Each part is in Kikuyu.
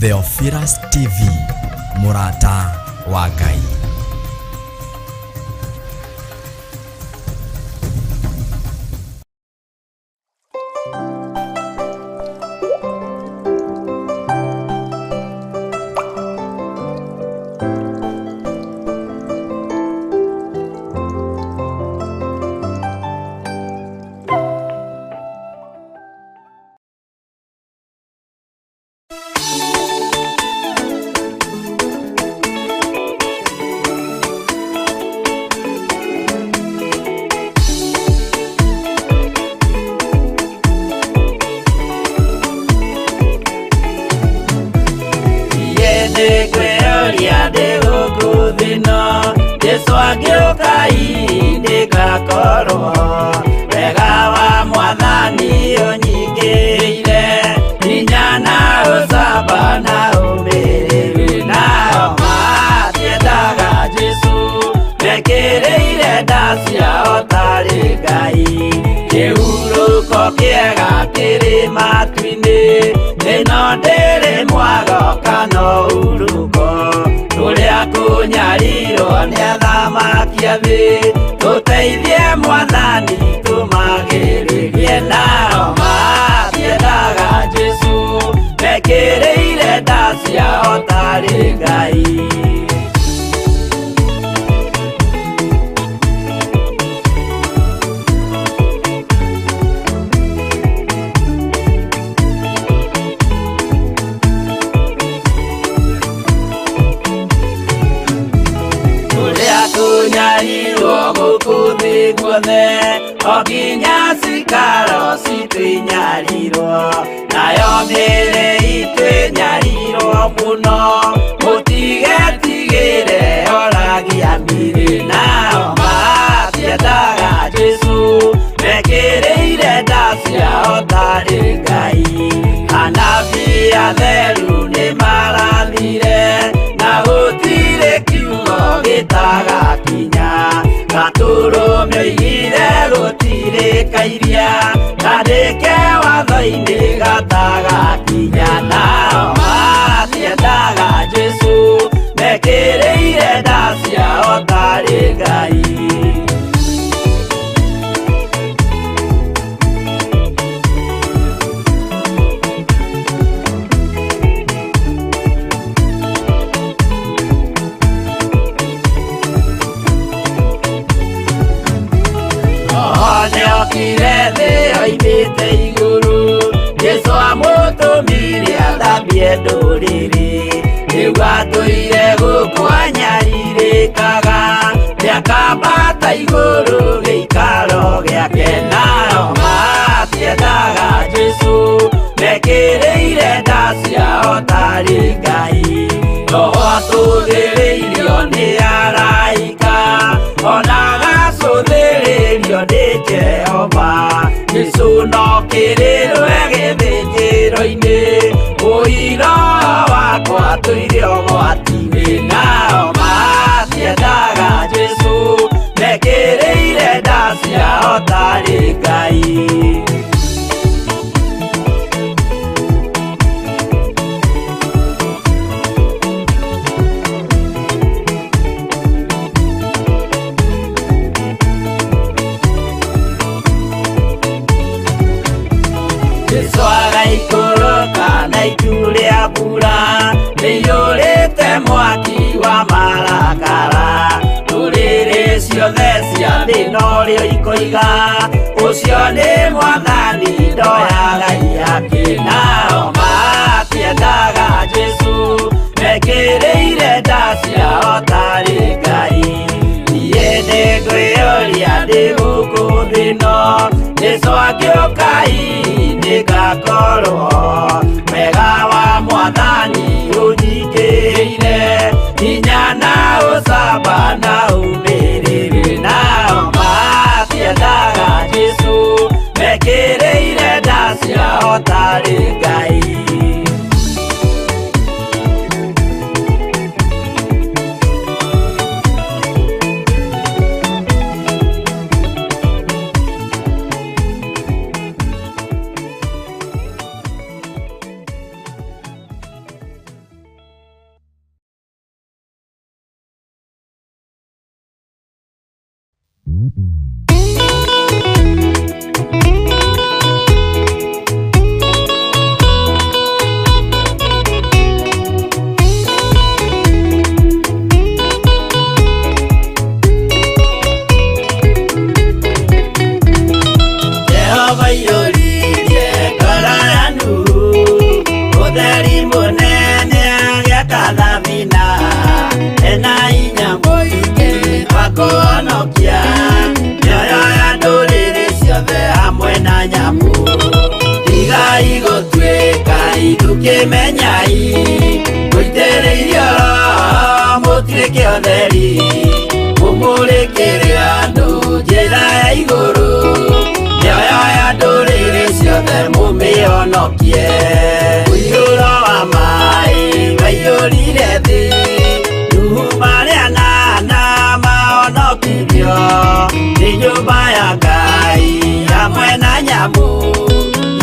Theophilus TV, mũrata wa Ngai. Nĩngwĩyũria ndĩ gũkũ thĩ ĩno, Jesũ angĩũka hihi ndĩgakorwo. Wega wa Mwathani ũnyingĩrĩire, hinya na ũcamba na ũmĩrĩru. Nao matiendaga Jesũ, mekĩrĩire nda ciao tarĩ Ngai. Kĩhurũko kĩega kĩrĩ matu-inĩ, ĩno ndĩrĩ mwago kana ũhurũko. Tũrĩa kũnyarirwo nĩ athamaki a thĩ, tũteithie Mwathani tũmagĩrĩrie. Nao matiendaga Jesũ, mekĩrĩire nda ciao tarĩ Ngai. Tũrĩa tũnyarirwo gũkũ thĩ guothe, o nginya cikaro citũ inyarirwo, nayo mĩĩrĩ itũ ĩnyarirwo mũno, mũtigetigĩre oragia mĩĩrĩ. Nao matiendaga Jesũ, mekĩrĩire nda ciao tarĩ Ngai. Anabii atheru nĩmarathire, na gũtirĩ kiugo gĩtagakinya. Gatũrũme oigire gũtirĩ kairia, kandĩke watho-inĩ gatagakinya. Nao matiendaga Jesũ, mekĩrĩire nda ciao tarĩ Ngai. Roho nĩokire thĩ oimĩte igũrũ, Jesũ amũtũmire athambie ndũrĩrĩ. Rĩu atũire gũkũ anyarirĩkaga, nĩakambata igũrũ gĩikaro gĩake. Nao matiendaga Jesũ, mekĩrĩire nda ciao tarĩ Ngai. Roho atũthĩrĩirio nĩ araika, ona agacũthĩrĩrio nĩ Jehova. Jesũ no kĩrĩrwe gĩthĩnjĩro-inĩ, ũira wakwa tũire ũgwati-inĩ. Nao matiendaga Jesũ, mekĩrĩire nda ciao tarĩ Ngai. Jesũ agaikũrũka na itu rĩa mbura rĩiyũrĩte mwaki wa marakara. Ndũrĩrĩ ciothe cia thĩ norĩo ikoiga, ũcio nĩ Mwathani ndoyaga ihaki. Nao matiendaga Jesũ, mekĩrĩire nda ciao tarĩ Ngai. Niĩ nĩngwĩyũria ndĩ gũkũ thĩ ĩno, Jesũ angĩũka hihi nĩngakorwo. Wega wa Mwathani ũnyingĩrĩire, hinya na ũcamba na ũmĩrĩru. Nao matiendaga Jesũ, mekĩrĩire nda ciao tarĩ Ngai. Mũtuĩke ũtheri, mũmũrĩkĩre andũ njĩra ya igũrũ, mĩoyo ya ndũrĩrĩ ciothe mũmĩhonokie. Mũiyũro wa maĩ waiyũrire thĩ, Nuhu marĩ anana mahonokirio nĩ nyũmba ya Ngai hamwe na nyamũ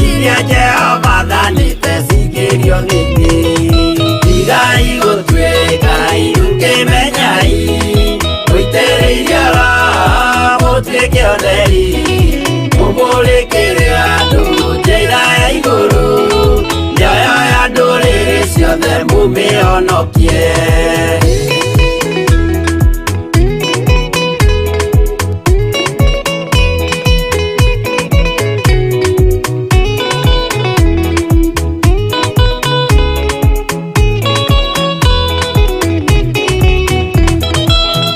iria Jehova athanĩte cingĩrio thĩinĩ. Tigai gũtuĩka irũkĩmenyai, mũitĩrĩirio Roho mũtuĩke ũtheri, mũmũrĩkĩre andũ njĩra ya igũrũ, mĩoyo ya ndũrĩrĩ ciothe mũmĩhonokie.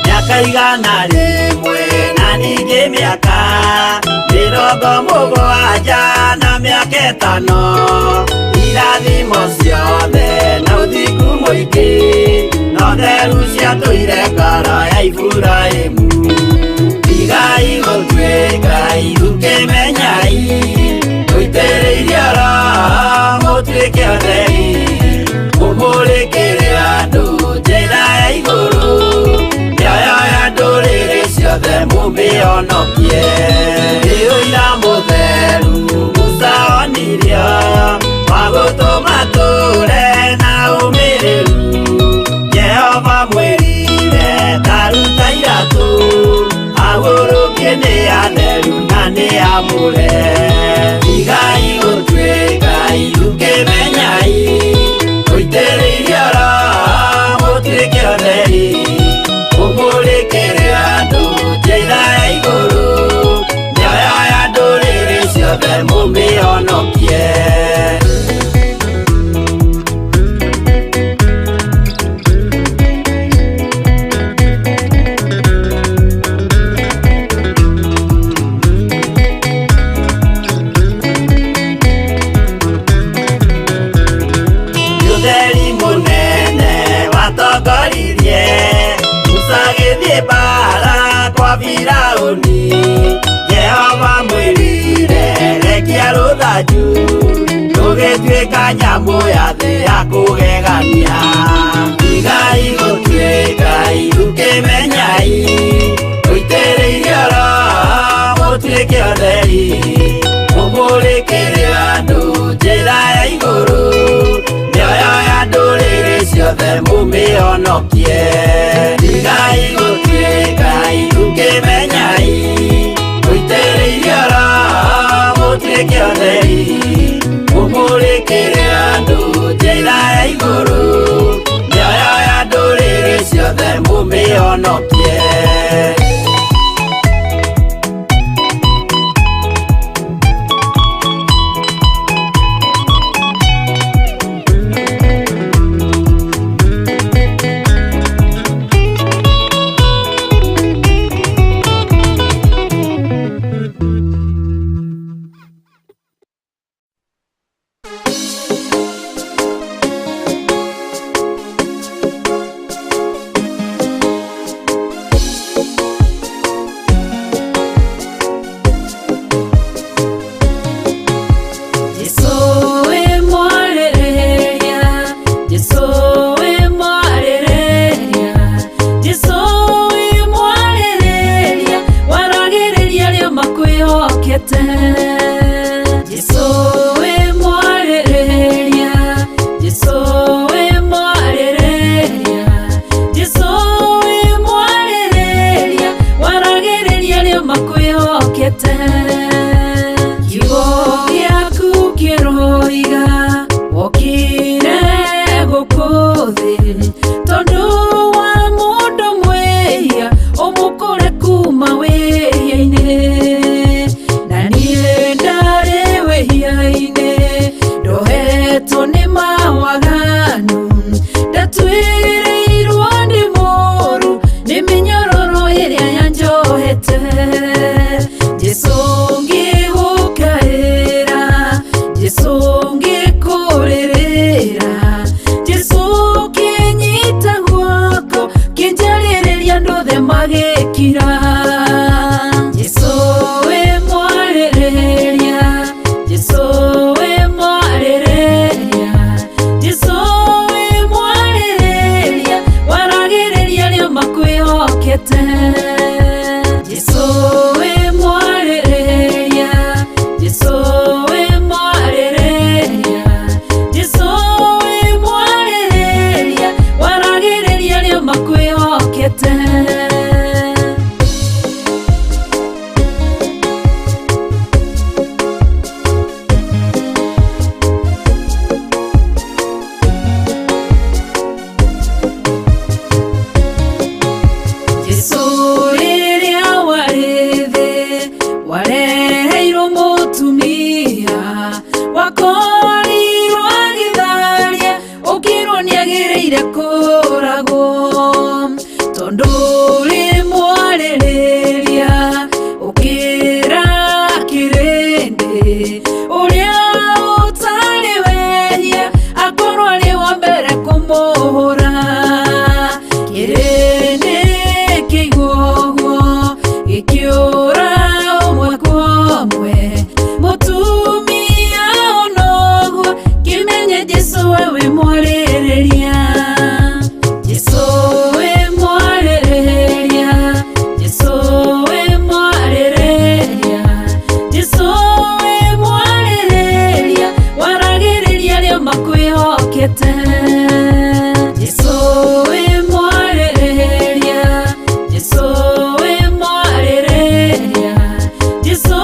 Mĩaka 100 na ningĩ mĩaka 70 na mĩaka 5, irathimo ciothe na ũthingu mũingĩ, na ũtheru ciatũire ngoro ya Iburahĩmu. Tigai gũtuĩka irũkĩmenyai, mũitĩrĩirio Roho mũtuĩke ũtheri, mũmũrĩkĩre andũ njĩra ya igũrũ, mĩoyo ya ndũrĩrĩ ciothe mũmĩhonokie. Nĩ ũira mũtheru Musa onirio, wa gũtũma tũre na ũmĩrĩru, Jehova mwĩrire ta ruta iratũ, ahurũkie nĩ atheru na nĩ amũre. Tigai gũtuĩka irũkĩmenyai, mũitĩrĩirio Roho mũtuĩke ũtheri, mũmũrĩkĩre andũ njĩra ya igũrũ, mĩoyo ya ndũrĩrĩ ciothe mũmĩhonokie. Ũtheri mũnene watongoririe Musa agĩthiĩ mbara kwa Firaũni, Jehova mwĩrire rekia rũthanju, rũgĩtuĩka nyamũ ya thĩ ya kũgegania. Tigai gũtuĩka irũkĩmenyai, mũitĩrĩirio Roho mũtuĩke ũtheri, mũmũrĩkĩre andũ njĩra ya igũrũ, mĩoyo ya ndũrĩrĩ ciothe mũmĩhonokie. Tigai gũtuĩka irũkĩmenyai, mũitĩrĩirio Roho mũtuĩke ũtheri, mũmũrĩkĩre andũ njĩra ya igũrũ, mĩoyo ya ndũrĩrĩ ciothe mũmĩhonokie. Jesu ngĩkũrĩrĩra, Jesu kĩnyita guoko, kĩnjĩra Akorirwo agĩtharia ũkĩrwo nĩagĩrĩire kũragwo tondũ ũrĩ mwarĩrĩria ũkĩra kĩrĩndĩ ũrĩa ũtarĩ wehia akorwo arĩ wa mbere kũmũhũra kĩrĩndĩ kĩigua ũguo gĩkĩũra ũmwe kwa ũmwe mũtumia onoguo kĩmenye Jesũ we wĩ mwarĩrĩria Jesũ wĩ mwarĩrĩria Jesũ wĩ mwarĩrĩria Jesũ wĩ mwarĩrĩria waragĩrĩria arĩa makwĩhokete Jesũ wĩ mwarĩrĩria Jesũ wĩ mwarĩrĩria Jesũ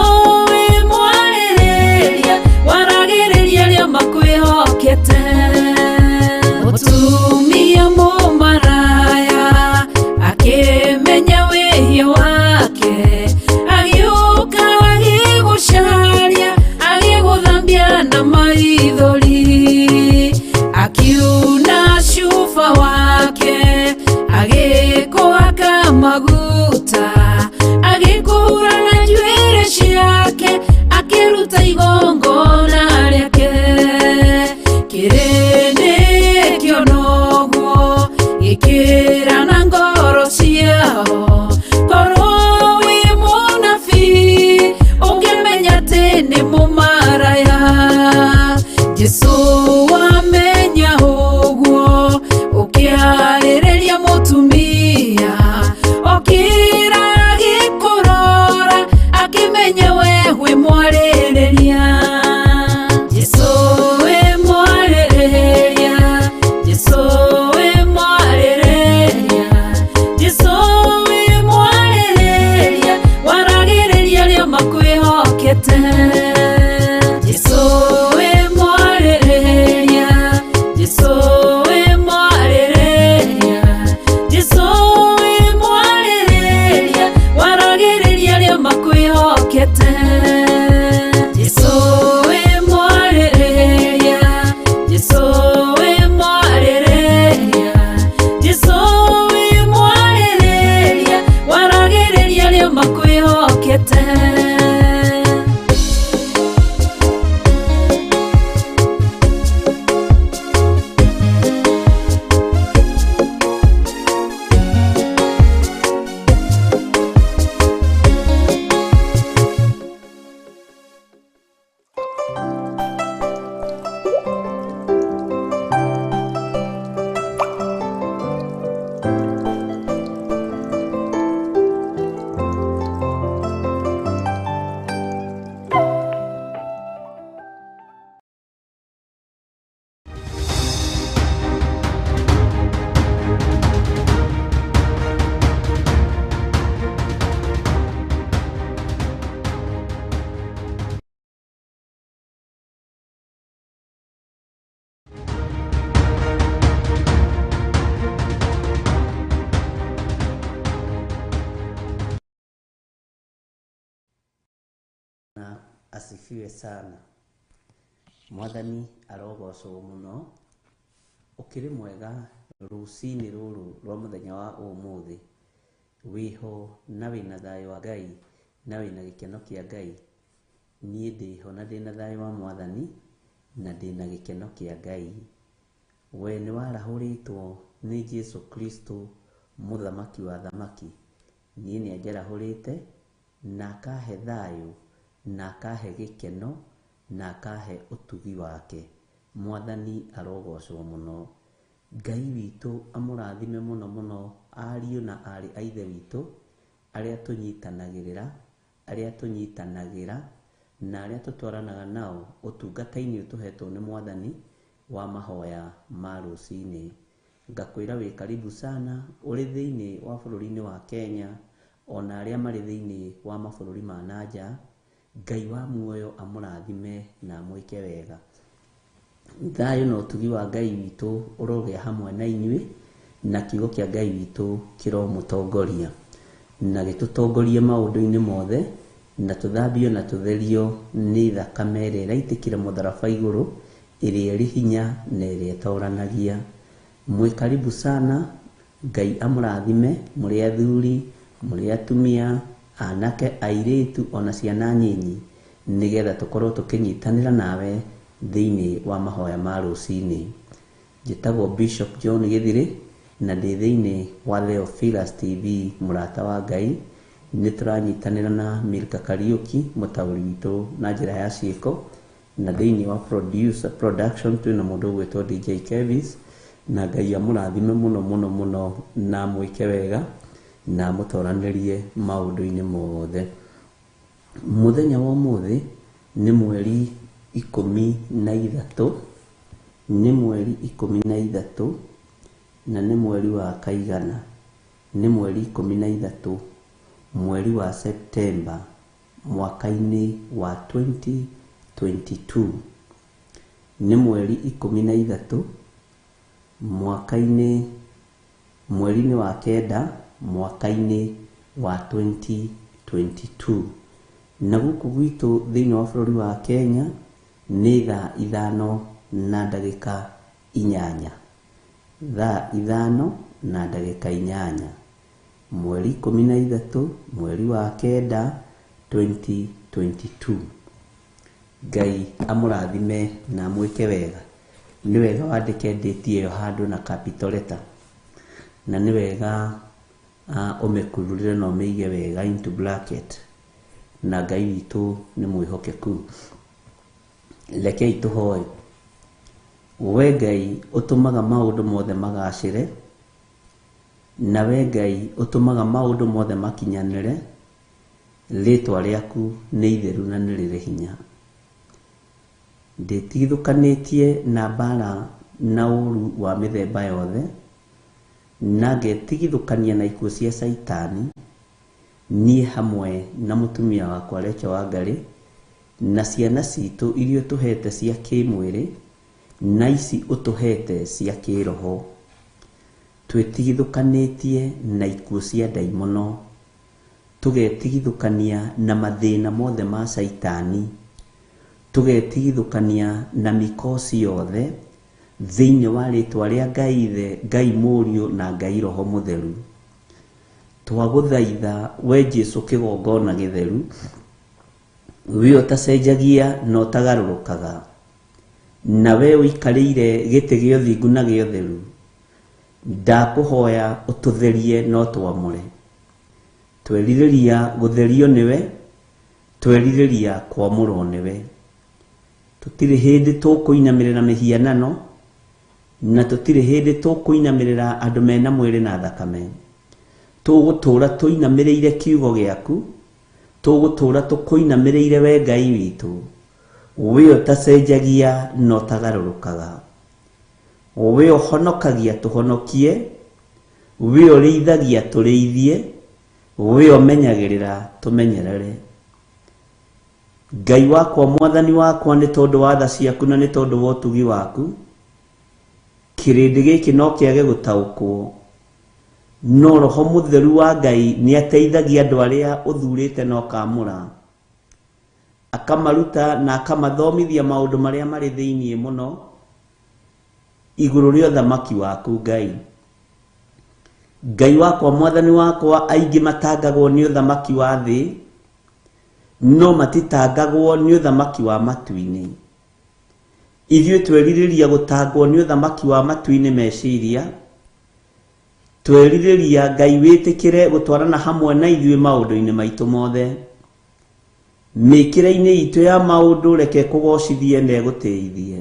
wĩ mwarĩrĩria waragĩrĩria arĩa makwĩhokete mũtumia mũmaraya akĩmenya wĩhia wake agĩũka agĩgũcaria agĩgũthambia na maithori akiuna cuba wake agĩkũhaka maguta agĩkũhura na njuĩrĩ ciake akĩruta igongona rĩake kĩrĩndĩ kĩona ũguo gĩkĩra na ngoro ciao korwo wĩ mũnabii ũngĩmenya atĩ nĩ mũmaraya Jesũ wamenya ũguo ũkĩarĩrĩria mũtumia okĩra agĩkũrora akĩmenya we wĩ mwarĩrĩria Jesũ wĩ mwarĩrĩria Jesũ wĩ mwarĩrĩria Jesũ wĩ mwarĩrĩria waragĩrĩria arĩa makwĩhokete Jesũ wĩ mwarĩrĩria Jesũ wĩ mwarĩrĩria Jesũ wĩ mwarĩrĩria waragĩrĩria arĩa makwĩhokete Jesũ wĩ mwarĩrĩria Jesũ wĩ mwarĩrĩria Jesũ wĩ mwarĩrĩria waragĩrĩria arĩa makwĩhokete. Na asifiwe sana. Mwathani arogocwo muno. Ũkĩrĩ mwega rũcinĩ rũrũ rwa mũthenya wa ũmũthĩ. Wĩho na wĩna thayũ wa Ngai na wĩna gĩkeno kĩa Ngai. Niĩ ndĩho na ndĩna thayũ wa Mwathani na ndĩna gĩkeno kĩa Ngai. We nĩ warahũrĩtwo nĩ Jesu Kristo mũthamaki wa thamaki. Niĩ nĩ anjarahũrĩte na akahe thayũ na akahe gĩkeno na akahe ũtugi wake. Mwathani arogocwo mũno. Ngai witũ amũrathime mũno mũno ariũ na aarĩ a Ithe witũ arĩa tũnyitanagĩrĩra, arĩa tũnyitanagĩra na arĩa tũtwaranaga nao ũtungata-inĩ ũyũ tũhetwo nĩ Mwathani wa mahoya ma rũcinĩ. Ngakwĩra wĩ karibu sana ũrĩ thĩinĩ wa bũrũri-inĩ wa Kenya ona arĩa marĩ thĩinĩ wa mabũrũri ma na nja. Ngai wa muoyo amũrathime na amwĩke wega. Thayũ na ũtugi wa Ngai witũ ũrogĩa hamwe na inyuĩ na kiugo kĩa Ngai witũ kĩromũtongoria na gĩtũtongorie maũndũ-inĩ mothe Na tũthambio na tũtherio nĩ thakame ĩrĩa ĩraitĩkire mũtharaba igũrũ, ĩrĩa ĩrĩ hinya na ĩrĩa ĩtoranagia. Mwĩ karibu sana, Ngai amũrathime mũrĩ athuri, mũrĩ atumia, anake, airĩtu ona ciana nyinyi, nĩgetha tũkorwo tũkĩnyitanĩra nawe thĩinĩ wa mahoya ma rũcinĩ. Njĩtagwo Bishop John Gĩthirĩ na ndĩ thĩinĩ wa Theophilus TV mũrata wa Ngai. Nĩ tũranyitanĩra na Milka Kariũki mũtaũri witũ na njĩra ya ciĩko, na thĩinĩ wa producer, production twĩna mũndũ ũgwĩtwo DJ Kevis, na Ngai amũrathime mũno mũno mũno na amwĩke wega na amũtoranĩrie maũndũ-inĩ mothe. Mũthenya wa ũmũthĩ nĩ mweri 13, nĩ mweri 13 na nĩ mweri wa kaigana, nĩ mweri 13 mweri wa Septemba mwaka-inĩ wa 2022. Nĩ mweri 13 mwaka-inĩ, mweri-inĩ wa kenda mwaka-inĩ wa 2022. Na gũkũ gwitũ thĩinĩ wa bũrũri wa Kenya nĩ thaa 5:08, thaa 5:08, mweri 13 mweri wa kenda 2022. Ngai amũrathime na amwĩke wega. Nĩ wega wandĩke date ĩyo handũ na capital letter, na nĩ wega ũmĩkururĩre na ũmĩige wega into bracket, na Ngai witũ nĩ mwĩhokeku. Rekei tũhoe. We Ngai ũtũmaga maũndũ mothe magacĩre, na we Ngai ũtũmaga maũndũ mothe makinyanĩre, rĩtwa rĩaku nĩ itheru na nĩ rĩrĩ hinya. Ndĩtigithũkanĩtie na mbara na ũru wa mĩthemba yothe, na ngetigithũkania na ikuũ cia Caitani, niĩ hamwe na mũtumia wakwa Rachel Wangari, na ciana citũ iria ũtũhete cia kĩmwĩrĩ, na ici ũtũhete cia kĩroho. Twĩtigithũkanĩtie na ikuũ cia ndaimono, tũgetigithũkania na mathĩna mothe ma Caitani, tũgetigithũkania na mikosi yothe thĩinĩ wa rĩtwa rĩa Ngai Ithe, Ngai Mũriũ na Ngai Roho Mũtheru. Twagũthaitha we Jesũ kĩgongona gĩtheru, we ũtacenjagia na ũtagarũrũkaga, na we ũikarĩire gĩtĩ gĩa ũthingu na gĩa ũtheru, ndakũhoya ũtũtherie na ũtwamũre. Twerirĩria gũtherio nĩwe, twerirĩria kwamũrwo nĩwe. Tũtirĩ hĩndĩ tũkũinamĩrĩra mĩhianano, na tũtirĩ hĩndĩ tũkũinamĩrĩra andũ mena mwĩrĩ na thakame. Tũgũtũũra tũinamĩrĩire kiugo gĩaku, tũgũtũũra tũkũinamĩrĩire we Ngai witũ, we ũtacenjagia na ũtagarũrũkaga, we ũhonokagia tũhonokie, we ũrĩithagia tũrĩithie, we ũmenyagĩrĩra tũmenyerere. Ngai wakwa, Mwathani wakwa, nĩ tondũ wa tha ciaku na nĩ tondũ wa ũtugi waku, kĩrĩndĩ gĩkĩ no kĩage gũtaũkwo, no Roho Mũtheru wa Ngai nĩ ateithagia andũ arĩa ũthurĩte na ũkaamũra, akamaruta na akamathomithia maũndũ marĩa marĩ thĩinĩ mũno igũrũ rĩa ũthamaki waku Ngai. Ngai wakwa, Mwathani wakwa, aingĩ matangagwo nĩ ũthamaki wa thĩ, no matitangagwo nĩ ũthamaki wa matu-inĩ. Ithuĩ twerirĩria gũtangwo nĩ ũthamaki wa matu-inĩ meciria, twerirĩria Ngai wĩtĩkĩre gũtwarana hamwe na ithuĩ maũndũ-inĩ maitũ mothe. Mĩkĩre-inĩ itũ ya maũndũ reke kũgocithie na ĩgũtĩithie.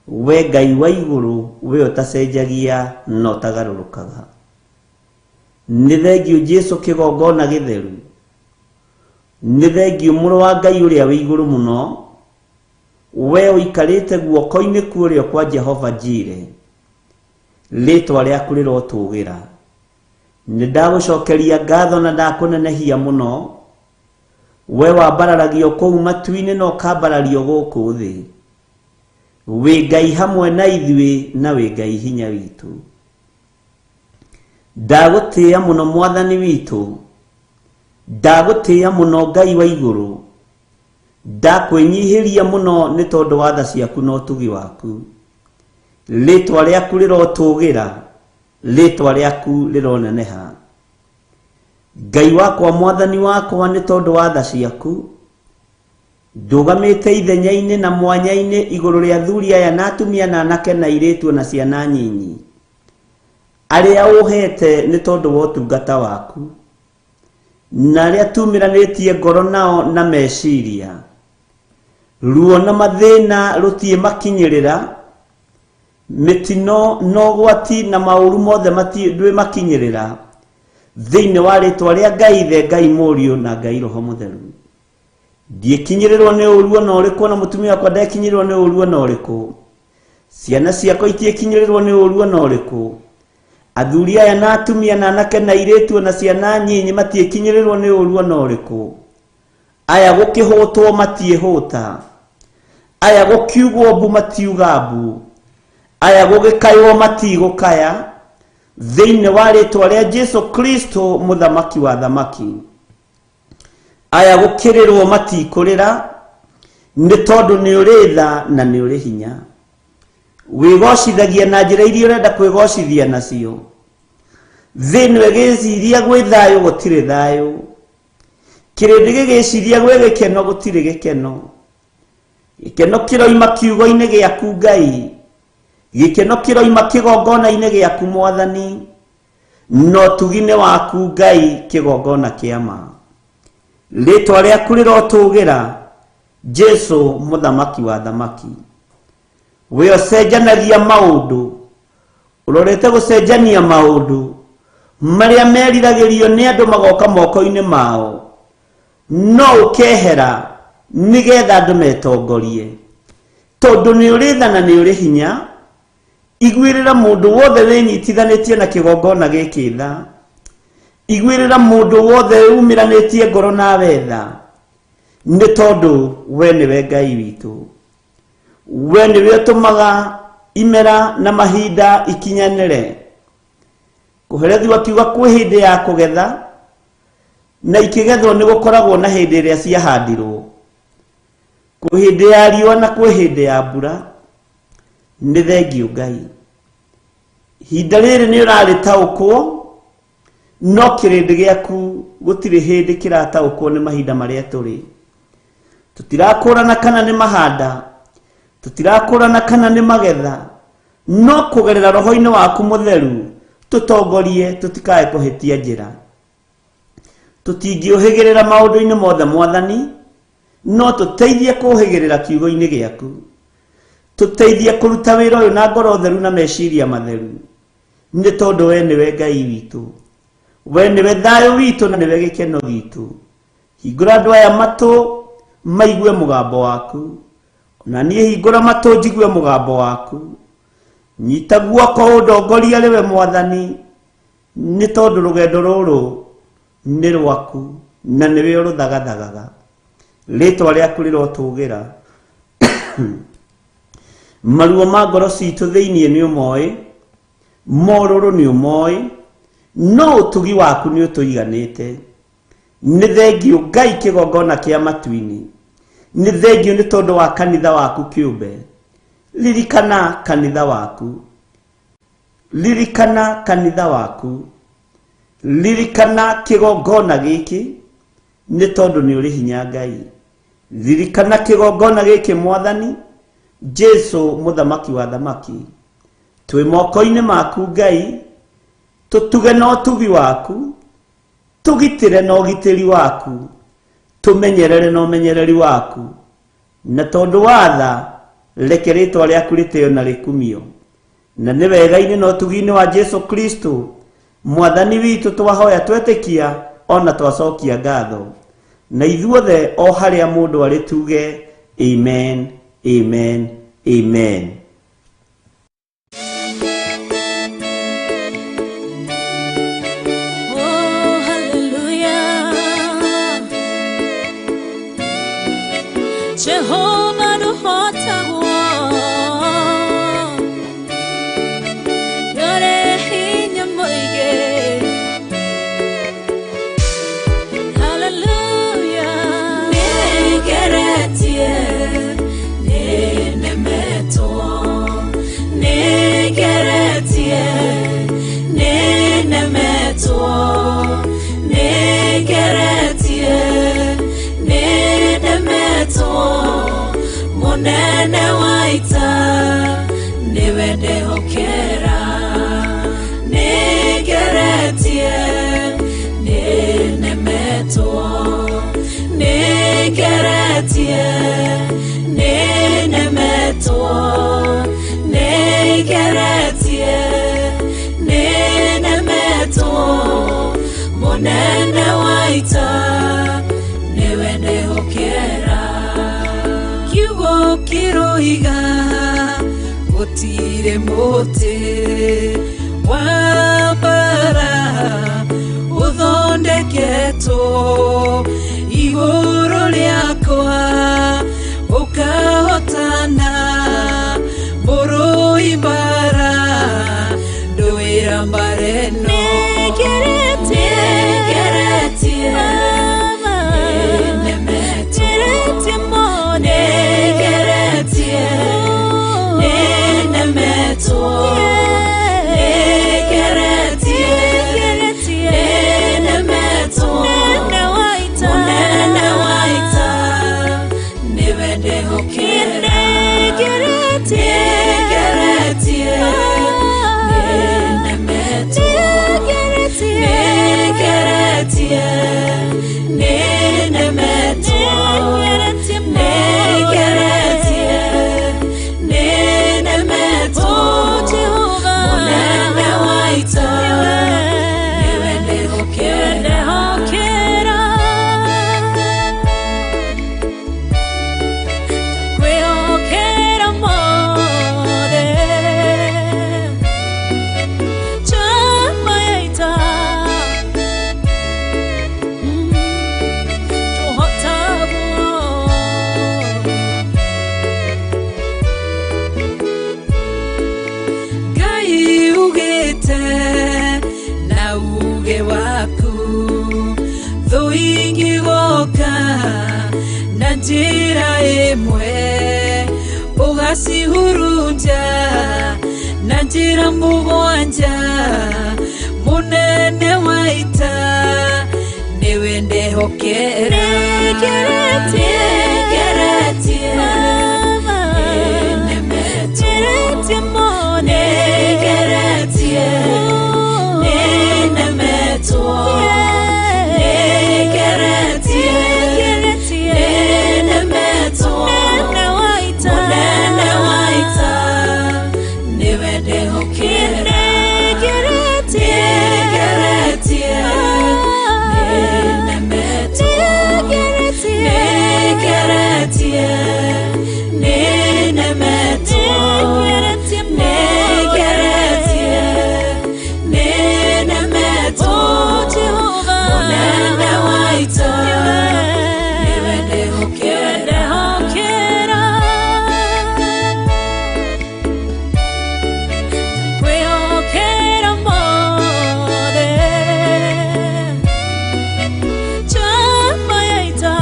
We Ngai wa igũrũ, we ũtacenjagia na ũtagarũrũkaga. Nĩ thengiũ Jesũ kĩgongona gĩtheru, nĩ thengiũ mũrũ wa Ngai ũrĩa wĩ igũrũ mũno, we ũikarĩte guoko-inĩ kuũrĩo kwa Jehova Jire, rĩtwa rĩaku rĩrotũgĩra. Nĩ ndagũcokeria ngatho na ndakũnenehia mũno, we wambararagio kũu matu-inĩ na ũkambarario gũkũ thĩ. Wĩ Ngai hamwe na ithuĩ na wĩ Ngai hinya witũ. Ndagũtĩĩa mũno Mwathani witũ, Ndagũtĩĩa mũno Ngai wa igũrũ, ndakwĩnyihĩria mũno nĩ tondũ wa tha ciaku na ũtugi waku. Rĩtwa rĩaku rĩrotũgĩra, rĩtwa rĩaku rĩroneneha. Ngai wakwa, mwathani wakwa, nĩ tondũ wa tha ciaku ndũgamĩte ithenya-inĩ na mwanya-inĩ igũrũ rĩa athuri aya na atumia na anake na airĩtu na ciana nyinyi arĩa ũhete nĩ tondũ wa ũtungata waku, na arĩa tumĩranĩtie ngoro nao na meciria. Ruo na mathĩna rũtiĩ makinyĩrĩra, mĩtino na ũgwati na maũru mothe ndwĩmakinyĩrĩra, thĩinĩ wa rĩtwa rĩa Ngai Ithe, Ngai Mũriũ na Ngai Roho Mũtheru. Ndiĩkinyĩrĩrwo nĩ ũru ona ũrĩkũ, na mũtumia wakwa ndekinyĩrĩrwo nĩ ũru ona ũrĩkũ, ciana ciakwa itiĩkinyĩrĩrwo nĩ ũru ona ũrĩkũ, athuri aya na atumia na anake na airĩtu na ciana nyinyi matiĩkinyĩrĩrwo nĩ ũru ona ũrĩkũ. Aya gũkĩhũtwo matiĩhũta, aya gũkiugwo mbu matiuga mbu, aya gũgĩkaywo matigũkaya, thĩinĩ wa rĩtwa rĩa Jesu Kristo mũthamaki wa thamaki. Aya gũkĩrĩrwo matikũrĩra, nĩ tondũ nĩ ũrĩ tha na nĩ ũrĩ hinya. Wĩgocithagia na njĩra iria ũrenda kwĩgocithia nacio. Thĩ ĩno ĩgĩciria gwĩ thayũ, gũtirĩ thayũ. Kĩrĩndĩ gĩgĩciria gwĩ gĩkeno, gũtirĩ gĩkeno. Gĩkeno kĩroima kiugo-inĩ gĩaku Ngai, gĩkeno kĩroima kĩgongona-inĩ gĩaku Mwathani, na ũtugi-inĩ waku Ngai kĩgongona kĩa ma. Rĩtwa rĩaku rĩrotũgĩra, Jesu mũthamaki wa thamaki. We ũcenjanagia maũndũ, ũrorete gũcenjania maũndũ marĩa meriragĩrio nĩ andũ magoka moko-inĩ mao, no ũkehera nĩgetha andũ metongorie. Tondũ nĩ ũrĩ tha na nĩ ũrĩ hinya, iguĩrĩra mũndũ wothe wĩnyitithanĩtie na kĩgongona gĩkĩ tha. Iguĩrĩra mũndũ wothe umĩranĩtie ngoro nawe tha, nĩ tondũ we nĩwe Ngai witũ. We nĩwe ũtũmaga imera na mahinda ikinyanĩre. Kũherethio akiuga kwĩ hĩndĩ ya kũgetha, na ikĩgethwo nĩ gũkoragwo na hĩndĩ ĩrĩa ciahandirwo. Kwĩ hĩndĩ ya riũa na kwĩ hĩndĩ ya mbura. Nĩ thengiũ Ngai. Ihinda rĩrĩ nĩ ũrarĩtaũkwo, no kĩrĩndĩ gĩaku gũtirĩ hĩndĩ kĩrataũkwo nĩ mahinda marĩa tũrĩ. Tũtirakũrana kana nĩ mahanda, tũtirakũrana kana nĩ magetha, no kũgerera roho-inĩ waku mũtheru tũtongorie tũtikae kũhĩtia njĩra. Tũtingĩũhĩgĩrĩra maũndũ-inĩ mothe Mwathani, no tũteithie kũhĩgĩrĩra kiugo-inĩ gĩaku. Tũteithie kũruta wĩra ũyũ na ngoro theru na meciria matheru, nĩ tondũ we nĩwe Ngai witũ, we nĩwe thayũ witũ na nĩwe gĩkeno gitũ. Hingũra andũ aya matũ maigue mũgambo waku, na niĩ hingũra matũ njigue mũgambo waku. Nyita guoko ũndongorie arĩ we Mwathani, nĩ tondũ rũgendo rũrũ nĩ rwaku na nĩwe ũrũthagathagaga. Rĩtwa rĩaku rĩrotũgĩra. Maruo ma ngoro citũ thĩinĩ nĩ ũmoĩ, morũrũ nĩ ũmoĩ, no ũtugi waku nĩ ũtũiganĩte. Nĩ thengiũ Ngai kĩgongona kĩa matu-inĩ, nĩ thengiũ nĩ tondũ wa kanitha waku kĩũmbe. Ririkana kanitha waku, ririkana kanitha waku, ririkana kĩgongona gĩkĩ, nĩ tondũ nĩ ũrĩ hinya Ngai. Ririkana kĩgongona gĩkĩ Mwathani Jesu mũthamaki wa thamaki. Twĩ moko-inĩ maku Ngai, tũtuge na ũtugi waku, tũgitĩre na ũgitĩri waku, tũmenyerere na ũmenyereri waku, na tondũ wa tha reke rĩtwa rĩaku rĩtĩo na rĩkumio. Na nĩ wega-inĩ na ũtugi-inĩ wa Jesu Kristo Mwathani witũ twahoya twetĩkia ona twacokia ngatho. Na ithuothe o harĩa mũndũ arĩ tuge amen, amen, amen. Oh, hallelujah. Jehovah nũhotagwo. Nĩũrĩ hinya mũingĩ. Munene wa ita niwe ndehokera Nĩngeretie nĩnemetwo Nĩngeretie nĩnemetwo Nĩngeretie nĩnemetwo Munene wa ita niwe ndehokera Kiugo kĩroiga gũtirĩ mũtĩ wa mbara ũthondeketwo igũrũ rĩakwa ũkahotana mũrũi mbara ndũĩra mbara ĩno Nĩngeretie nĩnemetwo Nĩngeretie nĩnemetwo Nĩngeretie nĩnemetwo Munene wa ita niwe ndehokera Nĩngeretie nĩnemetwo Nĩngeretie nĩnemetwo Nĩngeretie nĩnemetwo Munene wa ita niwe ndehokera Kwĩhokera mothe Chama ya ita Tũhotagwo Ngai ugĩte na uge waku thũ ingĩgoka na njĩra ĩmwe ũgacihurunja na njĩra mũgwanja Mũnene wa ita nĩwe ndehokera Nĩngeretie Nĩngeretie nĩnemetwo Nĩngeretie nĩnemetwo Nĩngeretie nĩnemetwo Munene wa ita niwe ndehokera Nĩngeretie nĩnemetwo Nĩngeretie nĩnemetwo Nĩngeretie nĩnemetwo Munene wa ita niwe ndehokera Kwĩhokera mothe Chama ya ita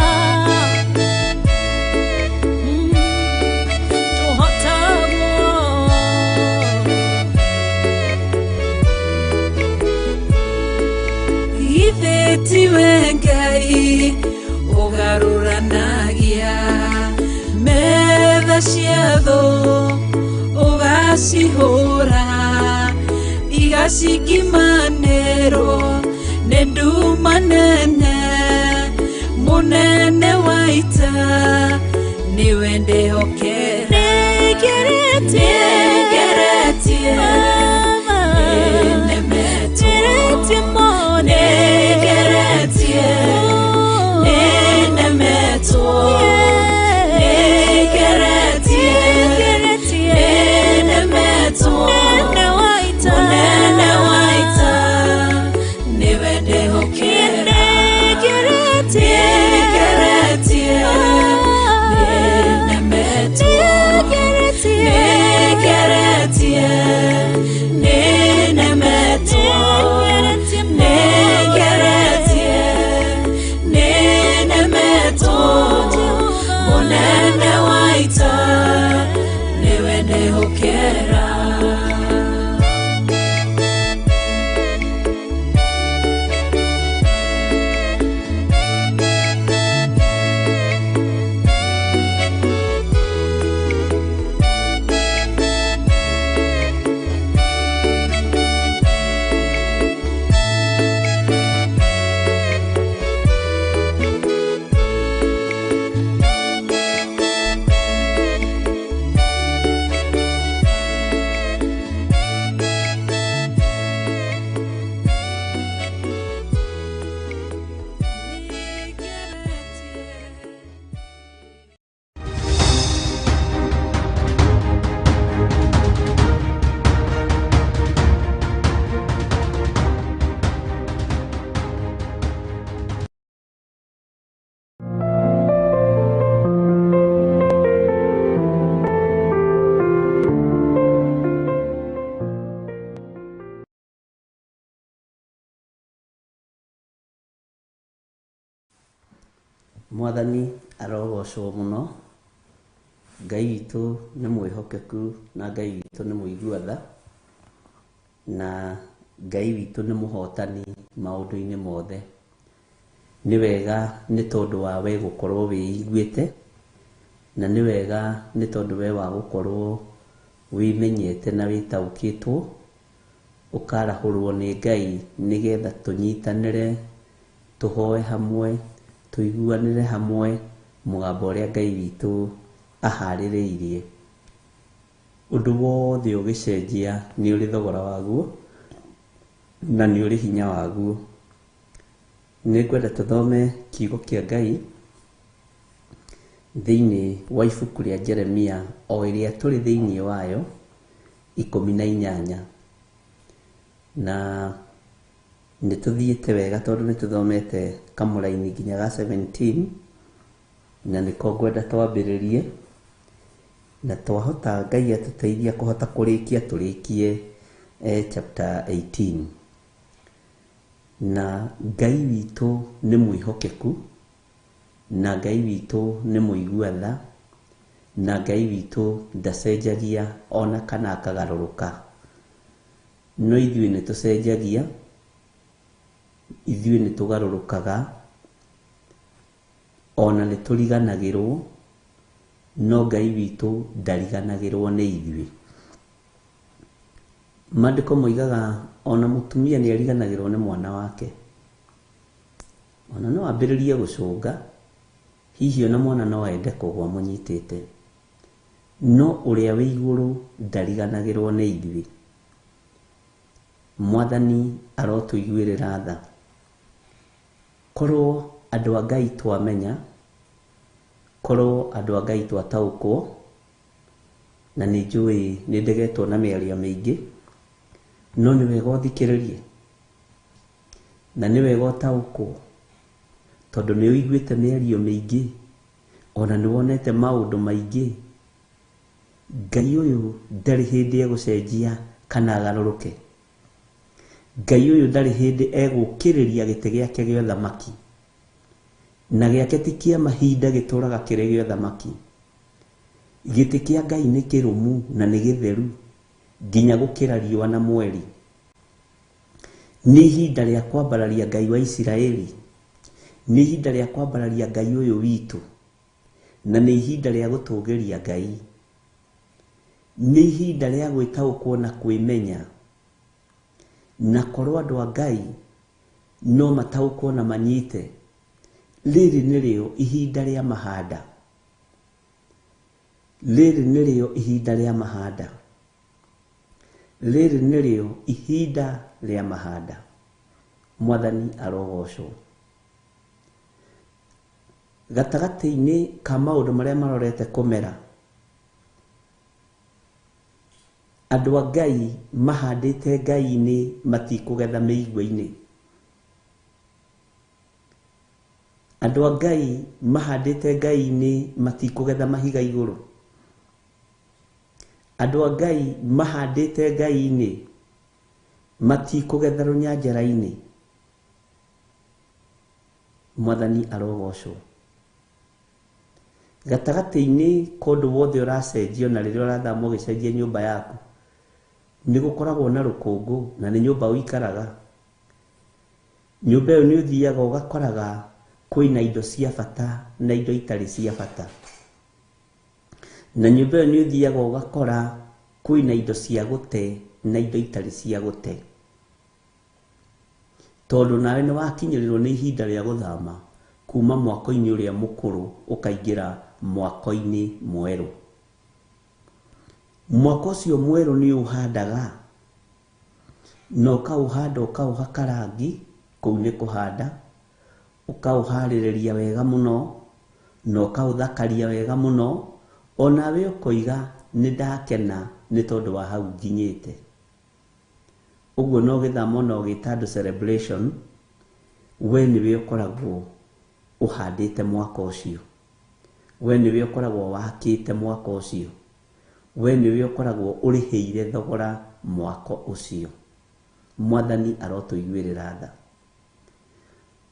Tũhotagwo Githĩ tiwe Ngai ũgarũranagia metha cia thũ ũgacihũra igacikimanĩrwo nĩ nduma nene Mũnene wa ita nĩwe ndehokera Nĩngeretie Nĩngeretie nĩnemetwo Nĩngeretie nĩnemetwo Nĩngeretie nĩnemetwo Munene wa ita niwe ndehokera Nĩngeretie nĩnemetwo Nĩngeretie nĩnemetwo Nĩngeretie nĩnemetwo Munene wa ita niwe ndehokera Mwathani arogocwo mũno. Ngai witũ nĩ mwĩhokeku na Ngai witũ nĩ mũigua tha, na Ngai witũ nĩ mũhotani maũndũ-inĩ mothe. Nĩ wega nĩ tondũ wa we gũkorwo wĩiguĩte, na nĩ wega nĩ tondũ we wa gũkorwo wĩmenyete na wĩtaũkĩtwo, ũkarahũrwo nĩ Ngai nĩgetha tũnyitanĩre, tũhoe hamwe, tũiguanĩre hamwe mũgambo ũrĩa Ngai witũ aharĩrĩirie. Ũndũ wothe ũgĩcenjia nĩ ũrĩ thogora waguo na nĩ ũrĩ hinya waguo. Nĩngwenda tũthome kiugo kĩa Ngai thĩinĩ wa ibuku rĩa Jeremia o ĩrĩa tũrĩ thĩinĩ wayo 18. Na nĩ tũthiĩte wega tondũ nĩ tũthomete kamũraini nginya ga 17, na nĩko ngwenda twambĩrĩrie, na twahota Ngai atũteithia kũhota kũrĩkia tũrĩkie chapter 18. Na Ngai witũ nĩ mwĩhokeku, na Ngai witũ nĩ mũigua tha, na Ngai witũ ndacenjagia ona kana akagarũrũka. No ithuĩ nĩ tũcenjagia, ithuĩ nĩ tũgarũrũkaga, ona nĩ tũriganagĩrwo, no Ngai witũ ndariganagĩrwo nĩ ithuĩ. Maandĩko moigaga ona mũtumia nĩ ariganagĩrwo nĩ mwana wake. Ona no ambĩrĩrie gũcũnga, hihi ona mwana no ende kũgwa mũnyitĩte. No ũrĩa wĩ igũrũ ndariganagĩrwo nĩ ithuĩ. Mwathani arotũiguĩrĩra tha. Korwo andũ a Ngai twamenya, korwo andũ a Ngai twataũkwo, na nĩ njũĩ nĩ ndegetwo na mĩario mĩingĩ, no nĩ wega ũthikĩrĩrie, na nĩ wega ũtaũkwo, tondũ nĩ ũiguĩte mĩario mĩingĩ, ona nĩ wonete maũndũ maingĩ. Ngai ũyũ ndarĩ hĩndĩ egũcenjia kana agarũrũke. Ngai ũyũ ndarĩ hĩndĩ egũkĩrĩria gĩtĩ gĩake gĩa ũthamaki, na gĩake ti kĩa mahinda gĩtũraga kĩrĩ gĩa ũthamaki. Gĩtĩ kĩa Ngai nĩ kĩrũmu na nĩ gĩtheru nginya gũkĩra riũa na mweri. Nĩ ihinda rĩa kwambararia Ngai wa Isiraeli, nĩ ihinda rĩa kwambararia Ngai ũyũ witũ, na nĩ ihinda rĩa gũtũgĩria Ngai. Nĩ ihinda rĩa gwĩtaũkwo na kwĩmenya, na korwo andũ a Ngai no mataũkwo na manyite, rĩrĩ nĩrĩo ihinda rĩa mahanda. Rĩrĩ nĩrĩo ihinda rĩa mahanda. Rĩrĩ nĩrĩo ihinda rĩa mahanda. Mwathani arogocwo. Gatagatĩ-inĩ ka maũndũ marĩa marorete kũmera, andũ a Ngai mahandĩte Ngai-inĩ matikũgetha mĩigua-inĩ. Andũ a Ngai mahandĩte Ngai-inĩ matikũgetha mahiga igũrũ. Andũ a Ngai mahandĩte Ngai-inĩ matikũgetha rũnyanjara-inĩ. Mwathani arogocwo. Gatagatĩ-inĩ ka ũndũ wothe ũracenjio na rĩrĩa ũrathama ũgĩcenjia nyũmba yaku, nĩ gũkoragwo na rũkũngũ na nĩ nyũmba ũikaraga. Nyũmba ĩyo nĩ ũthiaga ũgakoraga kwĩna indo cia bata na indo itarĩ cia bata. Na nyũmba ĩyo nĩ ũthiaga ũgakora kwĩna indo cia gũte na indo itarĩ cia gũte. Tondũ nawe nĩ wakinyĩrĩrwo nĩ ihinda rĩa gũthama kuma mwako-inĩ ũrĩa mũkũrũ ũkaingĩra mwako-inĩ mwerũ. Mwako ũcio mwerũ nĩ ũhandaga, na ũkaũhanda ũkaũhaka rangi, kũu nĩ kũhanda, ũkaũharĩrĩria wega mũno, na ũkaũthakaria wega mũno, onawe ũkoiga nĩ ndakena nĩ tondũ wa hau nginyĩte. Ũguo no gĩthama ona ũgĩta andũ celebration, we nĩwe ũkoragwo ũhandĩte mwaka ũcio, we nĩwe ũkoragwo wakĩte mwaka ũcio, we nĩwe ũkoragwo ũrĩhĩire thogora mwako ũcio. Mwathani arotũiguĩrĩra tha.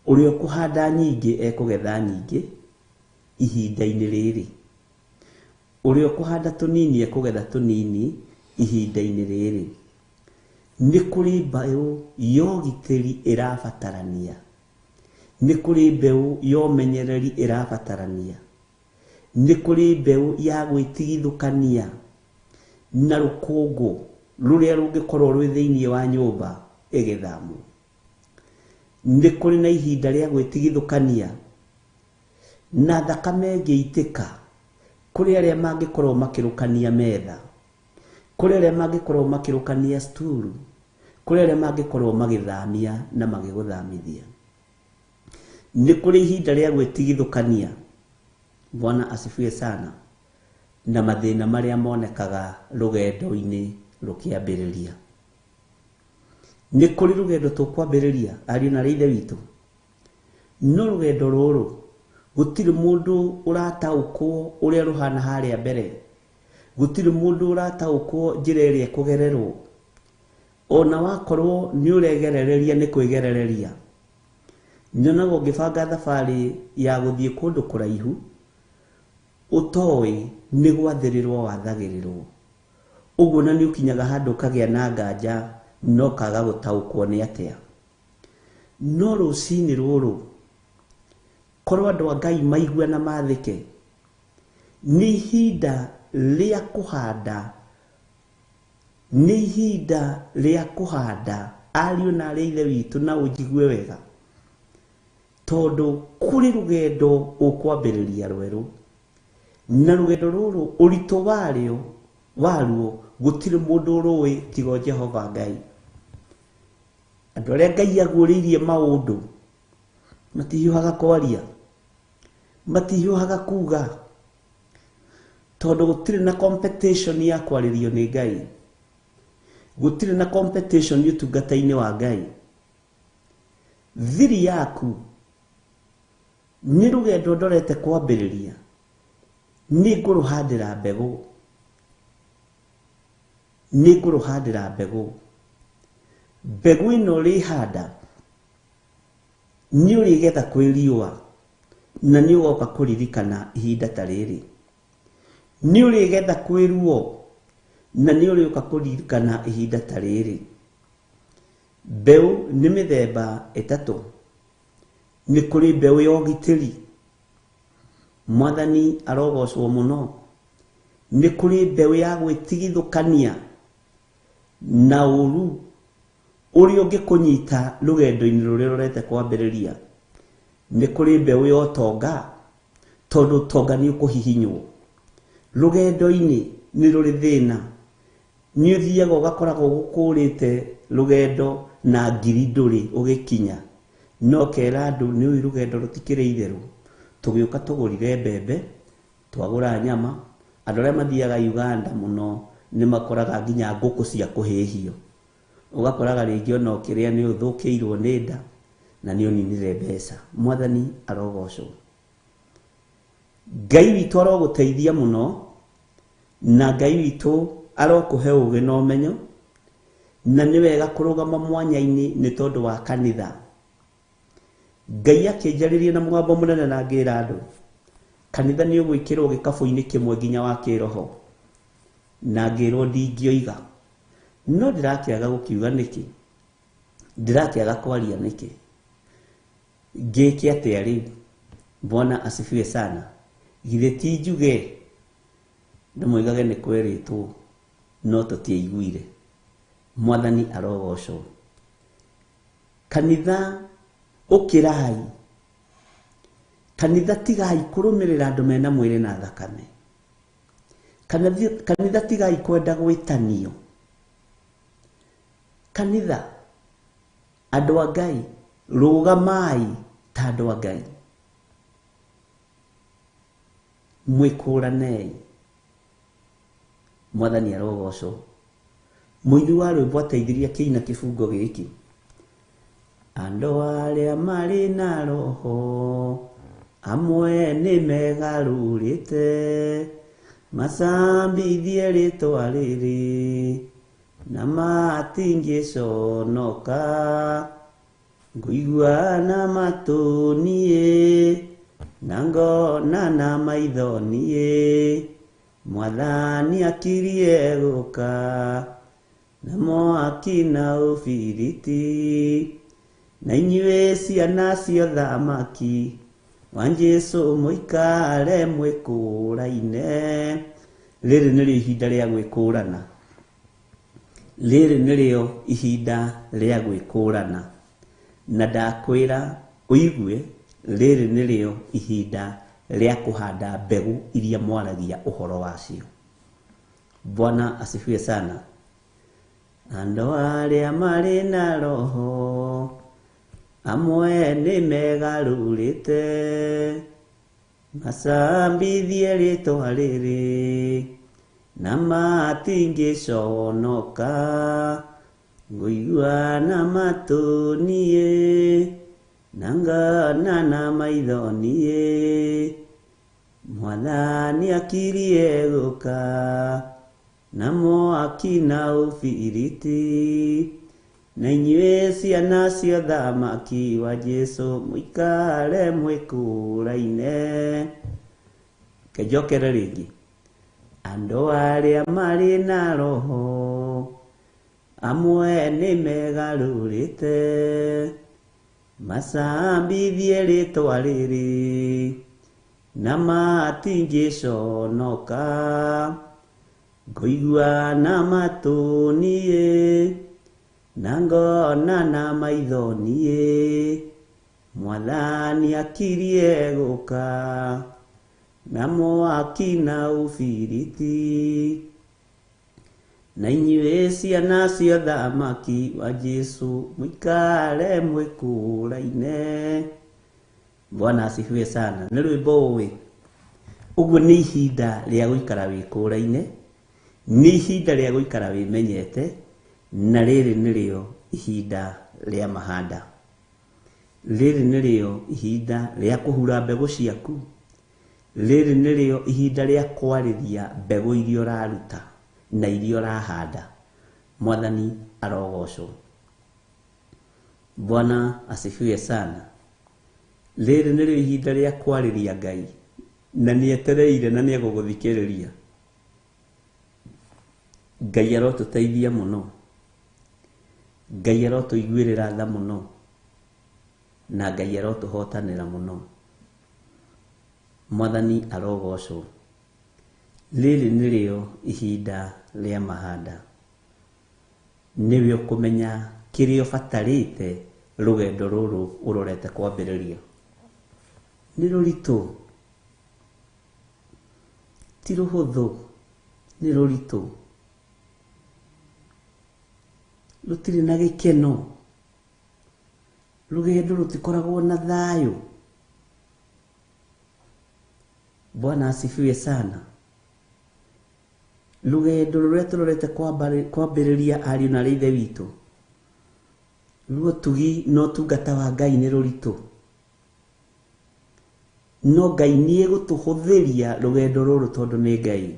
Ũrĩa ũkũhanda nyingĩ ekũgetha nyingĩ, ihinda-inĩ rĩrĩ. Ũrĩa ũkũhanda tũnini ekũgetha tũnini ihinda-inĩ rĩrĩ. Nĩ kũrĩ mbeũ ya ũgitĩri ĩrabatarania. Nĩ kũrĩ mbeũ ya ũmenyereri ĩrabatarania. Nĩ kũrĩ mbeũ ya gwĩtigithũkania na rũkũngũ rũrĩa rũngĩkorwo rwĩ thĩinĩ wa nyũmba ĩgĩthamwo. Nĩ kũrĩ na ihinda rĩa gwĩtigithũkania na thakame ĩngĩitĩka kũrĩ arĩa mangĩkorwo makĩrũkania metha, kũrĩ arĩa mangĩkorwo makĩrũkania sturu, kũrĩ arĩa mangĩkorwo magĩthamia na magĩgũthamithia. Nĩ kũrĩ ihinda rĩa gwĩtigithũkania, Bwana asifiwe sana, na mathĩna marĩa monekaga rũgendo-inĩ rũkĩambĩrĩria. Nĩ kũrĩ rũgendo tũkwambĩrĩria ariũ na ithe witũ, no rũgendo rũrũ gũtirĩ mũndũ ũrataũkwo ũrĩa rũhana harĩa mbere, gũtirĩ mũndũ ũrataũkwo njĩra ĩrĩa ĩkũgererwo. Ona wakorwo nĩ ũregerereria nĩ kwĩgerereria. Nyonaga ũngĩbanga thabarĩ ya gũthiĩ kũndũ kũraihu ũtoĩ nĩ gwathĩrĩrwo wathagĩrĩrwo, ũguo na nĩ ũkinyaga handũ ũkagĩa na nganja no kaga gũtaũkwo nĩ atĩa. No rũcinĩ rũrũ korwo andũ a Ngai maigue na mathĩke, nĩ ihinda rĩa kũhanda, nĩ ihinda rĩa kũhanda ariũ na arĩ ithe witũ, na ũnjigue wega, tondũ kũrĩ rũgendo ũkwambĩrĩria rwerũ, na rũgendo rũrũ ũritũ waruo gũtirĩ mũndũ ũrũĩ tiga Jehova Ngai. Andũ arĩa Ngai aguũrĩirie maũndũ matihiũhaga kwaria, matihiũhaga kuga, tondũ gũtirĩ na competition ya kwarĩrio nĩ Ngai, gũtirĩ na competition ũtungata-inĩ wa Ngai. Thiri yaku nĩ rũgendo ndorete kwambĩrĩria, nĩ ngũrũhandĩra mbegũ, nĩ ngũrũhandĩra mbegũ. Mbegũ ĩno ũrĩhanda nĩ ũrĩgetha kwĩ riũa, na nĩ ũgoka kũririkana ihinda ta rĩrĩ. Nĩ ũrĩgetha kwĩ ruo, na nĩ ũrĩũka kũririkana ihinda ta rĩrĩ. Mbeũ nĩ mĩthemba ĩtatũ. Nĩ kũrĩ mbeũ ya ũgitĩri, Mwathani arogocwo mũno. Nĩ kũrĩ mbeũ ya gwĩtigithũkania na ũru ũrĩa ũngĩkũnyita rũgendo-inĩ rũrĩa rũrete kwambĩrĩria. Nĩ kũrĩ mbeũ ya ũtonga, tondũ ũtonga nĩ ũkũhihinywo. Rũgendo-inĩ nĩ rũrĩ thĩna, nĩ ũthiaga ũgakoragwo gũkũrĩte rũgendo na ngiri ndũrĩ ũgĩkinya, no kera andũ nĩ ũĩ rũgendo rũtikĩrĩ itherũ. Tũgĩũka tũgũrire mbembe, twagũra nyama. Andũ arĩa mathiaga Uganda mũno nĩ makoraga nginya ngũkũ cia kũhĩhio, ũgakoraga rĩngĩ ona ũkĩrĩa nĩ ũthũkĩirwo nĩ nda na nĩ ũninire mbeca. Mwathani arogocwo. Ngai witũ arogũteithia mũno, na Ngai witũ arokũhe ũũgĩ na ũmenyo, na nĩ wega kũrũgama mwanya-inĩ nĩ tondũ wa kanitha. Ngai akĩnjarĩria na mũgambo mũnene na ngĩra andũ, kanitha nĩ ũgwĩkĩrwo gĩkabũ-inĩ kĩmwe nginya wa kĩroho, na ngĩrwo ndingĩoiga. No ndĩrakĩaga gũkiuga nĩkĩ, ndĩrakĩaga kwaria nĩkĩ, ngĩke atĩa rĩu? Bwana asifiwe sana. Githĩ ti njuge ndĩmũigage nĩ kwerĩtwo no tũtiaiguire. Mwathani arogocwo. Kanitha ũkĩrai, kanitha tigai kũrũmĩrĩra andũ mena mwĩrĩ na thakame, kanitha tigai kwenda gwĩtanio, kanitha andũ a Ngai rũgamai ta andũ a Ngai, mwĩkũranei. Mwathani arogocwo. Mũini wa rwĩmbo ateithirie akĩina kĩbungo gĩkĩ, andũ arĩa marĩ na roho amwe nĩ megarũrĩte, macambithie rĩtwa rĩrĩ na matingĩconoka, ngũigua na matũ niĩ Na ngona na maitho niĩ, Mwathani akirie gũka, na mwaki na ũbiriti. Na inyuĩ ciana cia ũthamaki wa Jesũ mũikare mwĩkũraine. Rĩrĩ nĩrĩo ihinda rĩa gwĩkũrana. Rĩrĩ nĩrĩo ihinda rĩa gwĩkũrana. Na ndakwĩra ũigue, rĩrĩ nĩrĩo ihinda rĩa kũhanda mbegũ iria mwaragia ũhoro wacio. Bwana asifiwe sana. Andũ arĩa marĩ na roho amwe nĩ megarũrĩte, macambithie rĩtwa rĩrĩ, na matingĩconoka. Ngũigua na matũ niĩ, na ngona na maitho niĩ, Mwathani akirie gũka, na mwaki na ũbiriti. Na inyuĩ ciana cia ũthamaki wa Jesũ mũikare mwĩkũraine. Reke njokere rĩngĩ. Andũ arĩa marĩ na roho amwe nĩ megarũrĩte, macambithie rĩtwa rĩrĩ, na matingĩconoka. Ngũigua na matũ niĩ, na ngona na maitho niĩ, Mwathani akirie gũka, na mwaki na ũbiriti. Na inyuĩ ciana cia ũthamaki wa Jesũ mũikare mwĩkũraine. Bwana asifiwe sana. Nĩ rwĩmbo ũĩ. Ũguo nĩ ihinda rĩa gũikara wĩkũraine, nĩ ihinda rĩa gũikara wĩmenyete, na rĩrĩ nĩrĩo ihinda rĩa mahanda. Rĩrĩ nĩrĩo ihinda rĩa kũhura mbegũ ciaku. Rĩrĩ nĩrĩo ihinda rĩa kwarĩria mbegũ iria ũraruta na iria ũrahanda. Mwathani arogocwo. Bwana asifiwe sana. Rĩrĩ nĩrĩo ihinda rĩa kwarĩria Ngai, na nĩetereire na nĩegũgũthikĩrĩria. Ngai arotũteithia mũno. Ngai arotũiguĩrĩra tha mũno. Na Ngai arotũhotanĩra mũno. Mwathani arogocwo. Rĩrĩ nĩrĩo ihinda rĩa mahanda. Nĩwe ũkũmenya kĩrĩa ũbatarĩte rũgendo rũrũ ũrorete kwambĩrĩria. Nĩ rũritũ, ti rũhũthũ, nĩ rũritũ. Rũtirĩ na gĩkeno. Rũgendo rũtikoragwo na thayũ. Bwana asifiwe sana. Rũgendo rũrĩa tũrorete kwambĩrĩria ariũ na arĩ ithe witũ, ruo ũtugi na ũtungata wa Ngai nĩ rũritũ. No Ngai nĩ egũtũhũthĩria rũgendo rũrũ tondũ nĩ Ngai.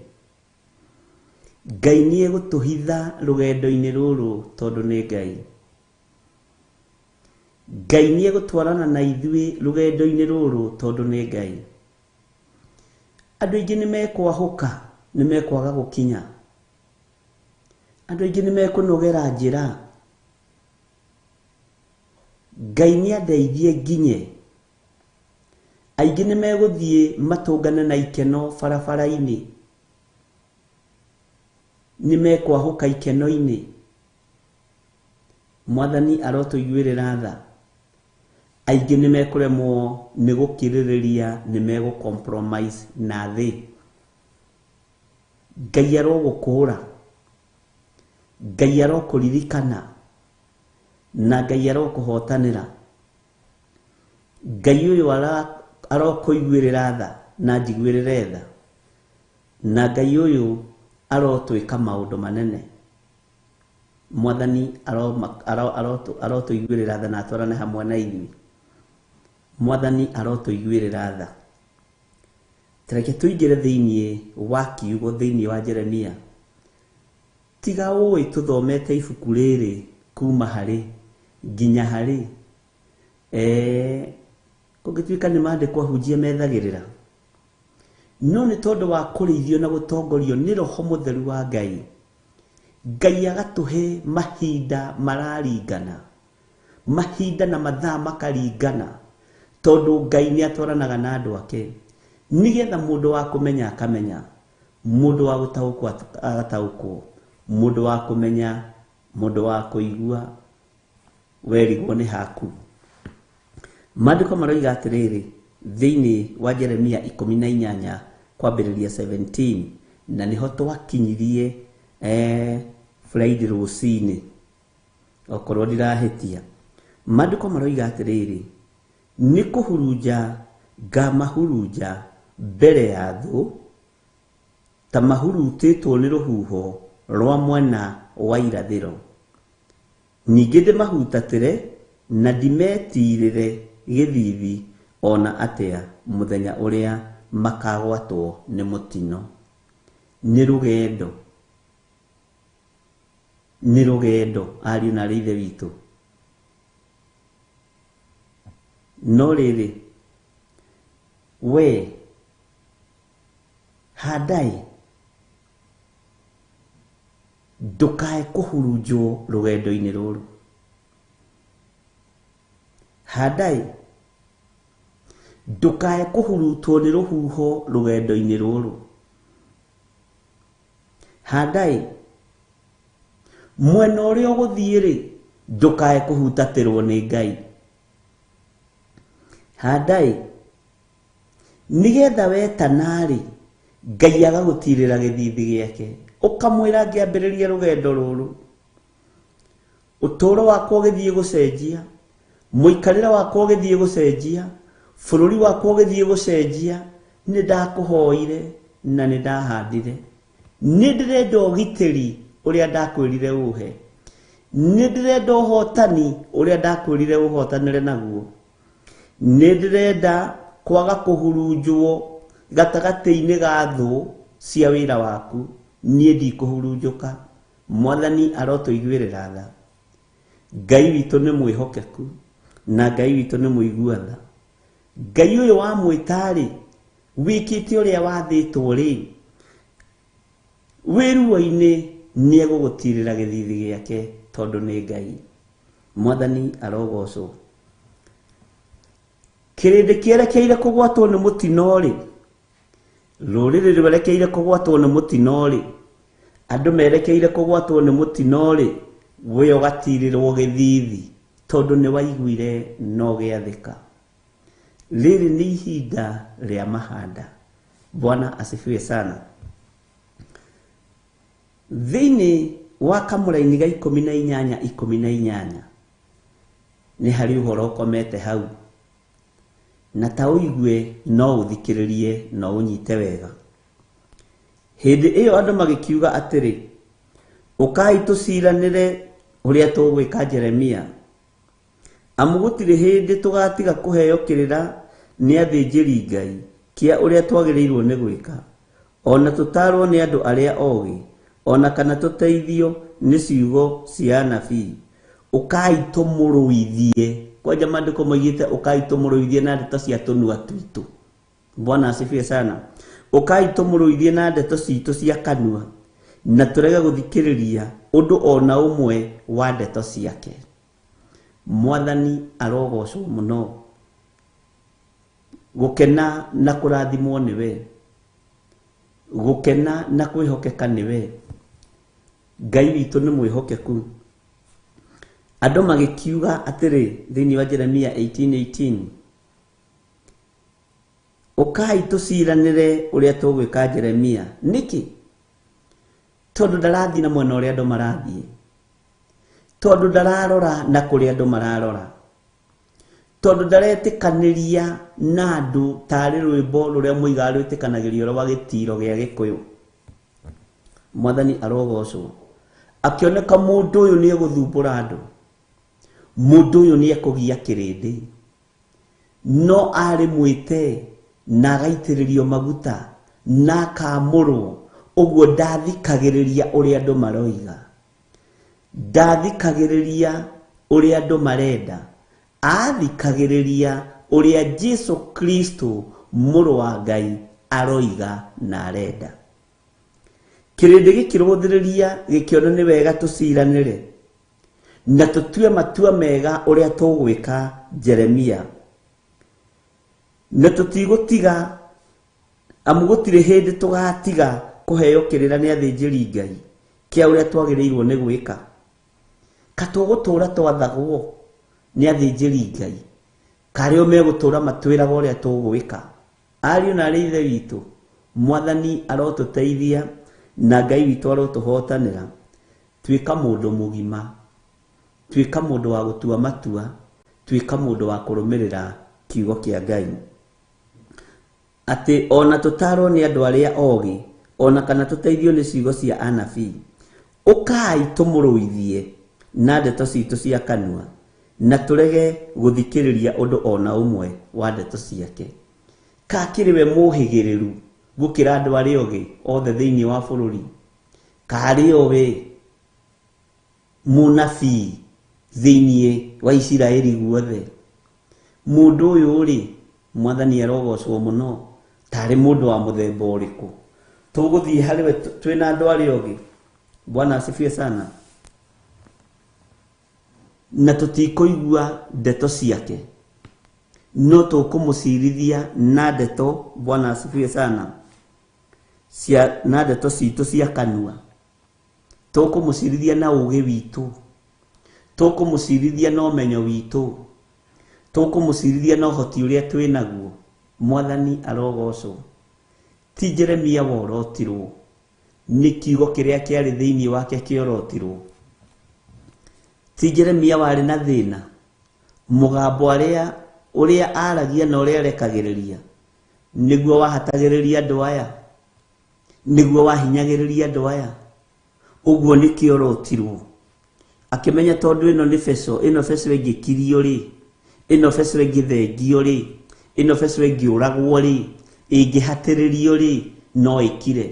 Ngai nĩ egũtũhitha rũgendo-inĩ rũrũ tondũ nĩ Ngai. Ngai nĩ egũtwarana na ithuĩ rũgendo-inĩ rũrũ tondũ nĩ Ngai. Andũ aingĩ nĩ mekwahũka, nĩ mekwaga gũkinya. Andũ aingĩ nĩ mekũnogera njĩra. Ngai nĩ andeithie nginye. Aingĩ nĩ megũthiĩ matũngane na ikeno barabara-inĩ. Nĩ mekwahũka ikeno-inĩ. Mwathani arotũiguĩrĩra tha. Aingĩ nĩ mekũremwo nĩ gũkirĩrĩria, nĩ megũ compromise na thĩ. Ngai arogũkũra. Ngai arokũririkana. Na Ngai arokũhotanĩra. Ngai ũyũ arokũiguĩrĩra tha na njiguĩrĩre tha. Na Ngai ũyũ arotwĩka maũndũ manene. Mwathani arotũiguĩrĩra tha na atwarane hamwe na ithuĩ. Mwathani arotũiguĩrĩra tha. Reke tũingĩre thĩinĩ wa kiugo thĩinĩ wa Jeremia. Tiga ũĩ tũthomete ibuku rĩrĩ kuma harĩ nginya harĩ. Kũngĩtuĩka nĩ maandĩko ahunjia methagĩrĩra, no nĩ tondũ wa kũrĩithio na gũtongorio nĩ Roho Mũtheru wa Ngai, Ngai agatũhe mahinda mararingana, mahinda na mathaa makaringana, tondũ Ngai nĩ atwaranaga na andũ ake, nĩgetha mũndũ wa kũmenya akamenya, mũndũ wa gũtaũkwo agataũkwo, mũndũ wa kũmenya, mũndũ wa kũigua, werigwo nĩ haku. Maandĩko maroiga atĩrĩrĩ thĩinĩ wa Jeremia 18 kwambĩrĩria 17, na nĩho twakinyirie Friday rũcinĩ, okorwo ndirahĩtia. Maandĩko maroiga atĩrĩrĩ, nĩ kũhurunja ngamahurunja mbere ya thũ, ta mahurutĩtwo nĩ rũhuho rwa mwena wa irathĩro. Ningĩ ndĩmahutatĩre na ndimetirĩre gĩthithi ona atĩa mũthenya ũrĩa makagwatwo nĩ mũtino. Nĩ rũgendo, nĩ rũgendo ariũ na aarĩ a Ithe witũ. No rĩrĩ, we handai, ndũkae kũhurunjwo rũgendo-inĩ rũrũ. Handai, ndũkae kũhurutwo nĩ rũhuho rũgendo-inĩ rũrũ. Handai, mwena ũrĩa ũgũthiĩ rĩ, ndũkae kũhutatĩrwo nĩ Ngai. Handai, nĩgetha wetana-rĩ, Ngai agagũtirĩra gĩthithi gĩake, ũkamwĩra ngĩambĩrĩria rũgendo rũrũ, ũtũũro wakwa ũgĩthiĩ gũcenjia, mũikarĩre wakwa ũgĩthiĩ gũcenjia, bũrũri wakwa ũgĩthiĩ gũcenjia, nĩ ndakũhoire na nĩ ndahandire. Nĩ ndĩrenda ũgitĩri ũrĩa ndakwĩrire ũhe, nĩ ndĩrenda ũhotani ũrĩa ndakwĩrire ũhotanĩre naguo, nĩ ndĩrenda kwaga kũhurunjwo gatagatĩ-inĩ ga thũ cia wĩra waku, niĩ ndikũhurunjũka. Mwathani arotũiguĩrĩra tha. Ngai witũ nĩ mwĩhokeku na Ngai witũ nĩ mũigua tha. Ngai ũyũ wamwĩta-rĩ, wĩkĩte ũrĩa wathĩtwo rĩ, wĩ ruo-inĩ nĩ egũgũtirĩra gĩthithi gĩake tondũ nĩ Ngai. Mwathani arogocwo. Kĩrĩndĩ kĩerekeire kũgwatwo nĩ mũtino-rĩ, rũrĩrĩ rwerekeire kũgwatwo nĩ mũtino-rĩ, andũ merekeire kũgwatwo nĩ mũtino-rĩ, we ũgatirĩrwo gĩthithi tondũ nĩ waiguire no gĩathĩka. Rĩrĩ nĩ ihinda rĩa mahanda. Bwana asifiwe sana. Thĩinĩ wa kamũraini ga 18 18 nĩ harĩ ũhoro ũkomete hau, na ta ũigue no ũthikĩrĩrie no ũnyite wega. Hĩndĩ ĩyo andũ magĩkiuga atĩrĩ, ũkai tũciranĩre ũrĩa tũgwĩka Jeremia, amu gũtirĩ hĩndĩ tũgatiga kũheo kĩrĩra nĩ athĩnjĩri Ngai kĩa ũrĩa twagĩrĩirwo nĩ gwĩka, ona tũtarwo nĩ andũ arĩa ogĩ, ona kana tũteithio nĩ ciugo cia anabii. Ũkai tũmũrũithie. Kwanja maandĩko moigĩte ũkai tũmũrũithie na ndeto cia tũnua twitũ. Bwana asifiwe sana. Ũkai tũmũrũithie na ndeto citũ cia kanua, na tũrege gũthikĩrĩria ũndũ ona ũmwe wa ndeto ciake. Mwathani arogocwo mũno. Gũkena na kũrathimwo nĩwe, gũkena na kwĩhokeka nĩwe. Ngai witũ nĩ mwĩhokeku. Andũ magĩkiuga atĩrĩ thĩinĩ wa Jeremia 18:18, ũkai tũciranĩre ũrĩa tũgwĩka Jeremia. Nĩkĩ? Tondũ ndarathiĩ na mwena ũrĩa andũ marathiĩ, tondũ ndararora na kũrĩa andũ mararora, tondũ ndaretĩkanĩria na andũ tarĩ rwĩmbo rũrĩa mũigaga rwĩtĩkanagĩrio rwa gĩtiro gĩa Gĩkũyũ. Mwathani arogocwo. Akĩoneka mũndũ ũyũ nĩ egũthumbũra andũ, mũndũ ũyũ nĩ ekũgia kĩrĩndĩ, no arĩ mwĩte na agaitĩrĩrio maguta na akamũrwo, ũguo ndathikagĩrĩria ũrĩa andũ maroiga, ndathikagĩrĩria ũrĩa andũ marenda, athikagĩrĩria ũrĩa Jesu Kristo mũrũ wa Ngai aroiga na arenda. Kĩrĩndĩ gĩkĩrũthĩrĩria gĩkĩona nĩ wega tũciranĩre na tũtue matua mega ũrĩa tũgwĩka Jeremia, na tũtigũtiga amu gũtirĩ hĩndĩ tũgatiga kũheo kĩrĩra nĩ athĩnjĩri Ngai kĩa ũrĩa twagĩrĩirwo nĩ gwĩka. Ka tũgũtũũra twathagwo nĩ athĩnjĩri Ngai karĩ o megũtũũra matwĩraga ũrĩa tũgwĩka. Ariũ na arĩ ithe witũ, Mwathani arotũteithia na Ngai witũ arotũhotanĩra. Tuĩka mũndũ mũgima, tuĩka mũndũ wa gũtua matua, tuĩka mũndũ wa kũrũmĩrĩra kiugo kĩa Ngai. Atĩ ona tũtarwo nĩ andũ arĩa ogĩ, ona kana tũteithio nĩ ciugo cia anabii. Ũkai tũmũrũithie na ndeto citũ cia kanua, na tũrege gũthikĩrĩria ũndũ ona ũmwe wa ndeto ciake. Ka kĩrĩ we mũhĩgĩrĩru gũkĩra andũ arĩa ogĩ othe thĩinĩ wa bũrũri? Karĩ o we mũnabii thĩinĩ wa Isiraeli guothe? Mũndũ ũyũ rĩ, Mwathani arogocwo mũno, tarĩ mũndũ wa mũthemba ũrĩkũ? Tũgũthiĩ harĩ we twĩna andũ arĩa ogĩ. Bwana asifiwe sana. Na tũtikũigua ndeto ciake, no tũkũmũcirithia na ndeto, Bwana asifiwe sana, cia na ndeto citũ cia kanua. Tũkũmũcirithia na ũgĩ witũ, tũkũmũcirithia na ũmenyo witũ, tũkũmũcirithia na ũhoti ũrĩa twĩ naguo. Mwathani arogocwo. Ti Jeremia worotirwo, nĩ kiugo kĩrĩa kĩarĩ thĩinĩ wake kĩorotirwo. Ti Jeremia warĩ na thĩna, mũgambo arĩa ũrĩa aragia na ũrĩa arekagĩrĩria nĩguo wahatagĩrĩria andũ aya, nĩguo wahinyagĩrĩria andũ aya. Ũguo nĩkĩorotirwo. Akĩmenya tondũ ĩno nĩ beco, ĩno beco ĩngĩkirio rĩ, ĩno beco ĩngĩthengio rĩ, ĩno beco ĩngĩũragwo rĩ, ĩngĩhatĩrĩrio rĩ, no ĩkire.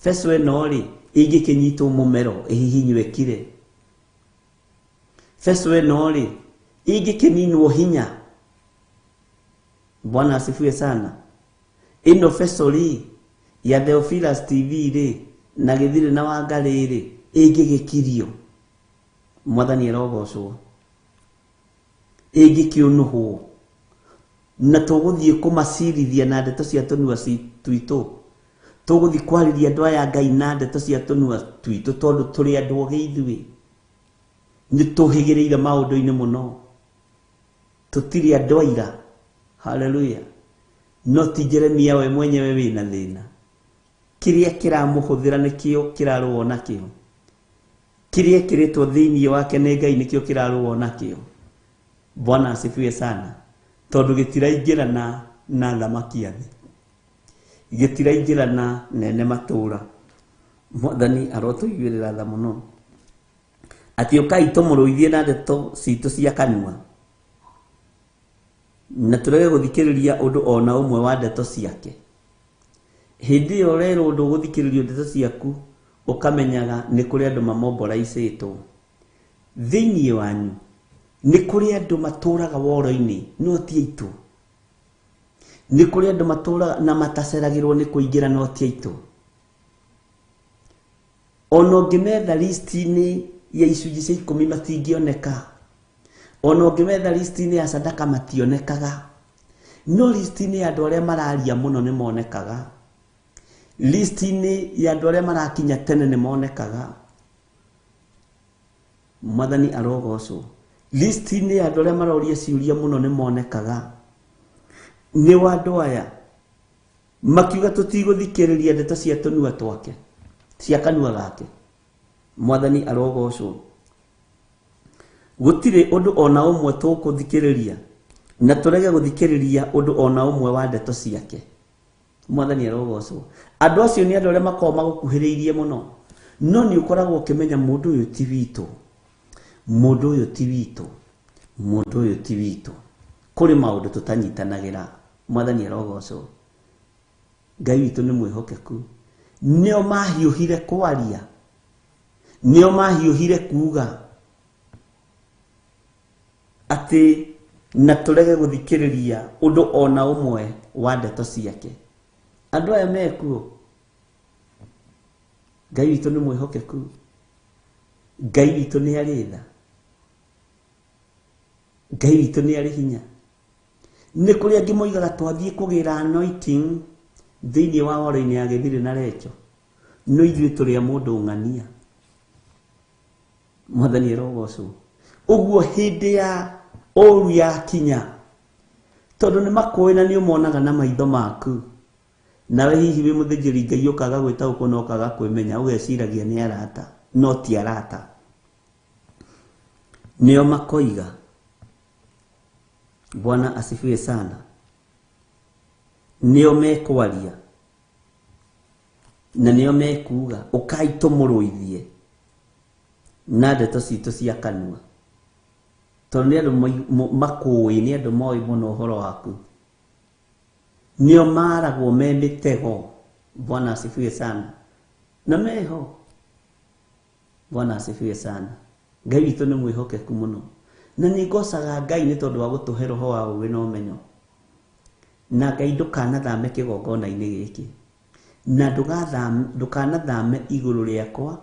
Beco ĩno rĩ, ĩngĩkĩnyitwo mũmero ĩhihinywo ĩkire. Beco ĩno rĩ, ĩngĩkĩninwo hinya. Bwana asifiwe sana. Ĩno beco rĩ, ya Theophilus TV rĩ, na gĩthirĩ na Wangarĩ rĩ, ĩngĩgĩkirio. Mwathani arogocwo. Ĩngĩkĩũnũhwo. Na tũgũthiĩ kũmacirithia na ndeto cia tũnua twitũ. Tũgũthiĩ kwarĩria andũ aya Ngai na ndeto cia tũnua twitũ tondũ tũrĩ andũ ogĩ ithuĩ. Nĩ tũhĩgĩrĩire maũndũ-inĩ mũno. Tũtirĩ andũ aira. Haleluya. No ti Jeremia we mwenyewe wĩna thĩna. Kĩrĩa kĩramũhũthĩra nĩkĩo kĩrarũo nakĩo. Kĩrĩa kĩrĩtwo thĩinĩ wake nĩ Ngai nĩkĩo kĩrarũo nakĩo. Bwana asifiwe sana. Tondũ gĩtiraingĩrana na thamaki a thĩ, gĩtiraingĩrana na ene matũũra. Mwathani arotũiguĩrĩra tha mũno. Atĩ ũkai tũmũrũithie na ndeto citũ cia kanua, na tũrege gũthikĩrĩria ũndũ ona ũmwe wa ndeto ciake. Hĩndĩ ĩyo ũrerwo ndũgũthikĩrĩrio ndeto ciaku, ũkamenyaga nĩ kũrĩ andũ mamomboraicĩtwo thĩinĩ wanyu. Nĩ kũrĩ andũ matũraga woro-inĩ no ti aitũ. Nĩ kũrĩ andũ matũraga na mataceragĩrwo nĩ kũingĩra no ti aitũ. Ona ũngĩmetha listi-inĩ ya icunjĩ cia ikũmi matingĩoneka. Ona ũngĩmetha listi-inĩ ya sadaka mationekaga. No listi-inĩ ya andũ arĩa mararia mũno nĩ monekaga. Listi-inĩ ya andũ arĩa marakinya tene nĩ monekaga. Mwathani arogocwo. Listi-inĩ ya andũ arĩa maroria ciũria mũno nĩ monekaga. Nĩ wa andũ aya makiuga tũtigũthikĩrĩria ndeto cia tũnua twake, cia kanua gake. Mwathani arogocwo. Gũtirĩ ũndũ ona ũmwe tũkũthikĩrĩria na tũrege gũthikĩrĩria ũndũ ona ũmwe wa ndeto ciake. Mwathani arogocwo. Andũ acio nĩ andũ arĩa makoragwo magũkuhĩrĩirie mũno, no nĩ ũkoragwo ũkĩmenya mũndũ ũyũ ti witũ, mũndũ ũyũ ti witũ, mũndũ ũyũ ti witũ. Kũrĩ maũndũ tũtanyitanagĩra. Mwathani arogocwo. Ngai witũ nĩ mwĩhokeku. Nĩo mahiũhire kwaria, nĩo mahiũhire kuga atĩ Na tũrege gũthikĩrĩria ũndũ ona ũmwe wa ndeto ciake. Andũ aya mekuo, Ngai witũ nĩ mwĩhokeku, Ngai witũ nĩ arĩ tha, Ngai witũ nĩ arĩ hinya. Nĩ kũrĩ angĩ moigaga twathiĩ kũgĩra anointing thĩinĩ wa waro-inĩ ya Gĩthirĩ na Recho, no ithuĩ tũrĩ a mũndũ ng'ania. Mwathani arogocwo. Ũguo hĩndĩ ya ũru yakinya, tondũ nĩ makũĩ na nĩ ũmonaga na maitho maku, nawe hihi wĩ mũthĩnjĩri Ngai ũkaga gwĩtaũkwo na ũkaga kwĩmenya, ũgeciragia nĩ arata, no ti arata. Nĩo makoiga. Bwana asifiwe sana. Nĩo mekwaria na nĩo mekuga ũkai tũmũrũithie na ndeto citũ cia kanua, tondũ nĩ andũ makũĩ, nĩ andũ moĩ mũno ũhoro waku. Nĩo maragwo me mĩtego. Bwana asifiwe sana. Na meho. Bwana asifiwe sana. Ngai witũ nĩ mwĩhokeku mũno, na nĩ ngocaga Ngai nĩ tondũ wa gũtũhe roho wa ũũgĩ na ũmenyo. Na Ngai ndũkanathame kĩgongona-inĩ gĩkĩ, na ndũkanathame igũrũ rĩakwa,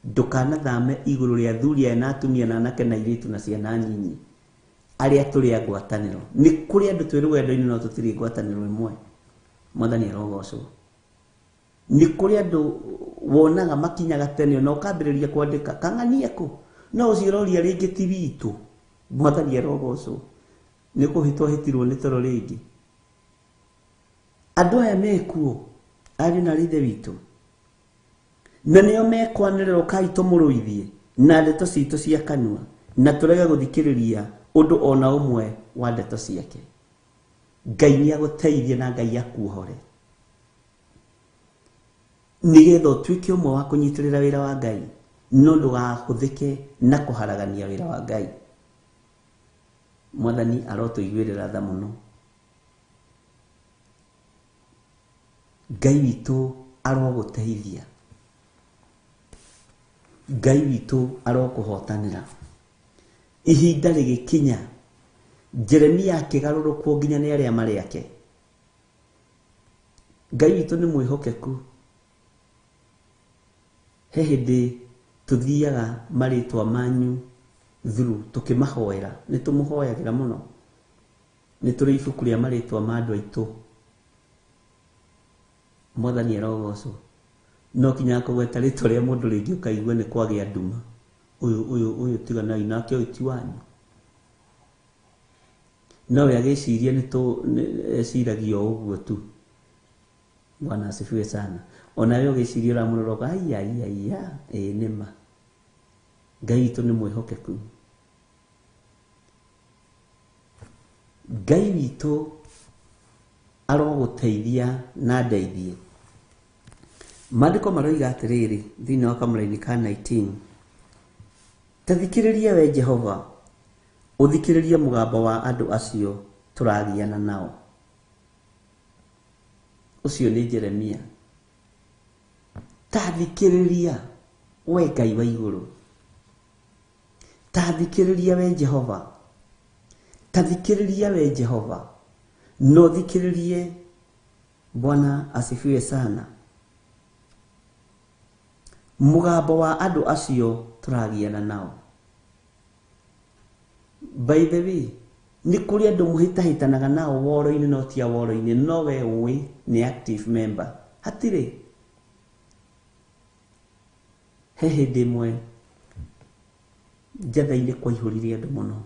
ndũkanathame igũrũ rĩa athuri aya na atumia na anake na airĩtu na ciana nyinyi arĩa tũrĩ a ngwatanĩro. Nĩ kũrĩ andũ twĩ rũgendo-inĩ no tũtirĩ ngwatanĩro ĩmwe. Mwathani arogocwo. Nĩ kũrĩ andũ wonaga makinyaga tene na ũkambĩrĩria kwandĩka kang'ania kũ, no ũcio ũroria rĩngĩ ti witũ. Mwathani arogocwo. Nĩ kũhĩtwo hĩtirwo nĩ toro rĩngĩ. Andũ aya mekuo, ariũ na aarĩ a Ithe witũ, na nĩo mekwanĩrĩra ũkai tũmũrũithie na ndeto citũ cia kanua, na tũrege gũthikĩrĩria ũndũ ona ũmwe wa ndeto ciake. Ngai nĩ agũteithie na Ngai akuohore, nĩgetha ũtuĩke ũmwe wa kũnyitĩrĩra wĩra wa Ngai, no ndũgahũthĩke na kũharagania wĩra wa Ngai. Mwathani arotũiguĩrĩra tha mũno. Ngai witũ arogũteithia, Ngai witũ arokũhotanĩra. Ihinda rĩgĩkinya, Jeremia akĩgarũrũkwo nginya nĩ arĩa marĩ ake. Ngai witũ nĩ mwĩhokeku. He hĩndĩ tũthiaga marĩtwa manyu through tũkĩmahoera, nĩ tũmũhoyagĩra mũno. Nĩ tũrĩ ibuku rĩa marĩtwa ma andũ aitũ. Mwathani arogocwo. No kinya kũgweta rĩtwa rĩa mũndũ rĩngĩ ũkaigua nĩ kwagĩa nduma. Ũyũ ũyũ ũyũ tiganai nake, ũyũ ti wanyu. No we agĩciria nĩ eciragia o ũguo tu. Bwana asifiwe sana. Ona we ũgĩciria ũramũrora ũka, ai ai ai ya, ĩĩ nĩ ma. Ngai witũ nĩ mwĩhokeku. Ngai witũ arogũteithia na ndeithie. Maandĩko maroiga atĩrĩrĩ thĩinĩ wa kamũraini ka 19, ta thikĩrĩria we Jehova, ũthikĩrĩrie mũgambo wa andũ acio tũragiana nao. Ũcio nĩ Jeremia. Ta thikĩrĩria we Ngai wa igũrũ, ta thikĩrĩria we Jehova, ta thikĩrĩria we Jehova, no thikĩrĩrie. Bwana asifiwe sana. Mũgambo wa andũ acio tũragiana nao. By the way, nĩ kũrĩ andũ mũhĩtahĩtanaga nao woro-inĩ no ti a woro-inĩ, no we ũĩ nĩ active member. Hatirĩ. He hĩndĩ ĩmwe njatha-inĩ kwaihũrire andũ mũno.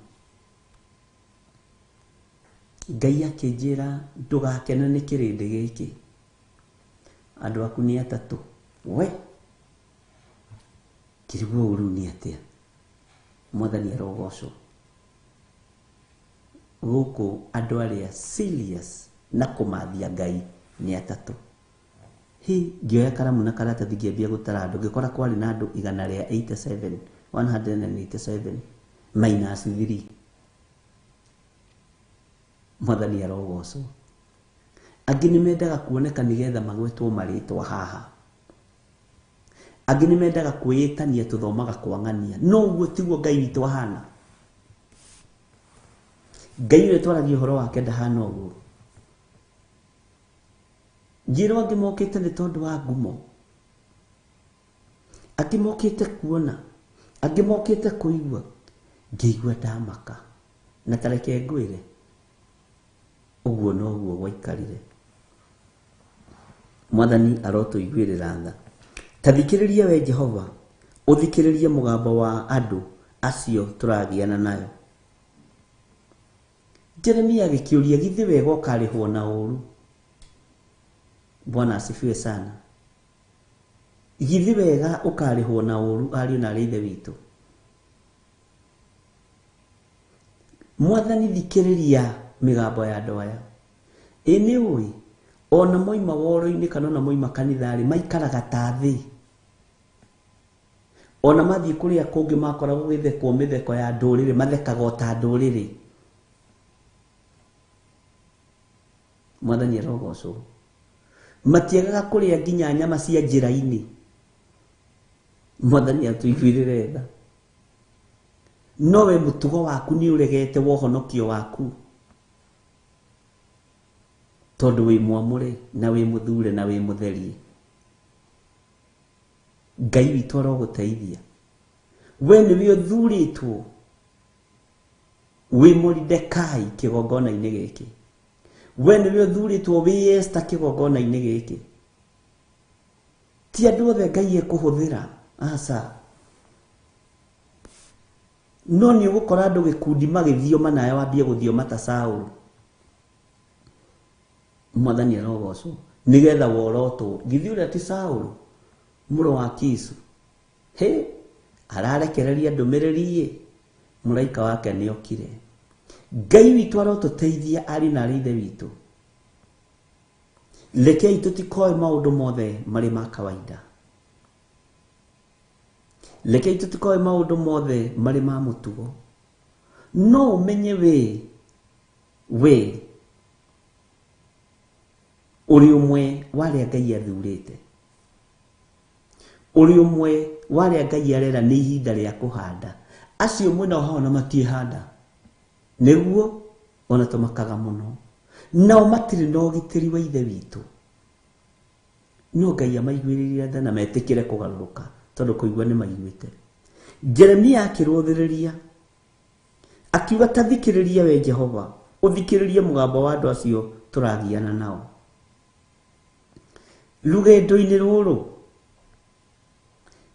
Ngai akĩnjĩra ndũgakene nĩ kĩrĩndĩ gĩkĩ, andũ aku nĩ atatũ. We kĩrigwo ũru nĩ atĩa? Mwathani arogocwo. Gũkũ andũ arĩa serious na kũmathia Ngai nĩ atatũ. Hi, ngĩoya karamu na karatathi ngĩambia gũtara andũ, ngĩkora kwarĩ na andũ igana rĩa 87, 187 minus 3. Mwathani arogocwo. Angĩ nĩ mendaga kuoneka nĩgetha magwetwo marĩtwa haha. Angĩ nĩ mendaga kwĩĩtania tũthomaga kwa ng'ania. No ũguo tiguo Ngai witũ ahana. Ngai ũrĩa twaragia ũhoro wake ndahana ũguo. Njĩrwo angĩ mokĩte nĩ tondũ wa ngumo, angĩ mokĩte kuona, angĩ mokĩte kũigua. Ngĩigua ndamaka, na tareke ngwĩre ũguo noguo gwaikarire. Mwathani arotũiguĩrĩra tha. Ta thikĩrĩria we Jehova, ũthikĩrĩrie mũgambo wa andũ acio tũragiana nayo. Jeremia agĩkĩũria, githĩ wega ũkarĩhwo na ũũru? Bwana asifiwe sana. Githĩ wega ũkarĩhwo na ũũru, ariũ na arĩ ithe witũ? Mwathani thikĩrĩria mĩgambo ya andũ aya. Ĩ nĩ ũĩ ona moima woro-inĩ kana ona moima kanitha-rĩ, maikaraga ta thĩ. Ona mathiĩ kũrĩa kũngĩ makora gũgĩthekwo mĩtheko ya ndũrĩrĩ, mathekaga o ta ndũrĩrĩ. Mwathani arogocwo. Matiagaga kũrĩa nginya nyama cia njĩra-inĩ. Mwathani atũiguĩrĩre tha. No we mũtugo waku nĩ ũregete wohonokio waku, tondũ wĩ mwamũre na wĩ mũthure na wĩ mũtherie. Ngai witũ arogũteithia. We nĩwe ũthurĩtwo wĩ Moridekai kĩgongona-inĩ gĩkĩ. We nĩwe ũthurĩtwo wĩ Esther kĩgongona-inĩ gĩkĩ. Ti andũ othe Ngai ekũhũthĩra, aca. No nĩ ũgũkora andũ gĩkundi magĩthioma nawe wambie gũthioma ta Saũlũ. Mwathani arogocwo. Nĩgetha worotwo. Githĩ ũrĩa ti Saũlũ mũrũ wa Kisu? Hĩ, ararekereria ndũmĩrĩri ĩ, mũraika wake nĩokire. Ngai witũ arotũteithia ariũ na arĩ ithe witũ. Rekei tũtikoe maũndũ mothe marĩ ma kawaida. Rekei tũtikoe maũndũ mothe marĩ ma mũtugo. No ũmenye we ũrĩ ũmwe wa arĩa Ngai athurĩte, ũrĩ ũmwe wa arĩa Ngai arera nĩ ihinda rĩa kũhanda. Acio mwena wa hao na matiĩhanda, nĩguo ona tũmakaga mũno. Nao matirĩ na ũgitĩri wa ithe witũ. No Ngai amaiguĩrĩire tha na metĩkĩre kũgarũrũka, tondũ kũigua nĩ maiguĩte. Jeremia akĩrũthĩrĩria akiuga, ta thikĩrĩria we Jehova, ũthikĩrĩrie mũgambo wa andũ acio tũragiana nao. Rũgendo-inĩ rũrũ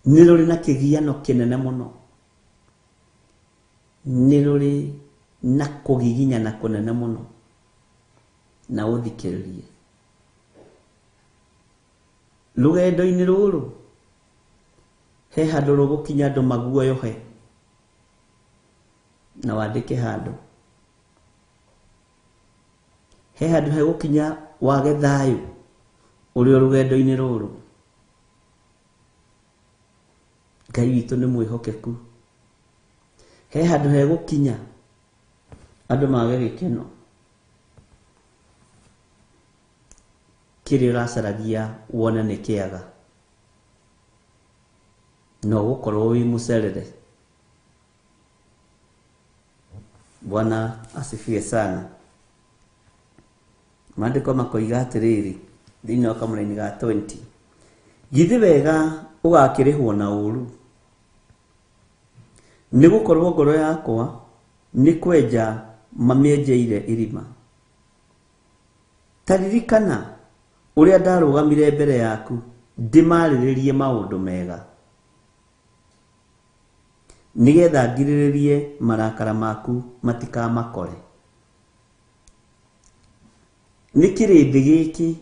nĩ rũrĩ na kĩgiano kĩnene mũno, nĩ rũrĩ na kũgiginyana kũnene mũno, na ũthikĩrĩrie. Rũgendo-inĩ rũrũ he handũ rũgũkinya andũ maguoyohe, na wandĩke handũ. He handũ hegũkinya wage thayũ ũrĩ o rũgendo-inĩ rũrũ. Ngai witũ nĩ mwĩhokeku. He handũ hegũkinya andũ mage gĩkeno kĩrĩa ũracaragia wone nĩ kĩaga, na ũgũkorwo wĩ mũcerere. Bwana asifiwe sana. Maandĩko makoiga atĩrĩrĩ thĩinĩ wa kamũraini ga 20, githĩ wega ũgakĩrĩhwo na ũũru? Nĩ gũkorwo ngoro yakwa nĩ kwenja mamĩenjeire irima. Ta ririkana ũrĩa ndarũgamire mbere yaku ndĩmarĩrĩrie maũndũ mega, nĩgetha ngirĩrĩrie marakara maku matikamakore. Nĩ kĩrĩndĩ gĩkĩ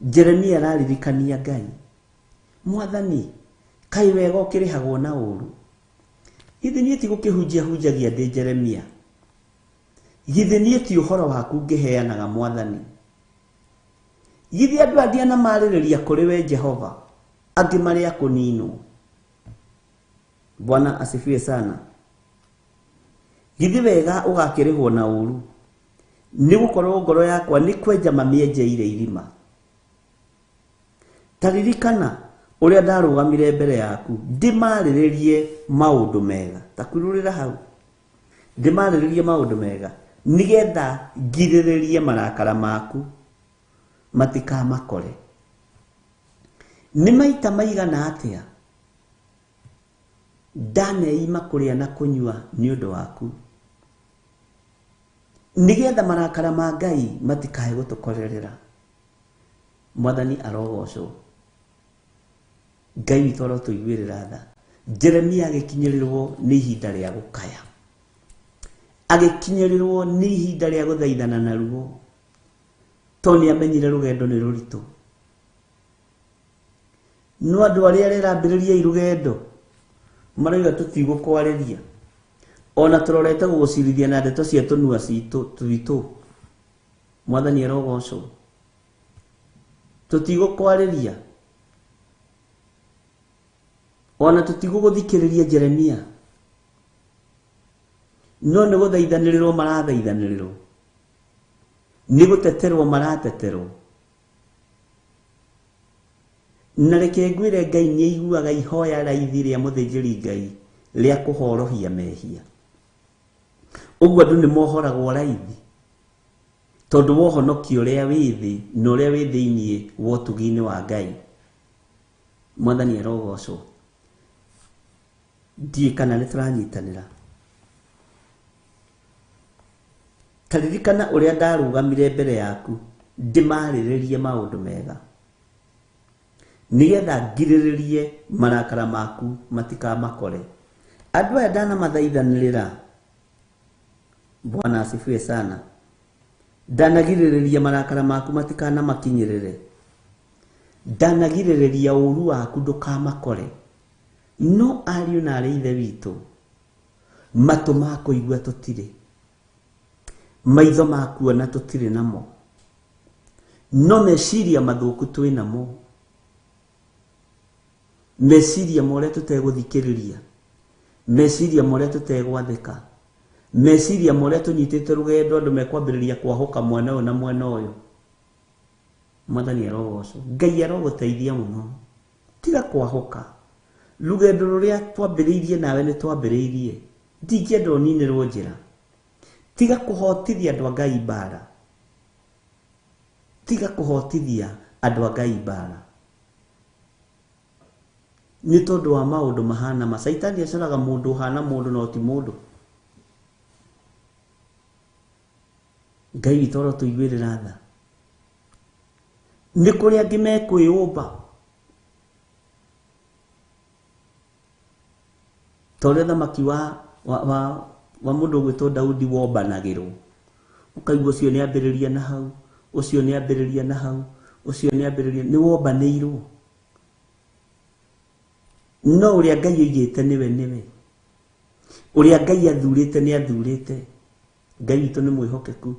Jeremia araririkania Ngai, Mwathani, kaĩ wega ũkĩrĩhagwo na ũũru? Githĩ niĩ ti gũkĩhunjia hunjagia ndĩ Jeremia? Githĩ niĩ ti ũhoro waku ngĩheanaga, Mwathani? Githĩ andũ aya ndianamarĩrĩria kũrĩ we Jehova, angĩ marĩ a kũninwo? Bwana asifiwe sana. Githĩ wega ũgakĩrĩhwo na ũũru? Nĩ gũkorwo ngoro yakwa nĩ kwenja mamĩenjeire irima. Ta ririkana ũrĩa ndarũgamire mbere yaku ndĩmarĩrĩrie maũndũ mega. Ta kururĩra hau. Ndĩmarĩrĩrie maũndũ mega nĩgetha ngirĩrĩrie marakara maku matikamakore. Nĩ maita maigana atĩa ndaneima kũrĩa na kũnyua nĩ ũndũ waku, nĩgetha marakara ma Ngai matikae gũtũkorerera. Mwathani arogocwo. Ngai witũ arotũiguĩrĩra tha. Jeremia agĩkinyĩrĩrwo nĩ ihinda rĩa gũkaya, agĩkinyĩrĩrwo nĩ ihinda rĩa gũthaithana na ruo, tondũ nĩ amenyire rũgendo nĩ rũritũ. No andũ arĩa arerambĩrĩria rũgendo marauga tũtigũkwarĩria, ona tũrorete gũgũcirithia na ndeto cia tũnua twitũ. Mwathani arogocwo. Tũtigũkwarĩria, ona tũtigũgũthikĩrĩria Jeremia, no nĩ gũthaithanĩrĩrwo marathaithanĩrĩrwo, nĩ gũteterwo marateterwo. Na reke ngwĩre Ngai nĩ aiguaga ihoya raithi rĩa mũthĩnjĩri Ngai rĩa kũhorohia mehia. Ũguo andũ nĩ mohoragwo raithi, tondũ wa ũhonokio ũrĩa wĩ thĩ na ũrĩa wĩ thĩinĩ wa ũtugi-inĩ wa Ngai. Mwathani arogocwo. Ndiĩ kana nĩ tũranyitanĩra. Ta ririkana ũrĩa ndarũgamire mbere yaku ndĩmarĩrĩrie maũndũ mega, nĩgetha ngirĩrĩrie marakara maku matikamakore. Andũ aya ndanamathaithanĩrĩra, Bwana asifiwe sana, ndanagirĩrĩria marakara maku matikanamakinyĩrĩre, ndanagirĩrĩria ũru waku ndũkamakore. No ariũ na arĩ ithe witũ, matũ ma kũigua tũtirĩ, maitho ma kuona tũtirĩ namo, no meciria mathũku twĩ namo, meciria ma ũrĩa tũtegũthikĩrĩria, meciria ma ũrĩa tũtegwathĩka, meciria ma ũrĩa tũnyitĩte rũgendo andũ mekwambĩrĩria kwahũka mwena ũyũ na mwena ũyũ. Mwathani arogocwo. Ngai arogũteithia mũno. Tiga kwahũka. Rũgendo rũrĩa twambĩrĩirie nawe nĩ twambĩrĩirie, ndingĩenda ũninĩrwo njĩra. Tiga kũhotithia andũ a Ngai mbara. Tiga kũhotithia andũ a Ngai mbara nĩ tondũ wa maũndũ mahana ma. Caitani acoraga mũndũ ũhana mũndũ no ti mũndũ. Ngai witũ arotũiguĩrĩra tha. Nĩ kũrĩ angĩ mekwĩyũmba ta ũrĩa thamaki wa mũndũ ũgwĩtwo Daudi wombanagĩrwo, ũkaigua ũcio nĩ ambĩrĩria na hau, ũcio nĩ ambĩrĩria na hau, ũcio nĩ ambĩrĩria, nĩ wombanĩirwo. No ũrĩa Ngai oigĩte nĩwe nĩwe, ũrĩa Ngai athurĩte nĩ athurĩte. Ngai witũ nĩ mwĩhokeku.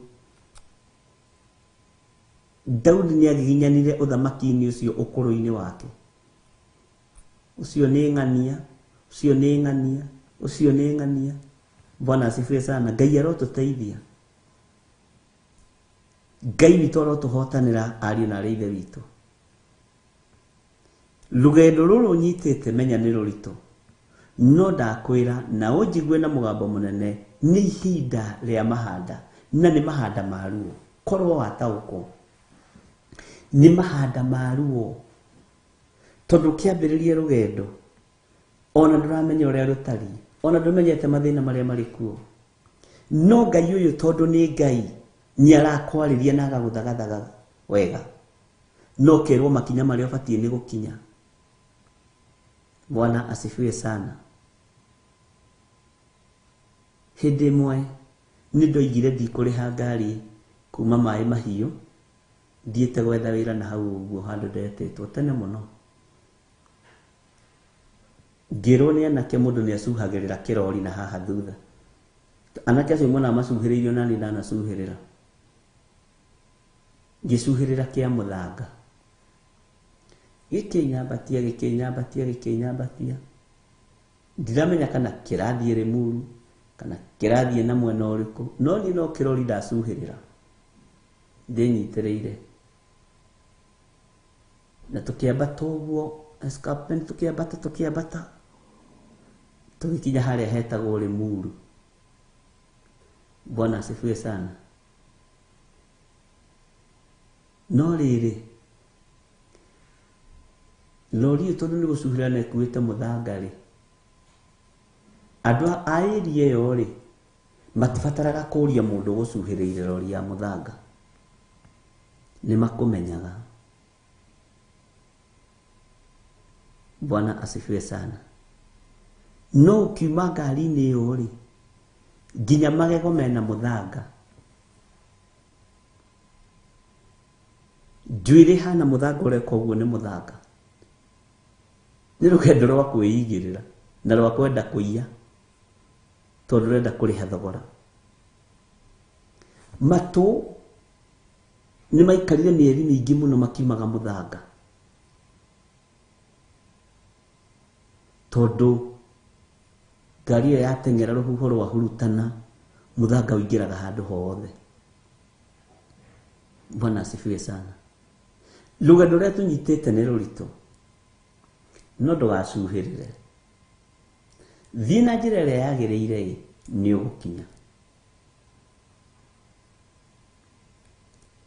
Daudi nĩ agiginyanire ũthamaki-inĩ ũcio ũkũrũ-inĩ wake. Ũcio nĩ ng'ania, ũcio nĩ ng'ania, ũcio nĩ ng'ania. Bwana asifiwe sana. Ngai arotũteithia. Ngai witũ arotũhotanĩra ariũ na arĩ ithe witũ. Rũgendo rũrũ ũnyitĩte menya nĩ rũritũ, no ndakwĩra na ũnjigue na mũgambo mũnene, nĩ ihinda rĩa mahanda, na nĩ mahanda ma ruo. Korwo wataũkwo, nĩ mahanda ma ruo, tondũ ũkĩambĩrĩria rũgendo ona ndũramenya ũrĩa rũtariĩ, ona ndũmenyete mathĩna marĩa marĩ kuo. No Ngai ũyũ tondũ nĩ Ngai nĩ arakwarĩria na agagũthagathaga wega, no kerwo makinya marĩa ũbatiĩ nĩ gũkinya. Bwana asifiwe sana. Hĩndĩ ĩmwe nĩ ndoigire ndikũrĩha ngari kuma maĩ mahiũ, thiĩte gwetha wĩra na hau ũguo handũ ndetĩtwo tene mũno. Ngĩrwo nĩ anake mũndũ nĩ acuhagĩrĩra kĩrori na haha thutha. Anake acio monaga macuhĩrĩirio na niĩ ndanacuhĩrĩra. Ngĩcuhĩrĩra kĩa mũthanga. Gĩkĩnyambatia, gĩkĩnyambatia, gĩkĩnyambatia. Ndiramenya kana kĩrathiĩ Rĩmuru, kana kĩrathiĩ na mwena ũrĩkũ, no niĩ no kĩrori ndacuhĩrĩra. Ndĩnyitĩrĩire. Na tũkĩambata ũguo, escarpment, tũkĩambata, tũkĩambata, tũgĩkinya harĩa hetagwo Rĩmuru. Bwana asifiwe sana. No rĩrĩ, lori ĩyo tondũ nĩ gũcuhĩra na ĩkuĩte mũthanga rĩ, andũ a area ĩyo rĩ, matibataraga kũria mũndũ ũgũcuhĩrĩire lori ya mũthanga, nĩ makũmenyaga. Bwana asifiwe sana. No ũkiuma ngari-inĩ ĩyo rĩ, nginya magego mena mũthanga, njuĩrĩ hana mũthanga ũreka ũguo nĩ mũthanga. Nĩ rũgendo rwa kwĩigĩrĩra na rwa kwenda kũiya, tondũ ũrenda kũrĩha thogora. Matũ nĩ maikarire mĩeri mĩingĩ mũno makiumaga mũthanga, tondũ ngari ĩyo yateng'era rũhuho rwahurutana, mũthanga ũingĩraga handũ hothe. Bwana asifiwe sana. Rũgendo rũrĩa tũnyitĩte nĩ rũritũ, no ndũgacuhĩrĩre. Thiĩ na njĩra ĩrĩa yagĩrĩire ĩ, nĩ ũgũkinya.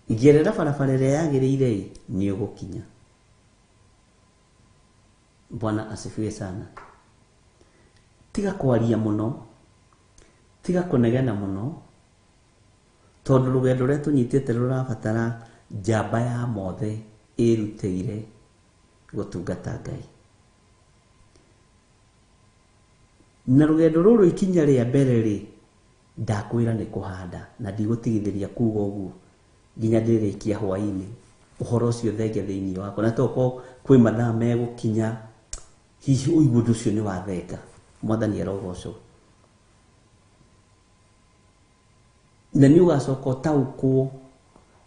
Gerera barabara ĩrĩa yagĩrĩire ĩ, nĩ ũgũkinya. Bwana asifiwe sana. Tiga kwaria mũno, tiga kũnegena mũno, tondũ rũgendo rũrĩa tũnyitĩte rũrabatara njamba ya mothe ĩrutĩire gũtungata Ngai. Na rũgendo rũrũ ikinya rĩa mbere rĩ, ndakwĩra nĩ kũhanda, na ndigũtigithĩria kuga ũguo nginya ndĩrĩkia hwaĩ-inĩ. Ũhoro ũcio thenge thĩinĩ wakwa, na tokorwo kwĩ mathaa megũkinya hihi ũigue ũndũ ũcio nĩ wathenga. Mwathani arogocwo. Na nĩ ũgacoka ũtaũkwo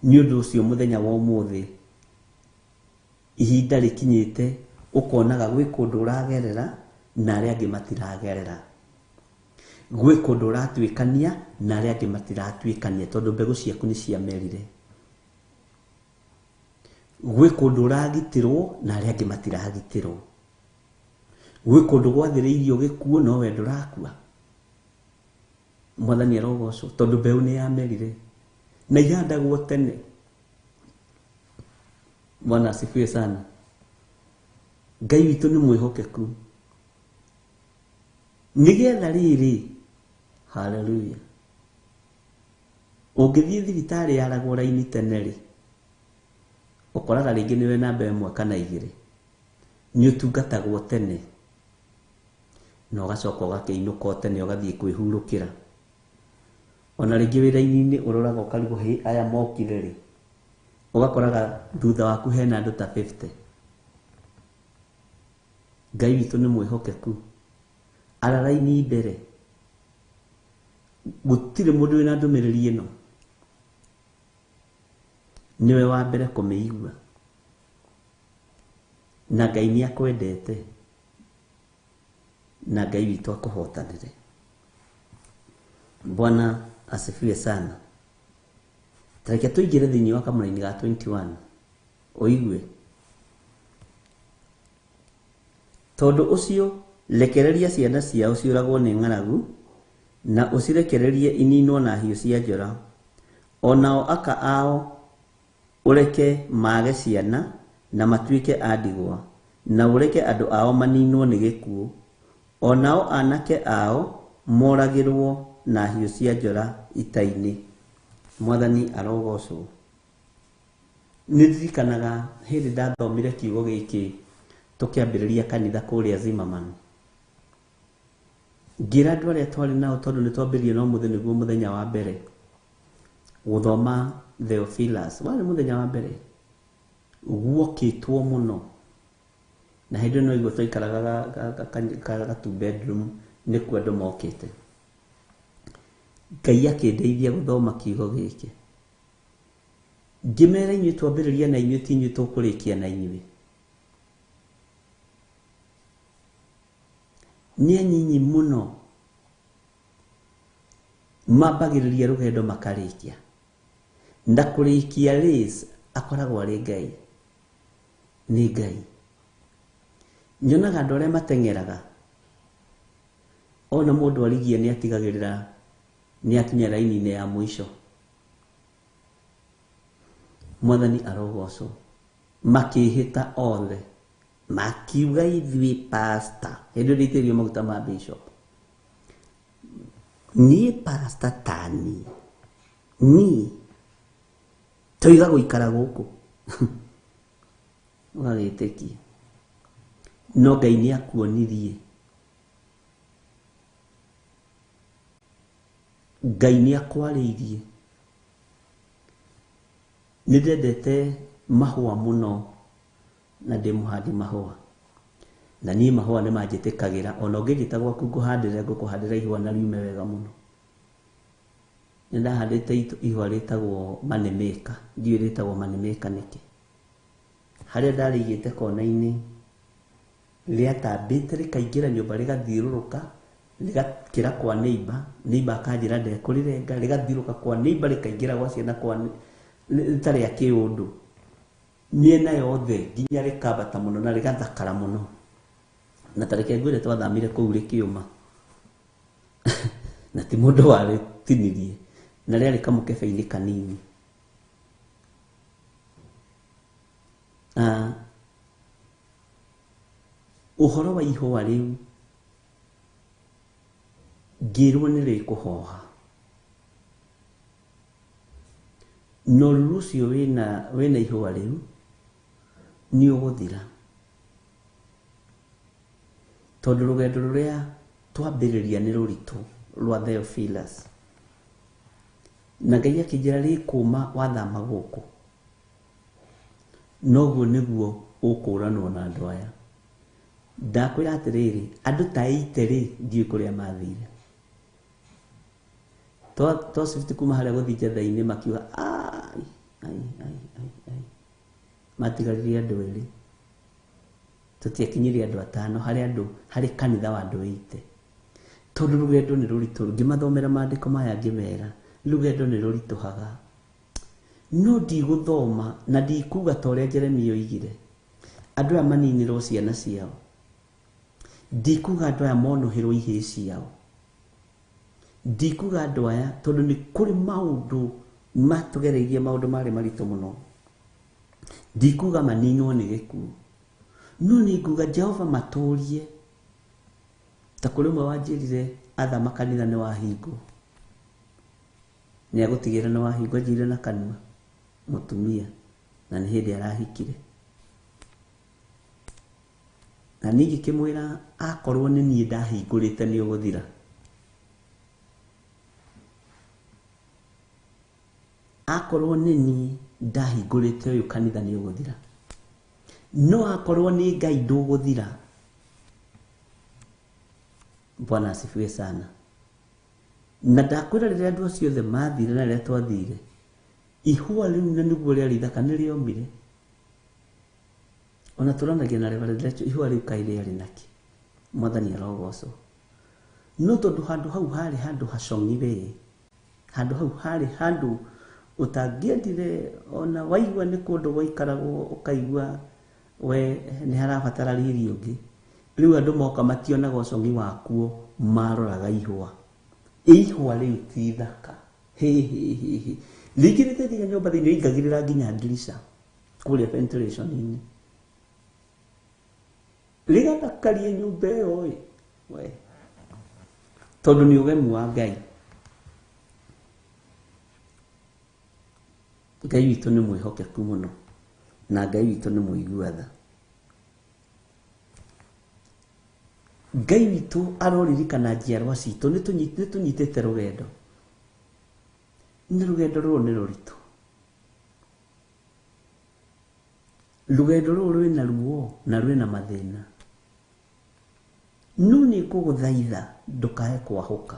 nĩ ũndũ ũcio mũthenya wa ũmũthĩ. Ihinda rĩkinyĩte ũkonaga gwĩ kũndũ ũragerera na arĩa angĩ matiragerera, gwĩ kũndũ ũratuĩkania na arĩa angĩ matiratuĩkania, tondũ mbegũ ciaku nĩ ciamerire. Gwĩ kũndũ ũragitĩrwo na arĩa angĩ matiragitĩrwo, gwĩ kũndũ gwathĩrĩirio gĩkuũ no we ndũrakua. Mwathani arogocwo, tondũ mbeũ nĩ yamerire na ihandagwo tene. Bwana asifiwe sana. Ngai witũ nĩ mwĩhokeku. Nĩgetha rĩrĩ, haleluya, ũngĩthiĩ thibitarĩ yaragwo raini tene rĩ, ũkoraga rĩngĩ nĩwe namba 1 kana 2, nĩ ũtungatagwo tene na ũgacoka ũgakĩinũka o tene ũgathiĩ kwĩhurũkĩra. Ona rĩngĩ wĩra-inĩ ũroraga ũkarigwo, hĩ, aya mokire rĩ, ũgakoraga thutha waku hena andũ ta 50. Ngai witũ nĩ mwĩhokeku. Ara raini mbere, gũtirĩ mũndũ wĩna ndũmĩrĩri ĩno, nĩwe wa mbere kũmĩigua. Na Ngai nĩ akwendete, na Ngai witũ akũhotanĩre. Bwana asifiwe sana. Tareke tũingĩre thĩinĩ wa kamũraini ga 21 ũigue. Tondũ ũcio rekereria ciana ciao ciũragwo nĩ ng'aragu, na ũcirekererie ininwo na hiũ cia njora. Onao aka ao ũreke mage ciana na matuĩke a ndigwa, na ũreke andũ ao maninwo nĩ gĩkuũ. Onao anake ao moragĩrwo na hiũ cia njora ita-inĩ. Mwathani arogocwo. Nĩ ndirikanaga hĩndĩ ndathomire kiugo gĩkĩ tũkĩambĩrĩria kanitha kũrĩa Zimmerman. Ngĩra andũ arĩa twarĩ nao, tondũ nĩ twambĩrĩirie no mũthĩ nĩguo mũthenya wa mbere gũthoma Theophilus, warĩ mũthenya wa mbere guokĩtwo mũno, na hĩndĩ ĩyo no igua twaikaraga ga two bedroom, nĩkuo andũ mokĩte. Ngai akĩndeithia gũthoma kiugo gĩkĩ, ngĩmera inyuĩ twambĩrĩria na inyuĩ ti inyuĩ tũkũrĩkia na inyuĩ. Nĩ anyinyi mũno mambagĩrĩria rũgendo makarĩkia, na kũrĩkia race akoragwo arĩ Ngai. Nĩ Ngai. Nyonaga andũ arĩa mateng'eraga, ona mũndũ arigie nĩ atigagĩrĩra Nĩ akinya raini-inĩ ya mũico. Mwathani arogocwo. Makĩhĩta othe makiuga ithuĩ pastor, hĩndĩ ĩyo ndĩitĩrĩrio maguta ma bishop, niĩ pastor tani niĩ toiga gũikara gũkũ ũgagĩtĩkia, no Ngai nĩ akuonirie, Ngai nĩ akwarĩirie. Nĩ ndendete mahũa mũno na ndĩ mũhandi mahũa, na niĩ mahũa nĩ manjĩtĩkagĩra, ona ũngĩnjĩta gwaku ngũhandĩre, ngũkũhandĩra ihũa na riume wega mũno. Nĩ ndahandĩte ihũa rĩtagwo moneymaker, ndiũĩ rĩtagwo moneymaker nĩkĩ. Harĩa ndarĩigĩte kona-inĩ rĩatambĩte rĩkaingĩra nyũmba rĩgathiũrũrũka rĩgakĩra kwa neighbor, neighbor akanjĩra ndekũrĩrenga, rĩgathiũrũrũka kwa neighbor rĩkaingĩra gwa ciana kwa rĩtarĩ rĩa kĩũndũ, mĩena yothe nginya rĩkambata mũno na rĩgathakara mũno. Na ta reke ngwĩre twathamire kũu rĩkĩũma na ti mũndũ warĩtinirie, na rĩarĩ kamũkebe-inĩ kanini. Ũhoro wa ihũa rĩu ngĩrwo nĩ rĩkũhoha, na ũruru ũcio wĩna ihũa rĩu nĩ ũgũthira, tondũ rũgendo rũrĩa twambĩrĩria nĩ rũritũ rwa Theophilus. Na Ngai akĩnjĩra rĩkũma wathama gũkũ, noguo nĩguo ũkũranwo na andũ aya. Ndakwĩra atĩrĩrĩ, andũ ta 80 rĩ, ndiũĩ kũrĩa mathire. Twa shift kuma harĩa gũthiĩ Njetha-inĩ makiuga ai ai ai ai ai, matigaririe andũ erĩ, tũtiakinyirie andũ atano harĩ andũ, harĩ kanitha wa andũ 80. Tondũ rũgendo nĩ rũritũ, ngĩmathomera maandĩko maya ngĩmera rũgendo nĩ rũritũhaga, no ndigũthoma na ndikuga ta ũrĩa Jeremia oigire, andũ aya maninĩrwo ciana ciao, ndikuga andũ aya monũhĩrwo ihĩĩ ciao, ndikuga andũ aya, tondũ nĩ kũrĩ maũndũ matũgereirie, maũndũ marĩ maritũ mũno, ndikuga maninwo nĩ gĩkuũ, no nĩ nguga Jehova matũrie. Ta kũrĩ ũmwe wanjĩrire athama kanitha nĩ wahingwo, nĩ agũtigĩra nĩ wahingwo, anjĩrire na kanua mũtumia, na nĩ hĩndĩ arahikire. Na niĩ ngĩkĩmwĩra akorwo nĩ niĩ ndahingũrĩte nĩ ũgũthira, akorwo nĩ niĩ ndahingũrĩte ũyũ kanitha nĩ ũgũthira, no akorwo nĩ Ngai ndũgũthira. Bwana asifiwe sana. Na ndakwĩra rĩrĩa andũ acio othe mathire na rĩrĩa twathire, ihũa rĩu na nĩguo rĩarĩ ithaka nĩ rĩomire. Ona tũranagia na Reverend Rachel, ihũa rĩu kaĩ rĩarĩ nakĩ? Mwathani arogocwo. No tondũ handũ hau harĩ handũ hacong'ire, handũ hau harĩ handũ ũtangĩendire ona waigua nĩ kũndũ gwaikaragwo ũkaigua we nĩ harabatara riri ũngĩ. Rĩu andũ moka mationaga ũcong'i wakuo, maroraga ihũa. Ihũa rĩu ti ithaka. Hĩ hĩ hĩ hĩ. Rĩingĩrĩte nginya nyũmba thĩinĩ, rĩingagĩrĩra nginya ndirica kũrĩa ventilation-inĩ, rĩgathakaria nyũmba ĩyo ĩ, we, tondũ nĩ ũgemu wa Ngai. Ngai witũ nĩ mwĩhokeku mũno, na Ngai witũ nĩ mũigua tha. Ngai witũ aroririkana njiarwa citũ, nĩ tũnyitĩte rũgendo, nĩ rũgendo rũrũ nĩ rũritũ, rũgendo rũrũ rwĩna ruo na rwĩna mathĩna, no nĩ ngũgũthaitha ndũkae kwahũka,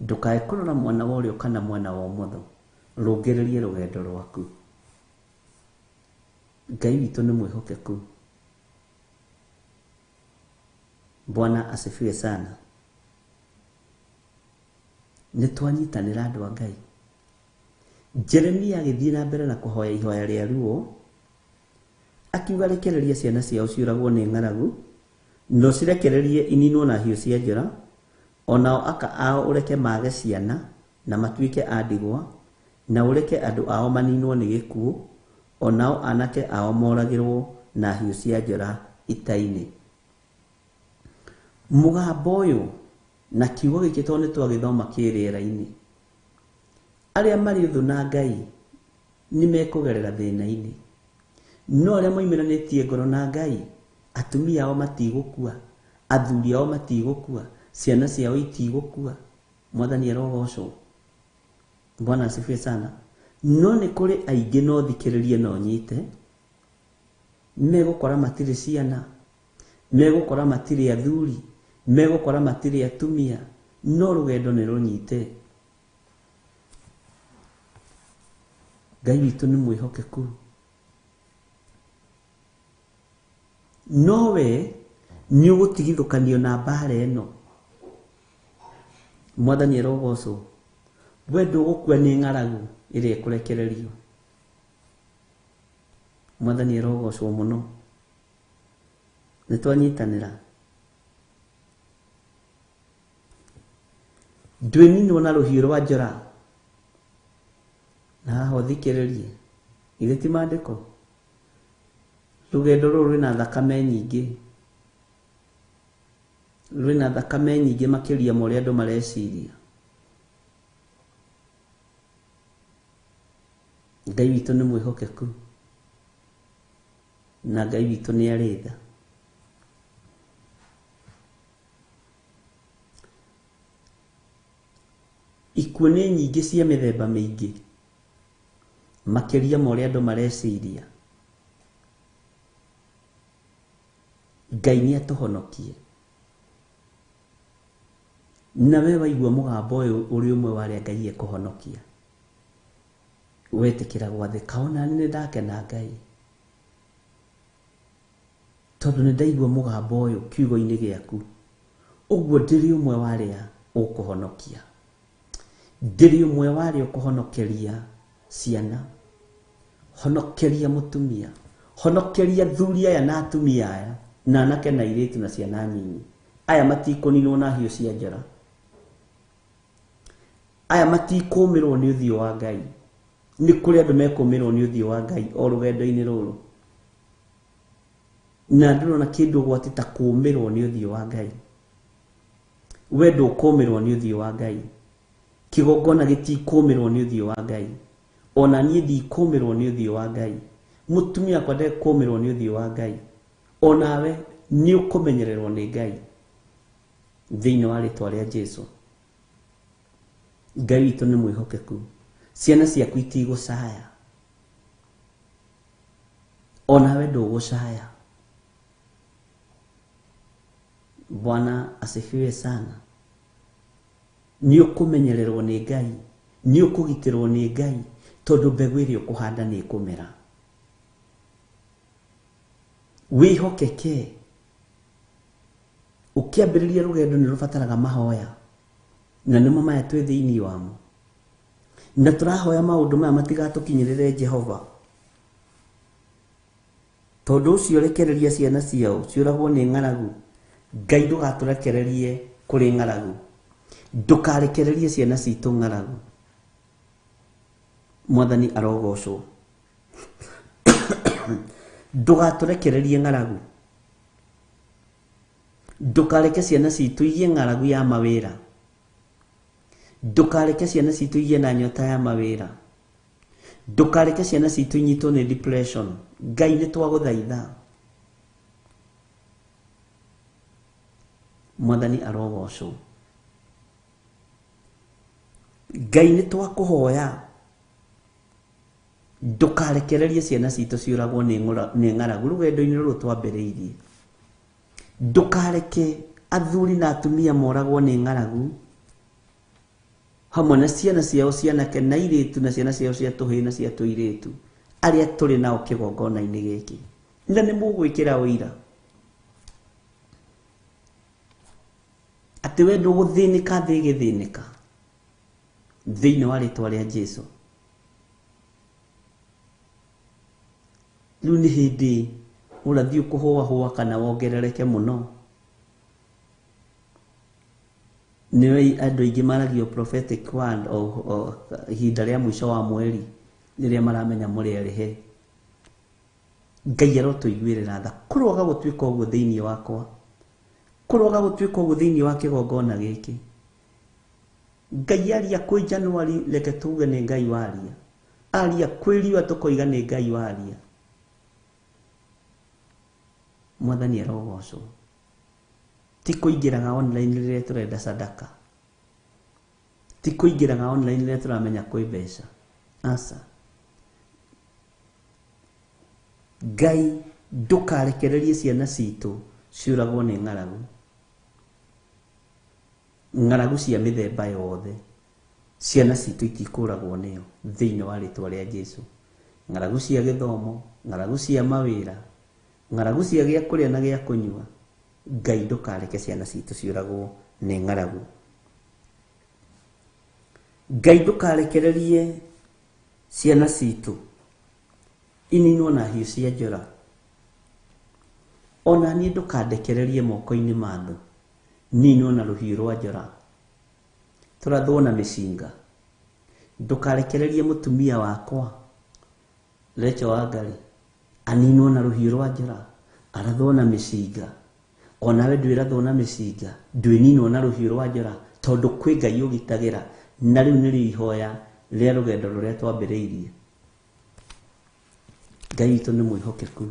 ndũkae kũrora mwena wa ũrĩo kana mwena wa ũmotho, rũngĩrĩrie rũgendo rwaku. Ngai witũ nĩ mwĩhokeku. Bwana asifiwe sana. Nĩ twanyitanĩra andũ a Ngai. Jeremia agĩthiĩ na mbere na kũhoya ihoya rĩa ruo, akiuga rekereria ciana ciao ciũragwo nĩ ng'aragu, no cirekererie ininwo na hiũ cia njora, O nao aka ao ũreke mage ciana na matuĩke a ndigwa, na ũreke andũ ao maninwo nĩ gĩkuũ, o nao anake ao moragĩrwo na hiũ cia njora ita-inĩ. Mũgambo ũyũ na kiugo gĩkĩ tondũ nĩ twagĩthoma kĩ rĩera-inĩ, arĩa marĩ ũthũ na Ngai nĩ mekũgerera thĩna-inĩ, no arĩa moimĩranĩtie ngoro na Ngai, atumia ao matigũkua, athuri ao matigũkua, ciana ciao itigũkua. Mwathani arogocwo. Bwana asifiwe sana. No nĩ kũrĩ aingĩ no thikĩrĩrie no nyite, megũkora matirĩ ciana, megũkora matirĩ athuri, megũkora matirĩ atumia, no rũgendo nĩ rũnyite. Ngai witũ nĩ mwĩhokeku. No we nĩ ũgũtigithũkanio na mbara ĩno. Mwathani arogocwo. We ndũgũkua nĩ ng'aragu ĩrĩa ĩkũrekererio. Mwathani arogocwo mũno. Nĩ twanyitanĩra. Ndwĩninwo na rũhiũ rwa njora. Na haha ũthikĩrĩrie, githĩ ti maandĩko? Rũgendo rũrũ rwĩna thakame nyingĩ, rwĩna thakame nyingĩ makĩria ma ũrĩa andũ mareciria. Ngai witũ nĩ mwĩhokeku na Ngai witũ nĩ arĩ tha. Ikuũ nĩ nyingĩ cia mĩthemba mĩingĩ makĩria ma ũrĩa andũ mareciria. Ngai nĩ atũhonokie. Na we waigua mũgambo ũyũ ũrĩ ũmwe wa arĩa Ngai ekũhonokia, wetĩkĩra gwathĩka, ona niĩ nĩ ndakena Ngai, tondũ nĩ ndaigua mũgambo ũyũ kiugo-inĩ gĩaku. Ũguo ndĩrĩ ũmwe wa arĩa ũkũhonokia, ndĩrĩ ũmwe wa arĩa ũkũhonokeria ciana, honokeria mũtumia, honokeria athuri aya na atumia aya, na anake na airĩtu na ciana nyinyi. Aya matikũninwo na hiũ cia njora, aya matikũmĩrwo nĩ ũthiũ wa Ngai. Nĩ kũrĩ andũ mekũmĩrwo nĩ ũthiũ wa Ngai o rũgendo-inĩ rũrũ, na ndũrona kĩndũ ũgwati ta kũmĩrwo nĩ ũthiũ wa Ngai. We ndũkũmĩrwo nĩ ũthiũ wa Ngai, kĩgongona gĩtikũmĩrwo nĩ ũthiũ wa Ngai, ona niĩ ndikũmĩrwo nĩ ũthiũ wa Ngai, mũtumia wakwa ndekũmĩrwo nĩ ũthiũ wa Ngai, onawe nĩ ũkũmenyererwo nĩ Ngai thĩinĩ wa rĩtwa rĩa Jesu. Ngai witũ nĩ mwĩhokeku. Ciana ciaku itigũcaya, onawe ndũgũcaya. Bwana asifiwe sana. Nĩ ũkũmenyererwo nĩ Ngai, nĩ ũkũgitĩrwo nĩ Ngai, tondũ mbegũ ĩrĩa ũkũhanda nĩ ĩkũmera. Wĩhokeke. Ũkĩambĩrĩria rũgendo nĩ rũbataraga mahoya, na nĩmo maya twĩ thĩinĩ wamo, na tũrahoya maũndũ maya matigatũkinyĩrĩre Jehova. Tondũ ũcio rekereria ciana ciao ciũragwo nĩ ng'aragu. Ngai ndũgatũrekererie kũrĩ ng'aragu, ndũkarekererie ciana citũ ng'aragu. Mwathani arogocwo. Ndũgatũrekererie ng'aragu, ndũkareke ciana citũ igĩe ng'aragu ya mawĩra, ndũkareke ciana citũ igĩe na nyota ya mawĩra, ndũkareke ciana citũ inyitwo nĩ depression. Ngai nĩ twagũthaitha. Mwathani arogocwo. Ngai nĩ twakũhoya, ndũkarekererie ciana citũ ciũragwo nĩ ng'aragu rũgendo-inĩ rũrũ twambĩrĩirie. Ndũkareke athuri na atumia moragwo nĩ ng'aragu hamwe na ciana ciao cianake na airĩtu na ciana ciao cia tũhĩĩ na cia tũirĩtu arĩa tũrĩ nao kĩgongona-inĩ gĩkĩ. Na nĩ mũgwĩkĩra ũira atĩ we ndũgũthĩnĩka thĩ ĩgĩthĩnĩka thĩinĩ wa rĩtwa rĩa Jesu. Rĩu nĩ hĩndĩ ũrathiĩ ũkũhũahũa kana wongerereke mũno. Nĩ andũ aingĩ maragio prophetic word o ihinda rĩa mũico wa mweri rĩrĩa maramenya mũrĩ arĩhe. Ngai arotũiguĩrĩra tha. Kũroga gũtuĩka ũguo thĩinĩ wakwa, kũroga gũtuĩka ũguo thĩinĩ wa kĩgongona gĩkĩ. Ngai aria kwĩ January, reke tuge nĩ Ngai waria. Aria kwĩ riũa tũkoiga nĩ Ngai waria. Mwathani arogocwo. Ti kũingĩraga online rĩrĩa tũrenda sadaka, ti kũingĩraga online rĩrĩa tũramenya kwĩ mbeca. Aca. Ngai ndũkarekererie ciana citũ ciũragwo nĩ ng'aragu, ng'aragu cia mĩthemba yothe. Ciana citũ itikũragwo nĩyo thĩinĩ wa rĩtwa rĩa Jesu. Ng'aragu cia gĩthomo, ng'aragu cia mawĩra, ng'aragu cia gĩa kũrĩa na gĩa kũnyua. Ngai ndũkareke ciana citũ ciũragwo nĩ ng'aragu. Ngai ndũkarekererie ciana citũ ininwo na hiũ cia njora. Ona niĩ ndũkandekererie moko-inĩ ma thũ, ninwo na rũhiũ rwa njora, tũrathwo na mĩcinga. Ndũkarekererie mũtumia wakwa Rachel Wangari aninwo na rũhiũ rwa njora, arathwo na mĩcinga. Onawe ndwĩrathwo na mĩcinga, ndwĩninwo na rũhiũ rwa njora, tondũ kwĩ Ngai ũgitagĩra. Na rĩu nĩrĩo ihoya rĩa rũgendo rũrĩa twambĩrĩirie. Ngai witũ nĩ mwĩhokeku.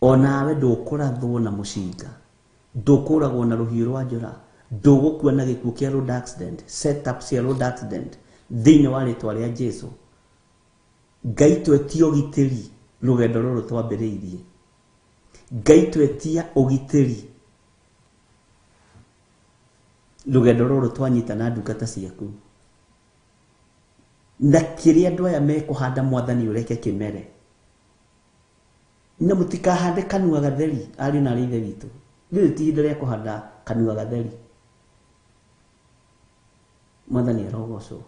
Onawe ndũkũrathwo na mũcinga, ndũkũragwo na rũhiũ rwa njora, ndũgũkua na gĩkuũ kĩa road accident, set up cia road accident thĩinĩ wa rĩtwa rĩa Jesu. Ngai twetie ũgitĩri rũgendo rũrũ twambĩrĩirie. Ngai twetia ũgitĩri rũgendo rũrũ twanyita na ndungata ciaku. Na kĩrĩa andũ aya mekũhanda Mwathani ũreke kĩmere. Na mũtikahande kanua gatheri, ariũ na arĩ ithe witũ. Rĩrĩ ti ihinda rĩa kũhanda kanua gatheri. Mwathani arogocwo.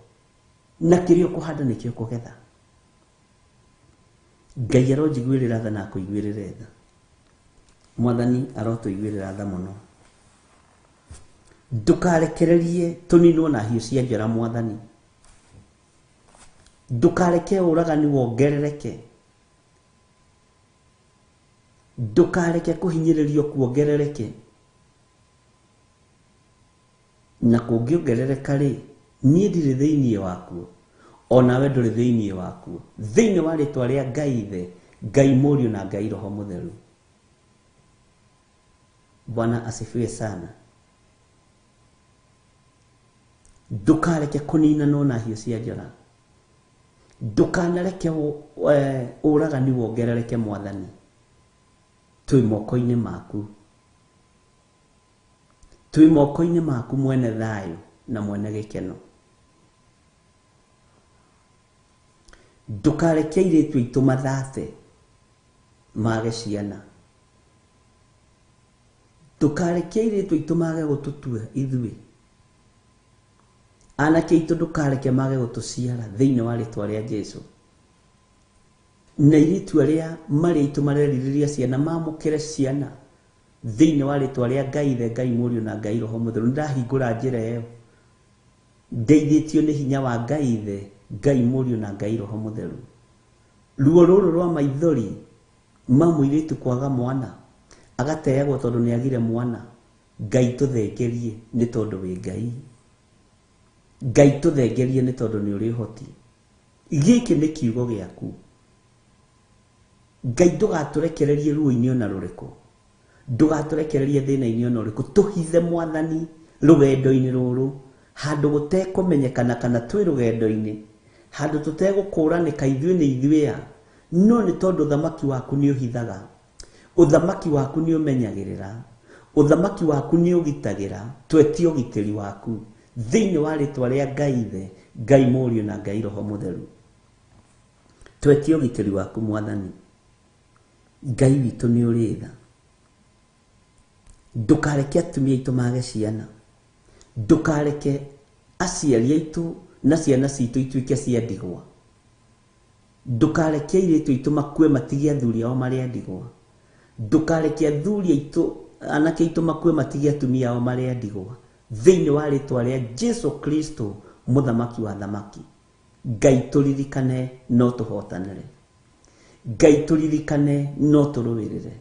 Na kĩrĩa ũkũhanda nĩkĩo ũkũgetha. Ngai aronjiguĩrĩra tha na akũiguĩrĩre tha. Mwathani arotũiguĩrĩra tha mũno. Ndũkarekererie tũninwo na hiũ cia njora Mwathani. Ndũkareke ũragani wongerereke. Ndũkareke kũhinyĩrĩrio kuongerereke. Na kũngĩongerereka rĩ, niĩ ndirĩ thĩinĩ wakuo, onawe ndũrĩ thĩinĩ wakuo. Thĩinĩ wa rĩtwa rĩa Ngai Ithe, Ngai Mũriũ na Ngai Roho Mũtheru. Bwana asifiwe sana. Ndũkareke kũninanwo na hiũ cia njora. Ndũkanareke ũragani wongerereke Mwathani. Twĩ moko-inĩ maku. Twĩ moko-inĩ maku mwene thayũ na mwene gĩkeno. Ndũkareke airĩtu aitũ mathate mage ciana. Ndũkareke airĩtu aitũ mage gũtũtua ithuĩ. Anake aitũ ndũkareke mage gũtũciara thĩinĩ wa rĩtwa rĩa Jesu. Na airĩtu arĩa marĩ aitũ marerirĩria ciana mamũkĩre ciana thĩinĩ wa rĩtwa rĩa Ngai Ithe, Ngai Mũriũ na Ngai Roho Mũtheru. Nĩndahingũra njĩra ĩyo ndeithĩtio nĩ hinya wa Ngai Ithe, Ngai Mũriũ na Ngai Roho Mũtheru. Ruo rũrũ rwa maithori ma mũirĩtu kwaga mwana, agateagwo tondũ nĩagire mwana, Ngai tũthengerie nĩ tondũ wĩ Ngai. Ngai tũthengerie nĩ tondũ nĩ ũrĩ ũhoti. Gĩkĩ nĩ kiugo gĩaku. Ngai ndũgatũrekererie ruo-inĩ ona rũrĩkũ, ndũgatũrekererie thĩna-inĩ ona ũrĩkũ. Tũhithe Mwathani rũgendo-inĩ rũrũ, handũ gũtekũmenyekana kana twĩ rũgendo-inĩ, handũ tũtegũkũranĩka ithuĩ nĩ ithuĩ a, no nĩ tondũ ũthamaki waku nĩ ũhithaga, ũthamaki waku nĩ ũmenyagĩrĩra, ũthamaki waku nĩ ũgitagĩra. Twetie ũgitĩri waku thĩinĩ wa rĩtwa rĩa Ngai Ithe, Ngai Mũriũ na Ngai Roho Mũtheru. Twetie ũgitĩri waku Mwathani. Ngai witũ nĩ ũrĩ tha. Ndũkareke atumia aitũ mage ciana. Ndũkareke aciari aitũ na ciana citũ ituĩke cia ndigwa. Ndũkareke airĩtu aitũ makue matige athuri ao marĩ a ndigwa. Ndũkareke athuri aitũ, anake aitũ makue matige atumia ao marĩ a ndigwa. Thĩinĩ wa rĩtwa rĩa Jesu Kristo mũthamaki wa thamaki, Ngai tũririkane no tũhotanĩre, Ngai tũririkane no tũrũĩrĩre,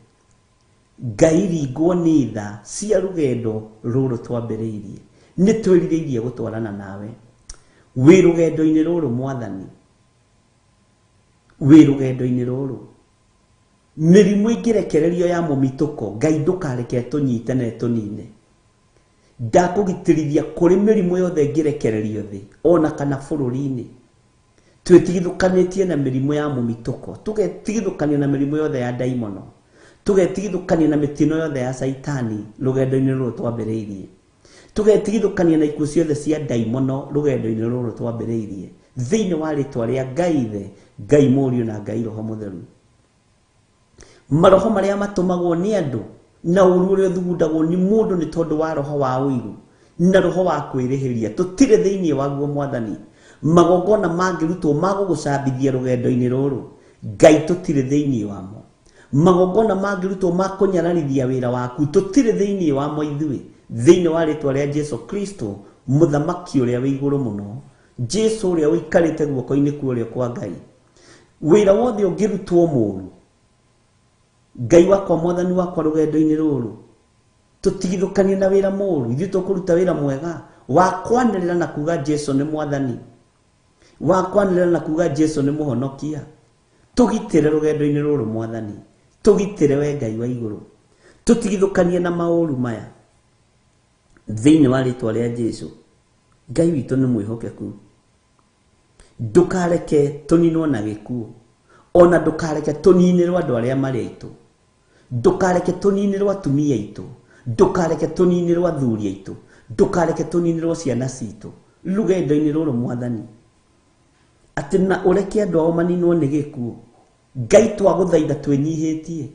Ngai ringwo nĩ tha cia rũgendo rũrũ twambĩrĩirie, nĩ twĩrirĩirie gũtwarana nawe wĩ rũgendo-inĩ rũrũ mwathani, wĩ rũgendo-inĩ rũrũ. Mĩrimũ ĩngĩrekererio ya mũmitũko, Ngai ndũkareke tũnyite na ĩtũnine. Ndakũgitĩrithia kũrĩ mĩrimũ yothe ĩngĩrekererio thĩ ona kana bũrũri-inĩ. Twĩtigithũkanĩtie na mĩrimũ ya mũmitũko, tũgetigithũkania na mĩrimũ yothe ya ndaimono, tũgetigithũkania na mĩtino yothe ya caitani rũgendo-inĩ rũrũ twambĩrĩirie, tũgetigithũkania na ikuũ ciothe cia ndaimono rũgendo-inĩ rũrũ twambĩrĩirie, thĩinĩ wa rĩtwa rĩa Ngai Ithe, Ngai Mũriũ na Ngai Roho Mũtheru. Maroho marĩa matũmagwo nĩ andũ na ũru ũrĩa ũthugundagwo nĩ mũndũ nĩ tondũ wa roho wa ũiru na roho wa kwĩrĩhĩria, tũtirĩ thĩinĩ waguo mwathani. Magongona mangĩrutwo ma gũgũcambithia rũgendo-inĩ rũrũ, Ngai tũtirĩ thĩinĩ wamo. Magongona mangĩrutwo ma kũnyararithia wĩra waku, tũtirĩ thĩinĩ wamo ithuĩ, thĩinĩ wa rĩtwa rĩa Jesu Kristo mũthamaki ũrĩa wĩ igũrũ mũno, Jesu ũrĩa ũikarĩte guoko-inĩ kwa ũrĩo kwa Ngai. Wĩra wothe ũngĩrutwo mũru, Ngai wakwa mwathani wakwa rũgendo-inĩ rũrũ, tũtigithũkanie na wĩra mũru, ithuĩ tũkũruta wĩra mwega wa kwanĩrĩra na kuga Jesu nĩ mwathani, wa kwanĩrĩra na kuga Jesu nĩ mũhonokia. Tũgitĩre rũgendo-inĩ rũrũ mwathani, tũgitĩre we Ngai wa igũrũ, tũtigithũkanie na maũru maya thĩinĩ wa rĩtwa rĩa Jesu. Ngai witũ nĩ mwĩhokeku, ndũkareke tũninwo na gĩkuũ, ona ndũkareke tũninĩrwo andũ arĩa marĩ aitũ, ndũkareke tũninĩrwo atumia aitũ, ndũkareke tũninĩrwo athuri aitũ, ndũkareke tũninĩrwo ciana citũ rũgendo-inĩ rũrũ mwathani, atĩ na ũreke andũ ao maninwo nĩ gĩkuũ. Ngai twagũthaitha twĩnyihĩtie,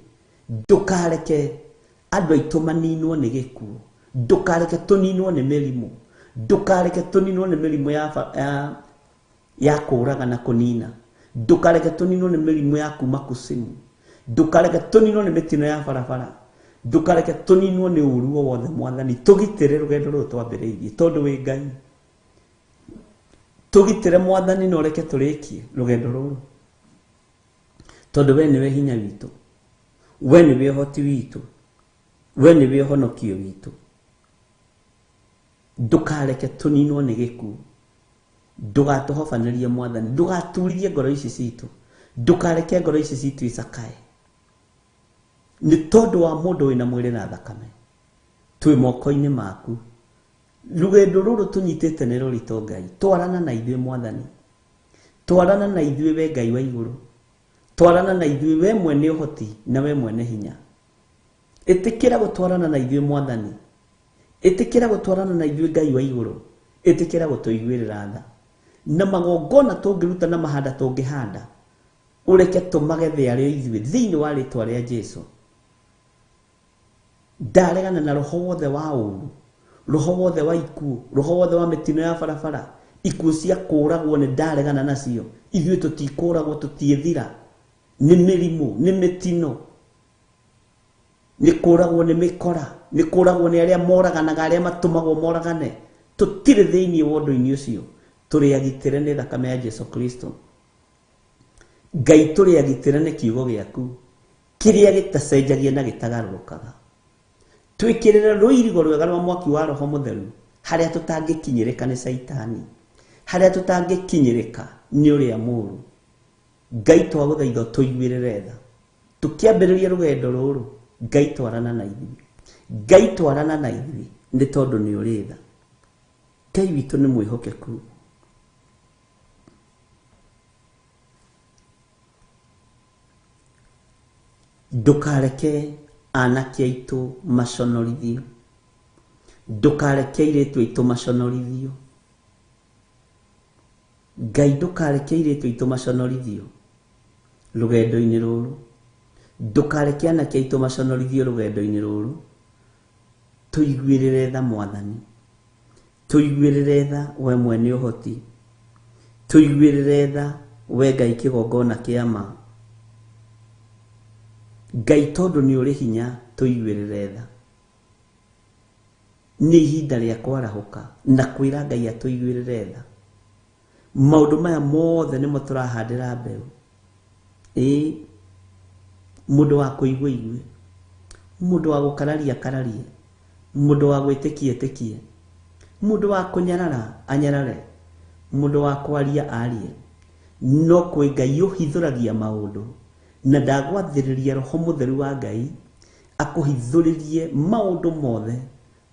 ndũkareke andũ aitũ maninwo nĩ gĩkuũ, ndũkareke tũninwo nĩ mĩrimũ, ndũkareke tũninwo nĩ mĩrimũ ya kũũraga na kũnina, ndũkareke tũninwo nĩ mĩrimũ ya kuma kusimu, ndũkareke tũninwo nĩ mĩtino ya barabara, ndũkareke tũninwo nĩ ũru o wothe mwathani. Tũgitĩre rũgendo rũrũ twambĩrĩirie, tondũ wĩ Ngai. Tũgitĩre mwathani na ũreke tũrĩkie rũgendo rũrũ, tondũ we nĩwe hinya witũ, we nĩwe ũhoti witũ, we nĩwe ũhonokio witũ. Ndũkareke tũninwo nĩ gĩkuũ, ndũgatũhobanĩrie mwathani, ndũgaturithie ngoro ici citũ, ndũkareke ngoro ici citũ icakae nĩ tondũ wa mũndũ wĩna mwĩrĩ na thakame. Twĩ moko-inĩ maku, rũgendo rũrũ tũnyitĩte nĩ rũritũ Ngai. Twarana na ithuĩ mwathani, twarana na ithuĩ we Ngai wa igũrũ, twarana na ithuĩ we mwene ũhoti na we mwene hinya. Ĩtĩkĩra gũtwarana na ithuĩ mwathani, ĩtĩkĩra gũtwarana na ithuĩ Ngai wa igũrũ, ĩtĩkĩra gũtũiguĩrĩra tha. Na magongona tũngĩruta na mahanda tũngĩhanda, ũreke tũmagethe arĩ o ithuĩ thĩinĩ wa rĩtwa rĩa Jesu. Ndaregana na roho wothe wa ũru, roho wothe wa ikuũ, roho wothe wa mĩtino ya barabara, ikuũ cia kũũragwo nĩ ndaregana nacio. Ithuĩ tũtikũũragwo, tũtiĩthira nĩ mĩrimũ, nĩ mĩtino, nĩ kũũragwo nĩ mĩkora, nĩ kũũragwo nĩ arĩa moraganaga, arĩa matũmagwo moragane. Tũtirĩ thĩinĩ wa ũndũ-inĩ ũcio, tũrĩ agitĩre nĩ thakame ya Jesu Kristo. Ngai tũrĩ agitĩre nĩ kiugo gĩaku kĩrĩa gĩtacenjagia na gĩtagarũrũkaga. Twĩkĩrĩre rũirigo rwega rwa mwaki wa Roho Mũtheru, harĩa tũtangĩkinyĩrĩka nĩ caitani, harĩa tũtangĩkinyĩrĩka nĩ ũrĩa mũũru. Ngai twagũthaitha ũtũiguĩrĩre tha. Tũkĩambĩrĩria rũgendo rũrũ, Ngai twarana na ithuĩ, Ngai twarana na ithuĩ, nĩ tondũ nĩ ũrĩ tha. Ngai witũ nĩ mwĩhokeku. Ndũkareke anake aitũ maconorithio, ndũkareke airĩtu aitũ maconorithio. Ngai ndũkareke airĩtu aitũ maconorithio rũgendo-inĩ rũrũ, ndũkareke anake aitũ maconorithio rũgendo-inĩ rũrũ. Tũiguĩrĩre tha mwathani, tũiguĩrĩre tha we mwene ũhoti, tũiguĩrĩre tha we Ngai kĩgongona kĩa ma. Ngai tondũ nĩ ũrĩ hinya, tũiguĩrĩre tha. Nĩ ihinda rĩa kwarahũka na kwĩra Ngai atũiguĩrĩre tha. Maũndũ maya mothe nĩmo tũrahandĩra mbeũ. Ĩĩ, mũndũ wa kũigua igue, mũndũ wa gũkararia akararie, mũndũ wa gwĩtĩkia etĩkie, mũndũ wa kũnyarara anyarare, mũndũ wa kwaria arie. No kwĩ Ngai ũhithũragia maũndũ, na ndagwathĩrĩria Roho Mũtheru wa Ngai akũhithũrĩrie maũndũ mothe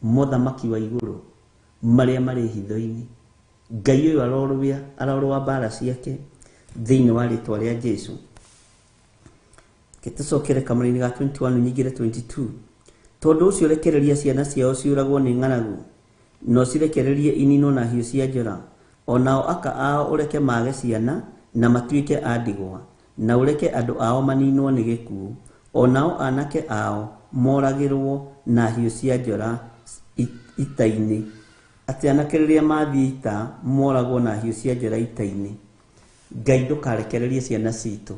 mothamaki wa igũrũ marĩa marĩ hitho-inĩ. Ngai ũyũ arorũa mbara ciake thĩinĩ wa rĩtwa rĩa Jesu. Tũcokere kamũra-inĩ ga 21 nyingĩre 22. Tondũ ũcio rekereria ciana ciao ciũragwo nĩ ng'aragu, na ũcirekererie ininwo na hiũ cia njora, o nao aka ao ũreke mage ciana na matuĩke a ndigwa, na ũreke andũ ao maninwo nĩ gĩkuũ, o nao anake ao moragĩrwo na hiũ cia njora ita-inĩ. Atĩ anake rĩrĩa mathiĩ ita moragwo na hiũ cia njora ita-inĩ. Ngai ndũkarekererie ciana citũ,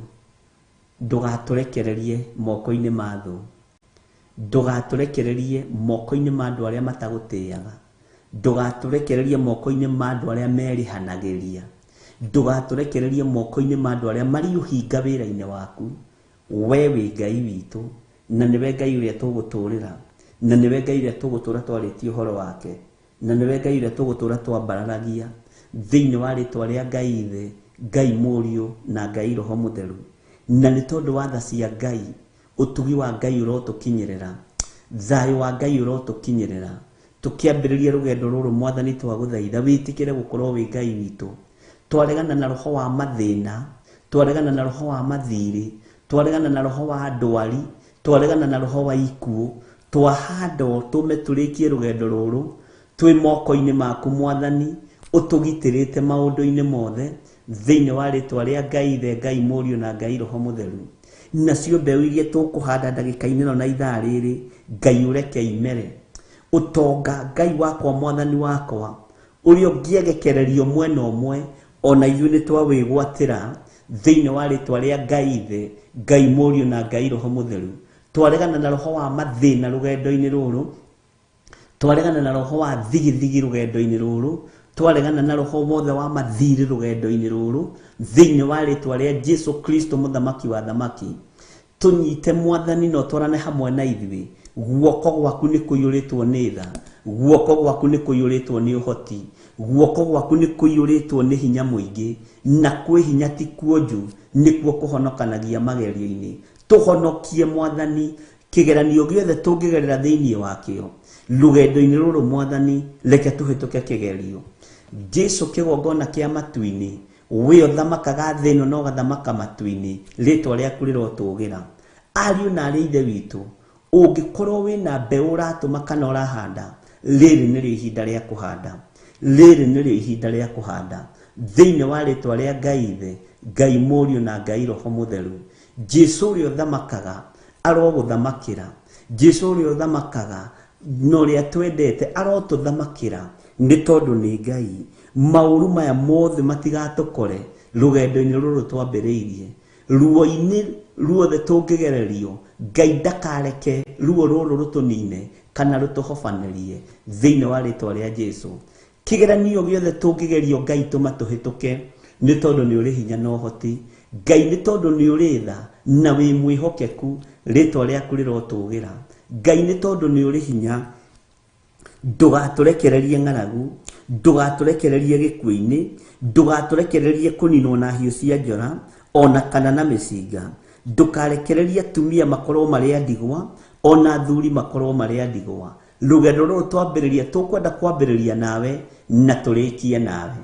ndũgatũrekererie moko-inĩ ma thũ, ndũgatũrekererie moko-inĩ ma andũ arĩa matagũtĩaga, ndũgatũrekererie moko-inĩ ma andũ arĩa merĩhanagĩria, ndũgatũrekererie moko-inĩ ma andũ arĩa marĩ ũhinga wĩra-inĩ waku. We wĩ Ngai witũ, na nĩwe Ngai ũrĩa tũgũtũrĩra, na nĩwe Ngai ũrĩa tũgũtũra twarĩtie ũhoro wake, na nĩwe Ngai ũrĩa tũgũtũra twambararagia thĩinĩ wa rĩtwa rĩa Ngai Ithe, Ngai Mũriũ na Ngai Roho Mũtheru. Na nĩ tondũ wa tha cia Ngai, ũtugi wa Ngai ũrotũkinyĩrĩra, thayũ wa Ngai ũrotũkinyĩrĩra. Tũkĩambĩrĩria rũgendo rũrũ Mwathani twagũthaitha wĩtĩkĩre gũkorwo wĩ Ngai witũ. Twaregana na roho wa mathĩna, twaregana na roho wa mathirĩ, twaregana na roho wa ndwari, twaregana na roho wa ikuũ. Twahanda ũtũme tũrĩkie rũgendo rũrũ twĩ moko-inĩ maku Mwathani, ũtũgitĩrĩte maũndũ-inĩ mothe thĩinĩ wa rĩtwa rĩa Ngai Ithe, Ngai Mũriũ na Ngai Roho Mũtheru. Nacio mbeũ iria tũkũhanda ndagĩka-inĩ ĩno na ithaa rĩrĩ, Ngai ũreke imere. Ũtonga Ngai wakwa Mwathani wakwa ũrĩa ũngĩegekererio mwena ũmwe, ona ithuĩ nĩ twawĩgwatĩra thĩinĩ wa rĩtwa rĩa Ngai Ithe, Ngai Mũriũ na Ngai Roho Mũtheru. Twaregana na roho wa mathĩna rũgendo-inĩ rũrũ, twaregana na roho wa thigithigi rũgendo-inĩ rũrũ, twaregana na roho wothe wa mathirĩ rũgendo-inĩ rũrũ thĩinĩ wa rĩtwa rĩa Jesu Kristo mũthamaki wa thamaki. Tũnyite Mwathani na ũtwarane hamwe na ithuĩ. Guoko gwaku nĩ kũiyũrĩtwo nĩ tha, guoko gwaku nĩ kũiyũrĩtwo nĩ ũhoti, guoko gwaku nĩ kũiyũrĩtwo nĩ hinya mũingĩ, na kwĩ hinya ti kuonju, nĩkuo kũhonokanagia magerio-inĩ. Tũhonokie Mwathani kĩgeranio gĩothe tũngĩgerera thĩinĩ wakĩo rũgendo-inĩ rũrũ Mwathani, reke tũhĩtũke kĩgerio. Jesu kĩgongona kĩa matu-inĩ, we ũthamakaga thĩ ĩno na ũgathamaka matu-inĩ, rĩtwa rĩaku rĩrotũgĩra. Ariũ na arĩ Ithe witũ, ũngĩkorwo wĩna mbeũ ũratũma kana ũrahanda, rĩrĩ nĩrĩo ihinda rĩa kũhanda, rĩrĩ nĩrĩo ihinda rĩa kũhanda thĩinĩ wa rĩtwa rĩa Ngai Ithe, Ngai Mũriũ na Ngai Roho Mũtheru. Jesu ũrĩa ũthamakaga arogũthamakĩra, Jesu ũrĩa ũthamakaga na ũrĩa twendete arotũthamakĩra, nĩ tondũ nĩ Ngai. Maũru maya mothe matigatũkore rũgendo-inĩ rũrũ twambĩrĩirie. Ruo-inĩ ruothe tũngĩgererio, Ngai ndakareke ruo rũrũ rũtũnine kana rũtũhobanĩrie thĩinĩ wa rĩtwa rĩa Jesu. Kĩgeranio gĩothe tũngĩgerio, Ngai tũma tũhĩtũke, nĩ tondũ nĩ ũrĩ hinya na ũhoti. Ngai nĩ tondũ nĩ ũrĩ tha na wĩ mwĩhokeku, rĩtwa rĩaku rĩrotũgĩra. Ngai nĩ tondũ nĩ ũrĩ hinya, ndũgatũrekererie ng'aragu, ndũgatũrekererie gĩkuũ-inĩ, ndũgatũrekererie kũninwo na hiũ cia njora ona kana na mĩcinga. Ndũkarekererie atumia makorwo marĩ a ndigwa, ona athuri makorwo marĩ a ndigwa. Rũgendo rũrũ twambĩrĩria, tũkwenda kwambĩrĩria nawe na tũrĩkie nawe.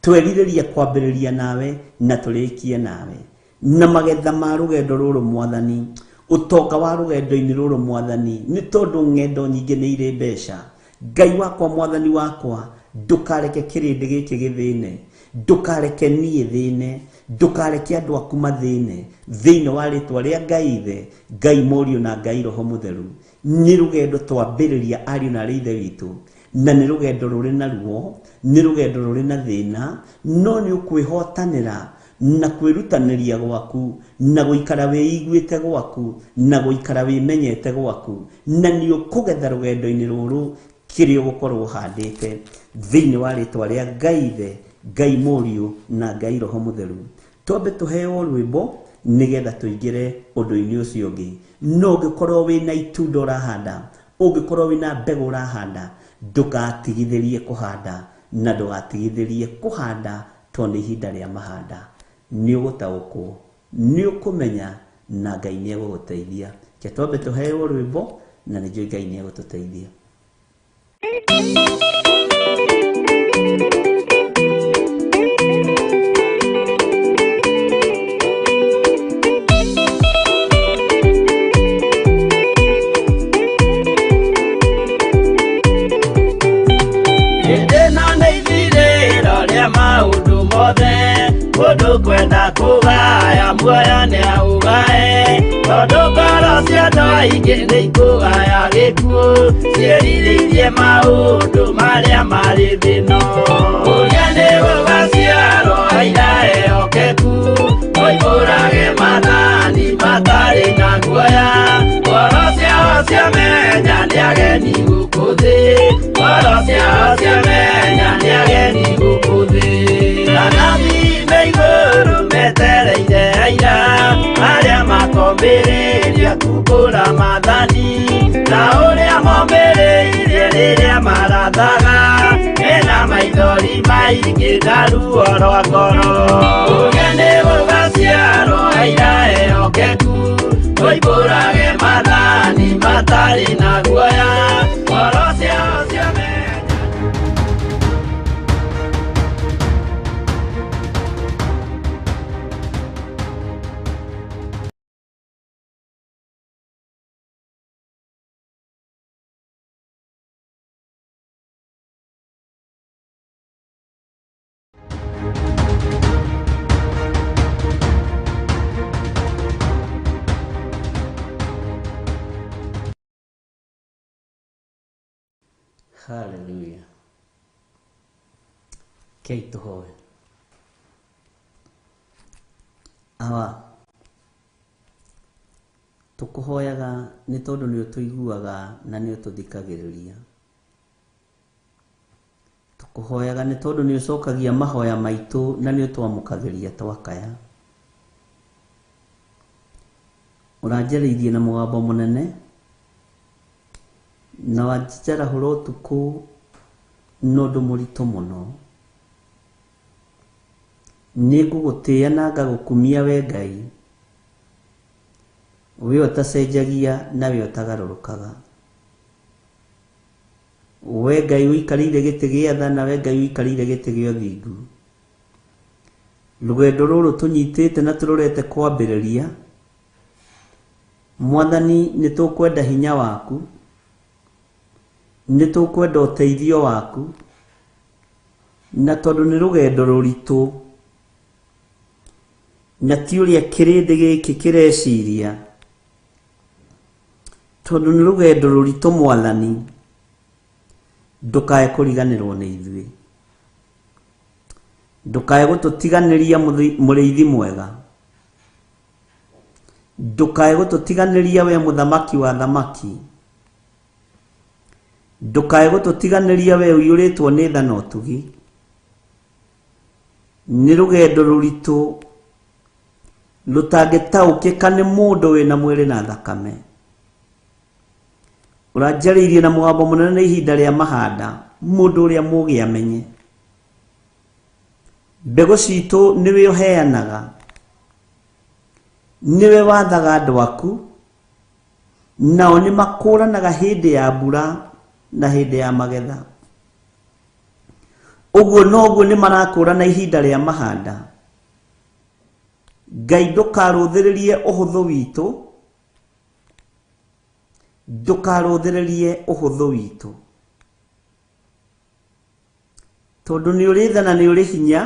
Twerirĩria kwambĩrĩria nawe na tũrĩkie nawe. Na magetha ma rũgendo rũrũ Mwathani, ũtonga wa rũgendo-inĩ rũrũ Mwathani, nĩ tondũ ng'endo nyingĩ nĩ irĩ mbeca. Ngai wakwa Mwathani wakwa, ndũkareke kĩrĩndĩ gĩkĩ gĩthĩne, ndũkareke niĩ thĩne, ndũkareke andũ aku mathĩne thĩinĩ wa rĩtwa rĩa Ngai Ithe, Ngai Mũriũ na Ngai Roho Mũtheru. Nĩ rũgendo twambĩrĩria ariũ na arĩ Ithe witũ, na nĩ rũgendo rũrĩ na ruo, nĩ rũgendo rũrĩ na thĩna, no nĩ ũkwĩhotanĩra na kwĩrutanĩria gwaku, na gũikara wĩiguĩte gwaku, na gũikara wĩmenyete gwaku, na nĩ ũkũgetha rũgendo-inĩ rũrũ. kĩrĩa ũgũkorwo ũhandĩte thĩinĩ wa rĩtwa rĩa Ngai Ithe, Ngai Mũriũ na Ngai Roho Mũtheru. Twambe tũheo rwĩmbo nĩgetha tũingĩre ũndũ-inĩ ũcio ũngĩ. No ũngĩkorwo wĩna itunda ũrahanda, ũngĩkorwo wĩna mbegũ ũrahanda, ndũgatigithĩrie kũhanda na ndũgatigithĩrie kũhanda tondũ nĩ ihinda rĩa mahanda. Nĩ ũgũtaũkwo, nĩ ũkũmenya na Ngai nĩ egũgũteithia. Reke twambe tũheo rwĩmbo na nĩ njũĩ Ngai nĩ egũtũteithia. Hĩndĩ ĩno nĩ ithirĩro rĩa maũndũ mothe, mũndũ kwenda kũgaya muoyo nĩaũgae, tondũ ngoro cia andũ aingĩ nĩikũgaya gĩkuũ, ciĩrirĩirie maũndũ marĩa marĩ thĩ ĩno. Ũrĩa nĩ gũgaciarwo aira ehokeku, moimbũrage maathani matarĩ na guoya, ngoro ciao ciamenya nĩ ageni gũkũ thĩ, ngoro ciao ciamenya nĩ ageni gũkũ thĩ. Anabii me igũrũ metereire aira, arĩa makombĩrĩria kumbũra maathani, ta ũrĩa mombĩrĩirie rĩrĩa marathaga, mena maithori maingĩ na ruo rwa ngoro. Ũrĩa nĩ gũgaciarwo aira ehokeku, moimbũrage maathani matarĩ na guoya, ngoro ciao ciamenya. Hallelujah. Kei tũhoe. Awa, tũkũhoyaga nĩ tondũ nĩ ũtũiguaga na nĩ ũtũthikagĩrĩria. Tũkũhoyaga nĩ tondũ nĩ ũcokagia mahoya maitũ na nĩ ũtwamũkagĩria twakaya. Ũranjarĩirie na mũgambo mũnene na wanjarahũra ũtukũ na ũndũ mũritũ mũno. Nĩ ngũgũtĩĩa na ngagũkumia we Ngai, we ũtacenjagia na we ũtagarũrũkaga. We Ngai ũikarĩire gĩtĩ gĩa tha na we Ngai ũikarĩire gĩtĩ gĩa ũthingu. Rũgendo rũrũ tũnyitĩte na tũrorete kwambĩrĩria, Mwathani nĩ tũkwenda hinya waku, nĩ tũkwenda ũteithio waku, na tondũ nĩ rũgendo rũritũ na ti ũrĩa kĩrĩndĩ gĩkĩ kĩreciria, tondũ nĩ rũgendo rũritũ Mwathani, ndũkae kũriganĩrwo nĩ ithuĩ, ndũkae gũtũtiganĩria mũrĩithi mwega, ndũkae gũtũtiganĩria we mũthamaki wa thamaki, ndũkae gũtũtiganĩria we ũiyũrĩtwo nĩ tha na ũtugi. Nĩ rũgendo rũritũ rũtangĩtaũkĩka nĩ mũndũ wĩna mwĩrĩ na thakame. Ũranjarĩirie na mũgambo mũnene nĩ ihinda rĩa mahanda, mũndũ ũrĩa mũũgĩ amenye. Mbegũ citũ nĩwe ũheanaga, nĩwe wathaga andũ aku, nao nĩ makũranaga hĩndĩ ya mbura na hĩndĩ ya magetha. Ũguo noguo nĩ marakũrana ihinda rĩa mahanda. Ngai ndũkarũthĩrĩrie ũhũthũ witũ, ndũkarũthĩrĩrie ũhũthũ witũ, tondũ nĩ ũrĩ tha na nĩ ũrĩ hinya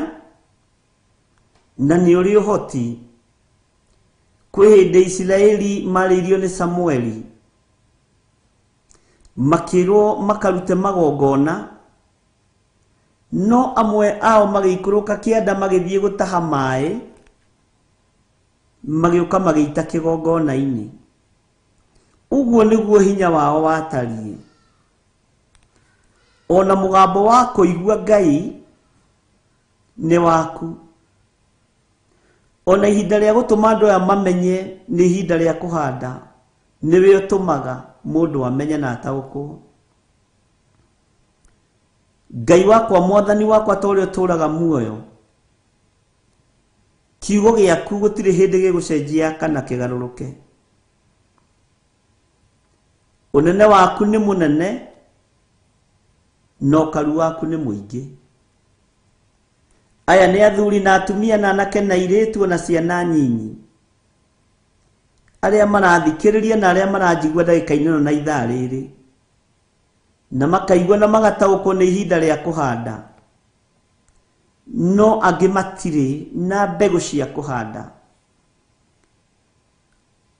na nĩ ũrĩ ũhoti. Kwĩ hĩndĩ Isiraeli marĩirio nĩ Samueli, makĩrwo makarute magongona, no amwe ao magĩikũrũka kĩanda magĩthiĩ gũtaha maĩ, magĩũka magĩita kĩgongona-inĩ. Ũguo nĩguo hinya wao watariĩ. Ona mũgambo wa kũigua Ngai nĩ waku. Ona ihinda rĩa gũtũma andũ aya mamenye nĩ ihinda rĩa kũhanda, nĩwe ũtũmaga mũndũ amenye na ataũkwo. Ngai wakwa, mwathani wakwa, ta ũrĩa ũtũũraga muoyo, kiugo gĩaku gũtirĩ hĩndĩ gĩgũcenjia kana kĩgarũrũke. Ũnene waku nĩ mũnene na ũkaru waku nĩ mũingĩ. Aya nĩ athuri na atumia na anake na airĩtu na ciana nyinyi, arĩa marathikĩrĩria na arĩa maranjigua ndagĩka-inĩ ĩno na ithaa rĩrĩ, na makaigua na magataũkwo nĩ ihinda rĩa kũhanda. No angĩ matirĩ na mbegũ cia kũhanda.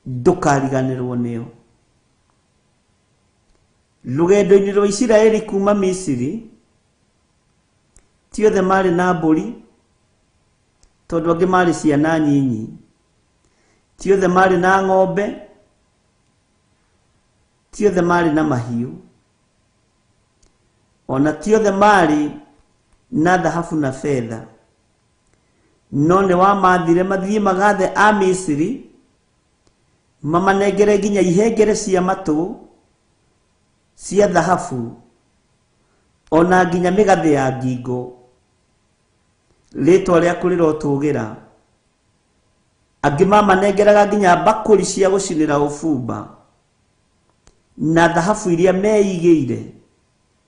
Ndũkariganĩrwo nĩo. Rũgendo-inĩ rwa Isiraeli kuma Misiri, ti othe marĩ na mbũri, tondũ angĩ marĩ ciana nyinyi. Ti othe marĩ na ng'ombe, ti othe marĩ na mahiũ, ona ti othe marĩ na thahabu na betha. No nĩ wamathire mathiĩ magathe a Misiri, mamanengere nginya ihengere cia matũ cia thahabu, ona nginya mĩgathĩ ya ngingo. Rĩtwa rĩaku rĩrotũgĩra. Angĩ mamanengeraga nginya mbakũri cia gũcinĩra ũbumba na thahabu iria meigĩire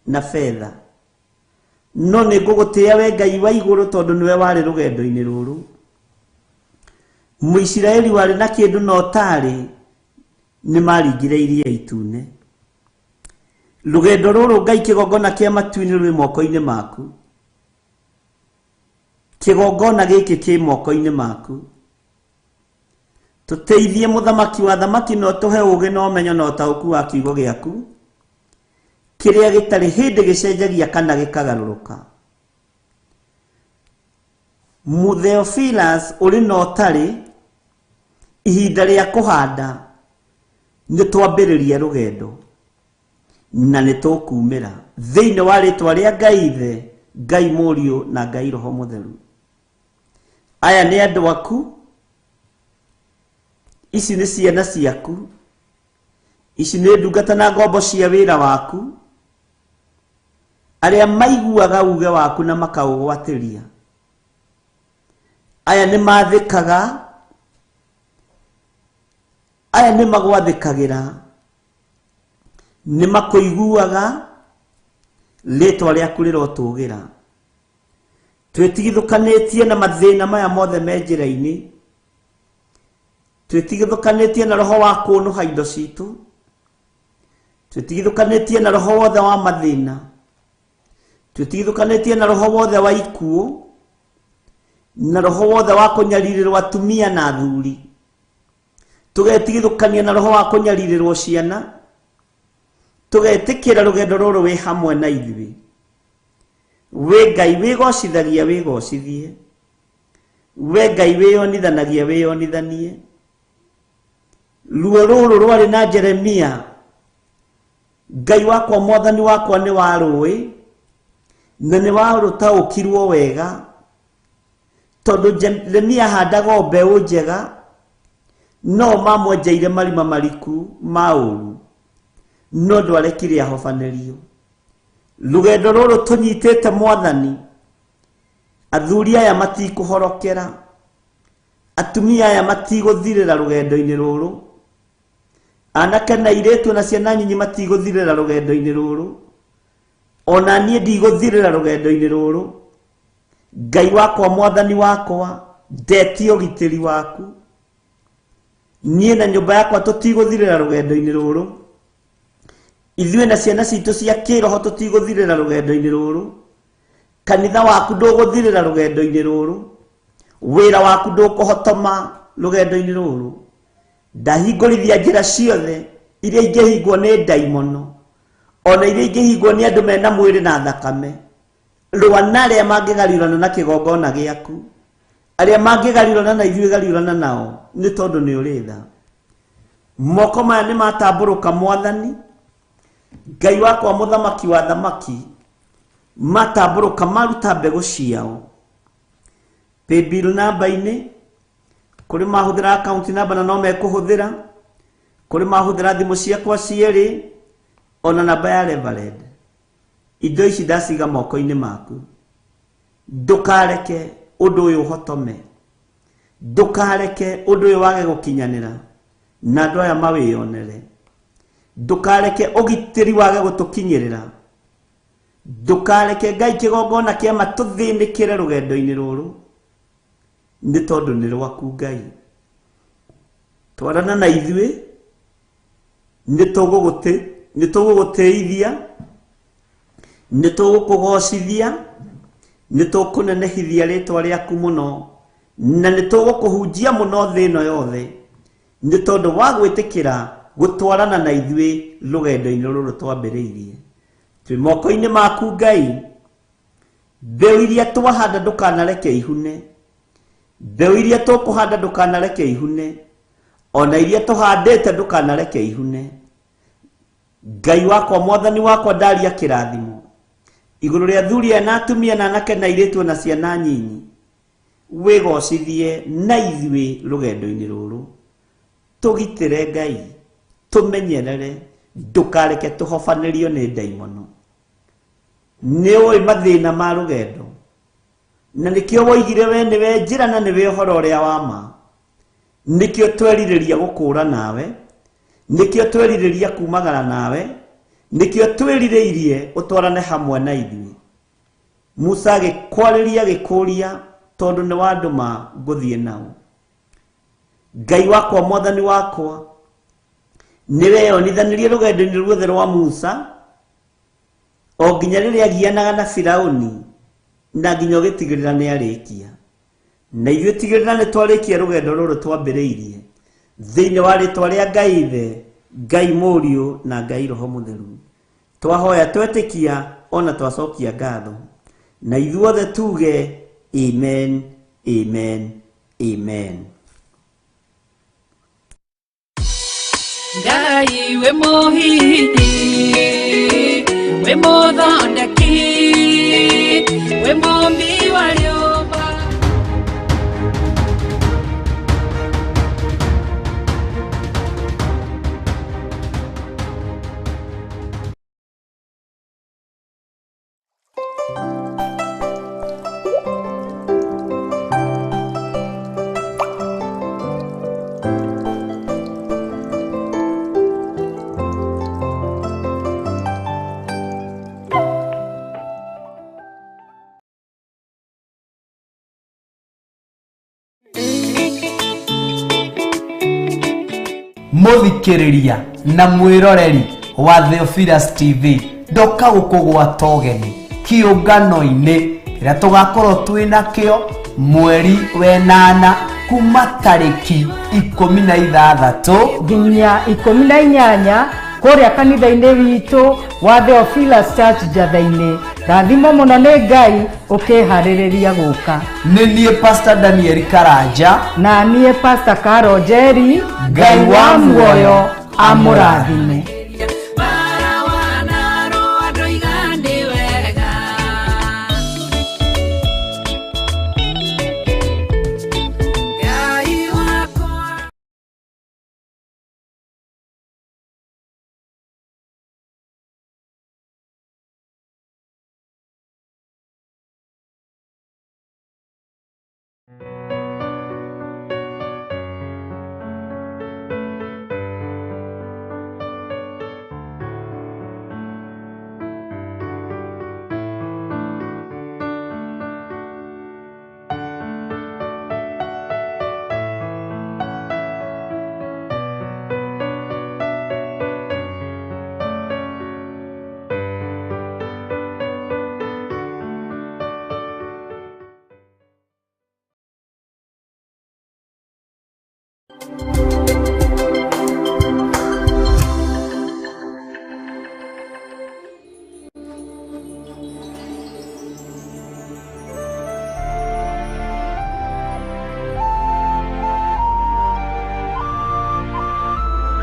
na betha. No nĩ ngũgũtĩĩa we Ngai wa igũrũ, tondũ nĩwe warĩ rũgendo-inĩ rũrũ. Mũisiraeli warĩ na kĩndũ na ũtarĩ nĩ maringire iria itune. Rũgendo rũrũ Ngai, kĩgongona kĩa matu-inĩ rwĩ moko-inĩ maku. Kĩgongona gĩkĩ kĩ moko-inĩ maku. Tũteithie mũthamaki wa thamaki, na ũtũhe ũũgĩ na ũmenyo na ũtaũku wa kiugo gĩaku, kĩrĩa gĩtarĩ hĩndĩ gĩcenjagia kana gĩkagarũrũka. Theophilus ũrĩ na ũtarĩ, ihinda rĩa kũhanda nĩ twambĩrĩria rũgendo na nĩ tũkumĩra thĩinĩ wa rĩtwa rĩa Ngai Ithe, Ngai Mũriũ na Ngai Roho Mũtheru. Aya nĩ andũ aku, ici nĩ ciana ciaku, ici nĩ ndungata na ngombo cia wĩra waku, arĩa maiguaga uge waku na makaũgwatĩria. Aya nĩ mathĩkaga, aya nĩ magwathĩkagĩra, nĩ makũiguaga, rĩtwa rĩaku rĩrotũgĩra. Twĩtigithũkanĩtie na mathĩna maya mothe me njĩra-inĩ, twĩtigithũkanĩtie na roho wa kũnũha indo citũ, twĩtigithũkanĩtie na roho wothe wa mathĩna, twĩtigithũkanĩtie na roho wothe wa ikuũ, na roho wothe wa kũnyarirĩrwo atumia na athuri. Tũgetigithũkania na roho wa kũnyarirĩrwo ciana, tũgetĩkĩra rũgendo rũrũ wĩ hamwe na ithuĩ. We Ngai wĩgocithagia wĩgocithie, we Ngai wĩyonithanagia wĩyonithanie. Ruo rũrũ rwarĩ na Jeremia, Ngai wakwa mwathani wakwa nĩ warũĩ na nĩ warũtaũkirwo wega, tondũ Jeremia ahandaga o mbeũ njega, no mamwenjeire marima mariku ma ũũru, no ndwarekire ahobanĩrio. Rũgendo rũrũ tũnyitĩte mwathani, athuri aya matikũhorokera, atumia aya matigũthirĩra rũgendo-inĩ rũrũ, anake na airĩtu na ciana nyinyi matigũthirĩra rũgendo-inĩ rũrũ, ona niĩ ndigũthirĩra rũgendo-inĩ rũrũ. Ngai wakwa mwathani wakwa, ndetie ũgitĩri waku. Niĩ na nyũmba yakwa tũtigũthirĩra rũgendo-inĩ rũrũ, ithuĩ na ciana citũ cia kĩroho tũtigũthirĩra rũgendo-inĩ rũrũ, kanitha waku ndũgũthirĩra rũgendo-inĩ rũrũ, wĩra waku ndũkũhotoma rũgendo-inĩ rũrũ. Ndahingũrithia njĩra ciothe iria ingĩhingwo nĩ ndaimono, ona iria ingĩhingwo nĩ andũ mena mwĩrĩ na thakame. Rũa na arĩa mangĩgariũrana na kĩgongona gĩaku, arĩa mangĩgariũrana na ithuĩ gariũrana nao, nĩ tondũ nĩ ũrĩ tha. Moko maya nĩ matambũrũka mwathani, Ngai wakwa mũthamaki wa thamaki, Matambũrũka maruta mbegũ ciao paybill namba-inĩ, kũrĩ mahũthĩra account number na no mekũhũthĩra, kũrĩ mahũthĩra thimũ ciakwa cierĩ ona namba ya Reverend. Indo ici ndaciga moko-inĩ maku, ndũkareke ũndũ ũyũ ũhotome, ndũkareke ũndũ ũyũ wage gũkinyanĩra na andũ aya mawĩyonere, ndũkareke ũgitĩri wage gũtũkinyĩrĩra, ndũkareke Ngai kĩgongona kĩama tũthĩnĩkĩre rũgendo-inĩ rũrũ, nĩ tondũ nĩ rwaku Ngai. Twarana na ithuĩ, nĩ tũgũgũtĩithia, nĩ tũgũkũgocithia, nĩ tũkũnenehithia rĩtwa rĩaku mũno, na nĩ tũgũkũhunjia mũno thĩ ĩno yothe, nĩ tondũ wa gwĩtĩkĩra gũtwarana na ithuĩ rũgendo-inĩ rũrũ twambĩrĩirie. Twĩ moko-inĩ maku Ngai, mbeũ iria twahanda ndũkanareke ihune, mbeũ iria tũkũhanda ndũkanareke ihune, ona iria tũhandĩte ndũkanareke ihune. Ngai wakwa, mwathani wakwa, ndaria kĩrathimo igũrũ rĩa athuri aya na atumia na anake na airĩtu na ciana nyinyi, wĩgocithie na ithuĩ rũgendo-inĩ rũrũ. Tũgitĩre Ngai, tũmenyerere, ndũkareke tũhobanĩrio nĩ ndaimono. Nĩ ũĩ mathĩna ma rũgendo, na nĩkĩo woigire we nĩwe njĩra na nĩwe ũhoro ũrĩa wa ma. Nĩkĩo twerirĩria gũkũũra nawe, nĩkĩo twerirĩria kumagara nawe, nĩkĩo twĩrirĩirie ũtwarane hamwe na ithuĩ. Musa agĩkwarĩria agĩkũũria, tondũ nĩ wandũma ngũthiĩ nao. Ngai wakwa, mwathani wakwa, nĩweyonithanirie rũgendo-inĩ ruothe rwa Musa, o nginya rĩrĩa agianaga na Firaũni, na nginya ũgĩtigĩrĩra nĩ arĩkia. Na ithuĩ tigĩrĩra nĩ twarĩkia rũgendo rũrũ twambĩrĩirie, thĩinĩ wa rĩtwa rĩa Ngai Ithe, Ngai Mũriũ na Ngai Roho Mũtheru. Twahoya twetĩkia ona twacokia ngatho, na ithuothe tuge amen, amen, amen. Ngai wĩ mũhindi, wĩ mũthondeki, wĩ mũmbi wa rĩũmba. Muthikiriria na mwiroreri wa Theophilus TV, ndoka gukugwata ũgeni kiũngano-inĩ kĩrĩa tũgakorwo twĩ nakĩo mweri wenana kuma tarĩki 16 nginya 18 kũrĩa kanitha-inĩ witũ wa Theophilus Church Njatha-inĩ. Rathimo mũno nĩ Ngai ũkĩharĩrĩria gũka. Nĩ niĩ Pastor Daniel Karanja na niĩ Pastor Caro Njeri. Ngai wa muoyo amũrathime.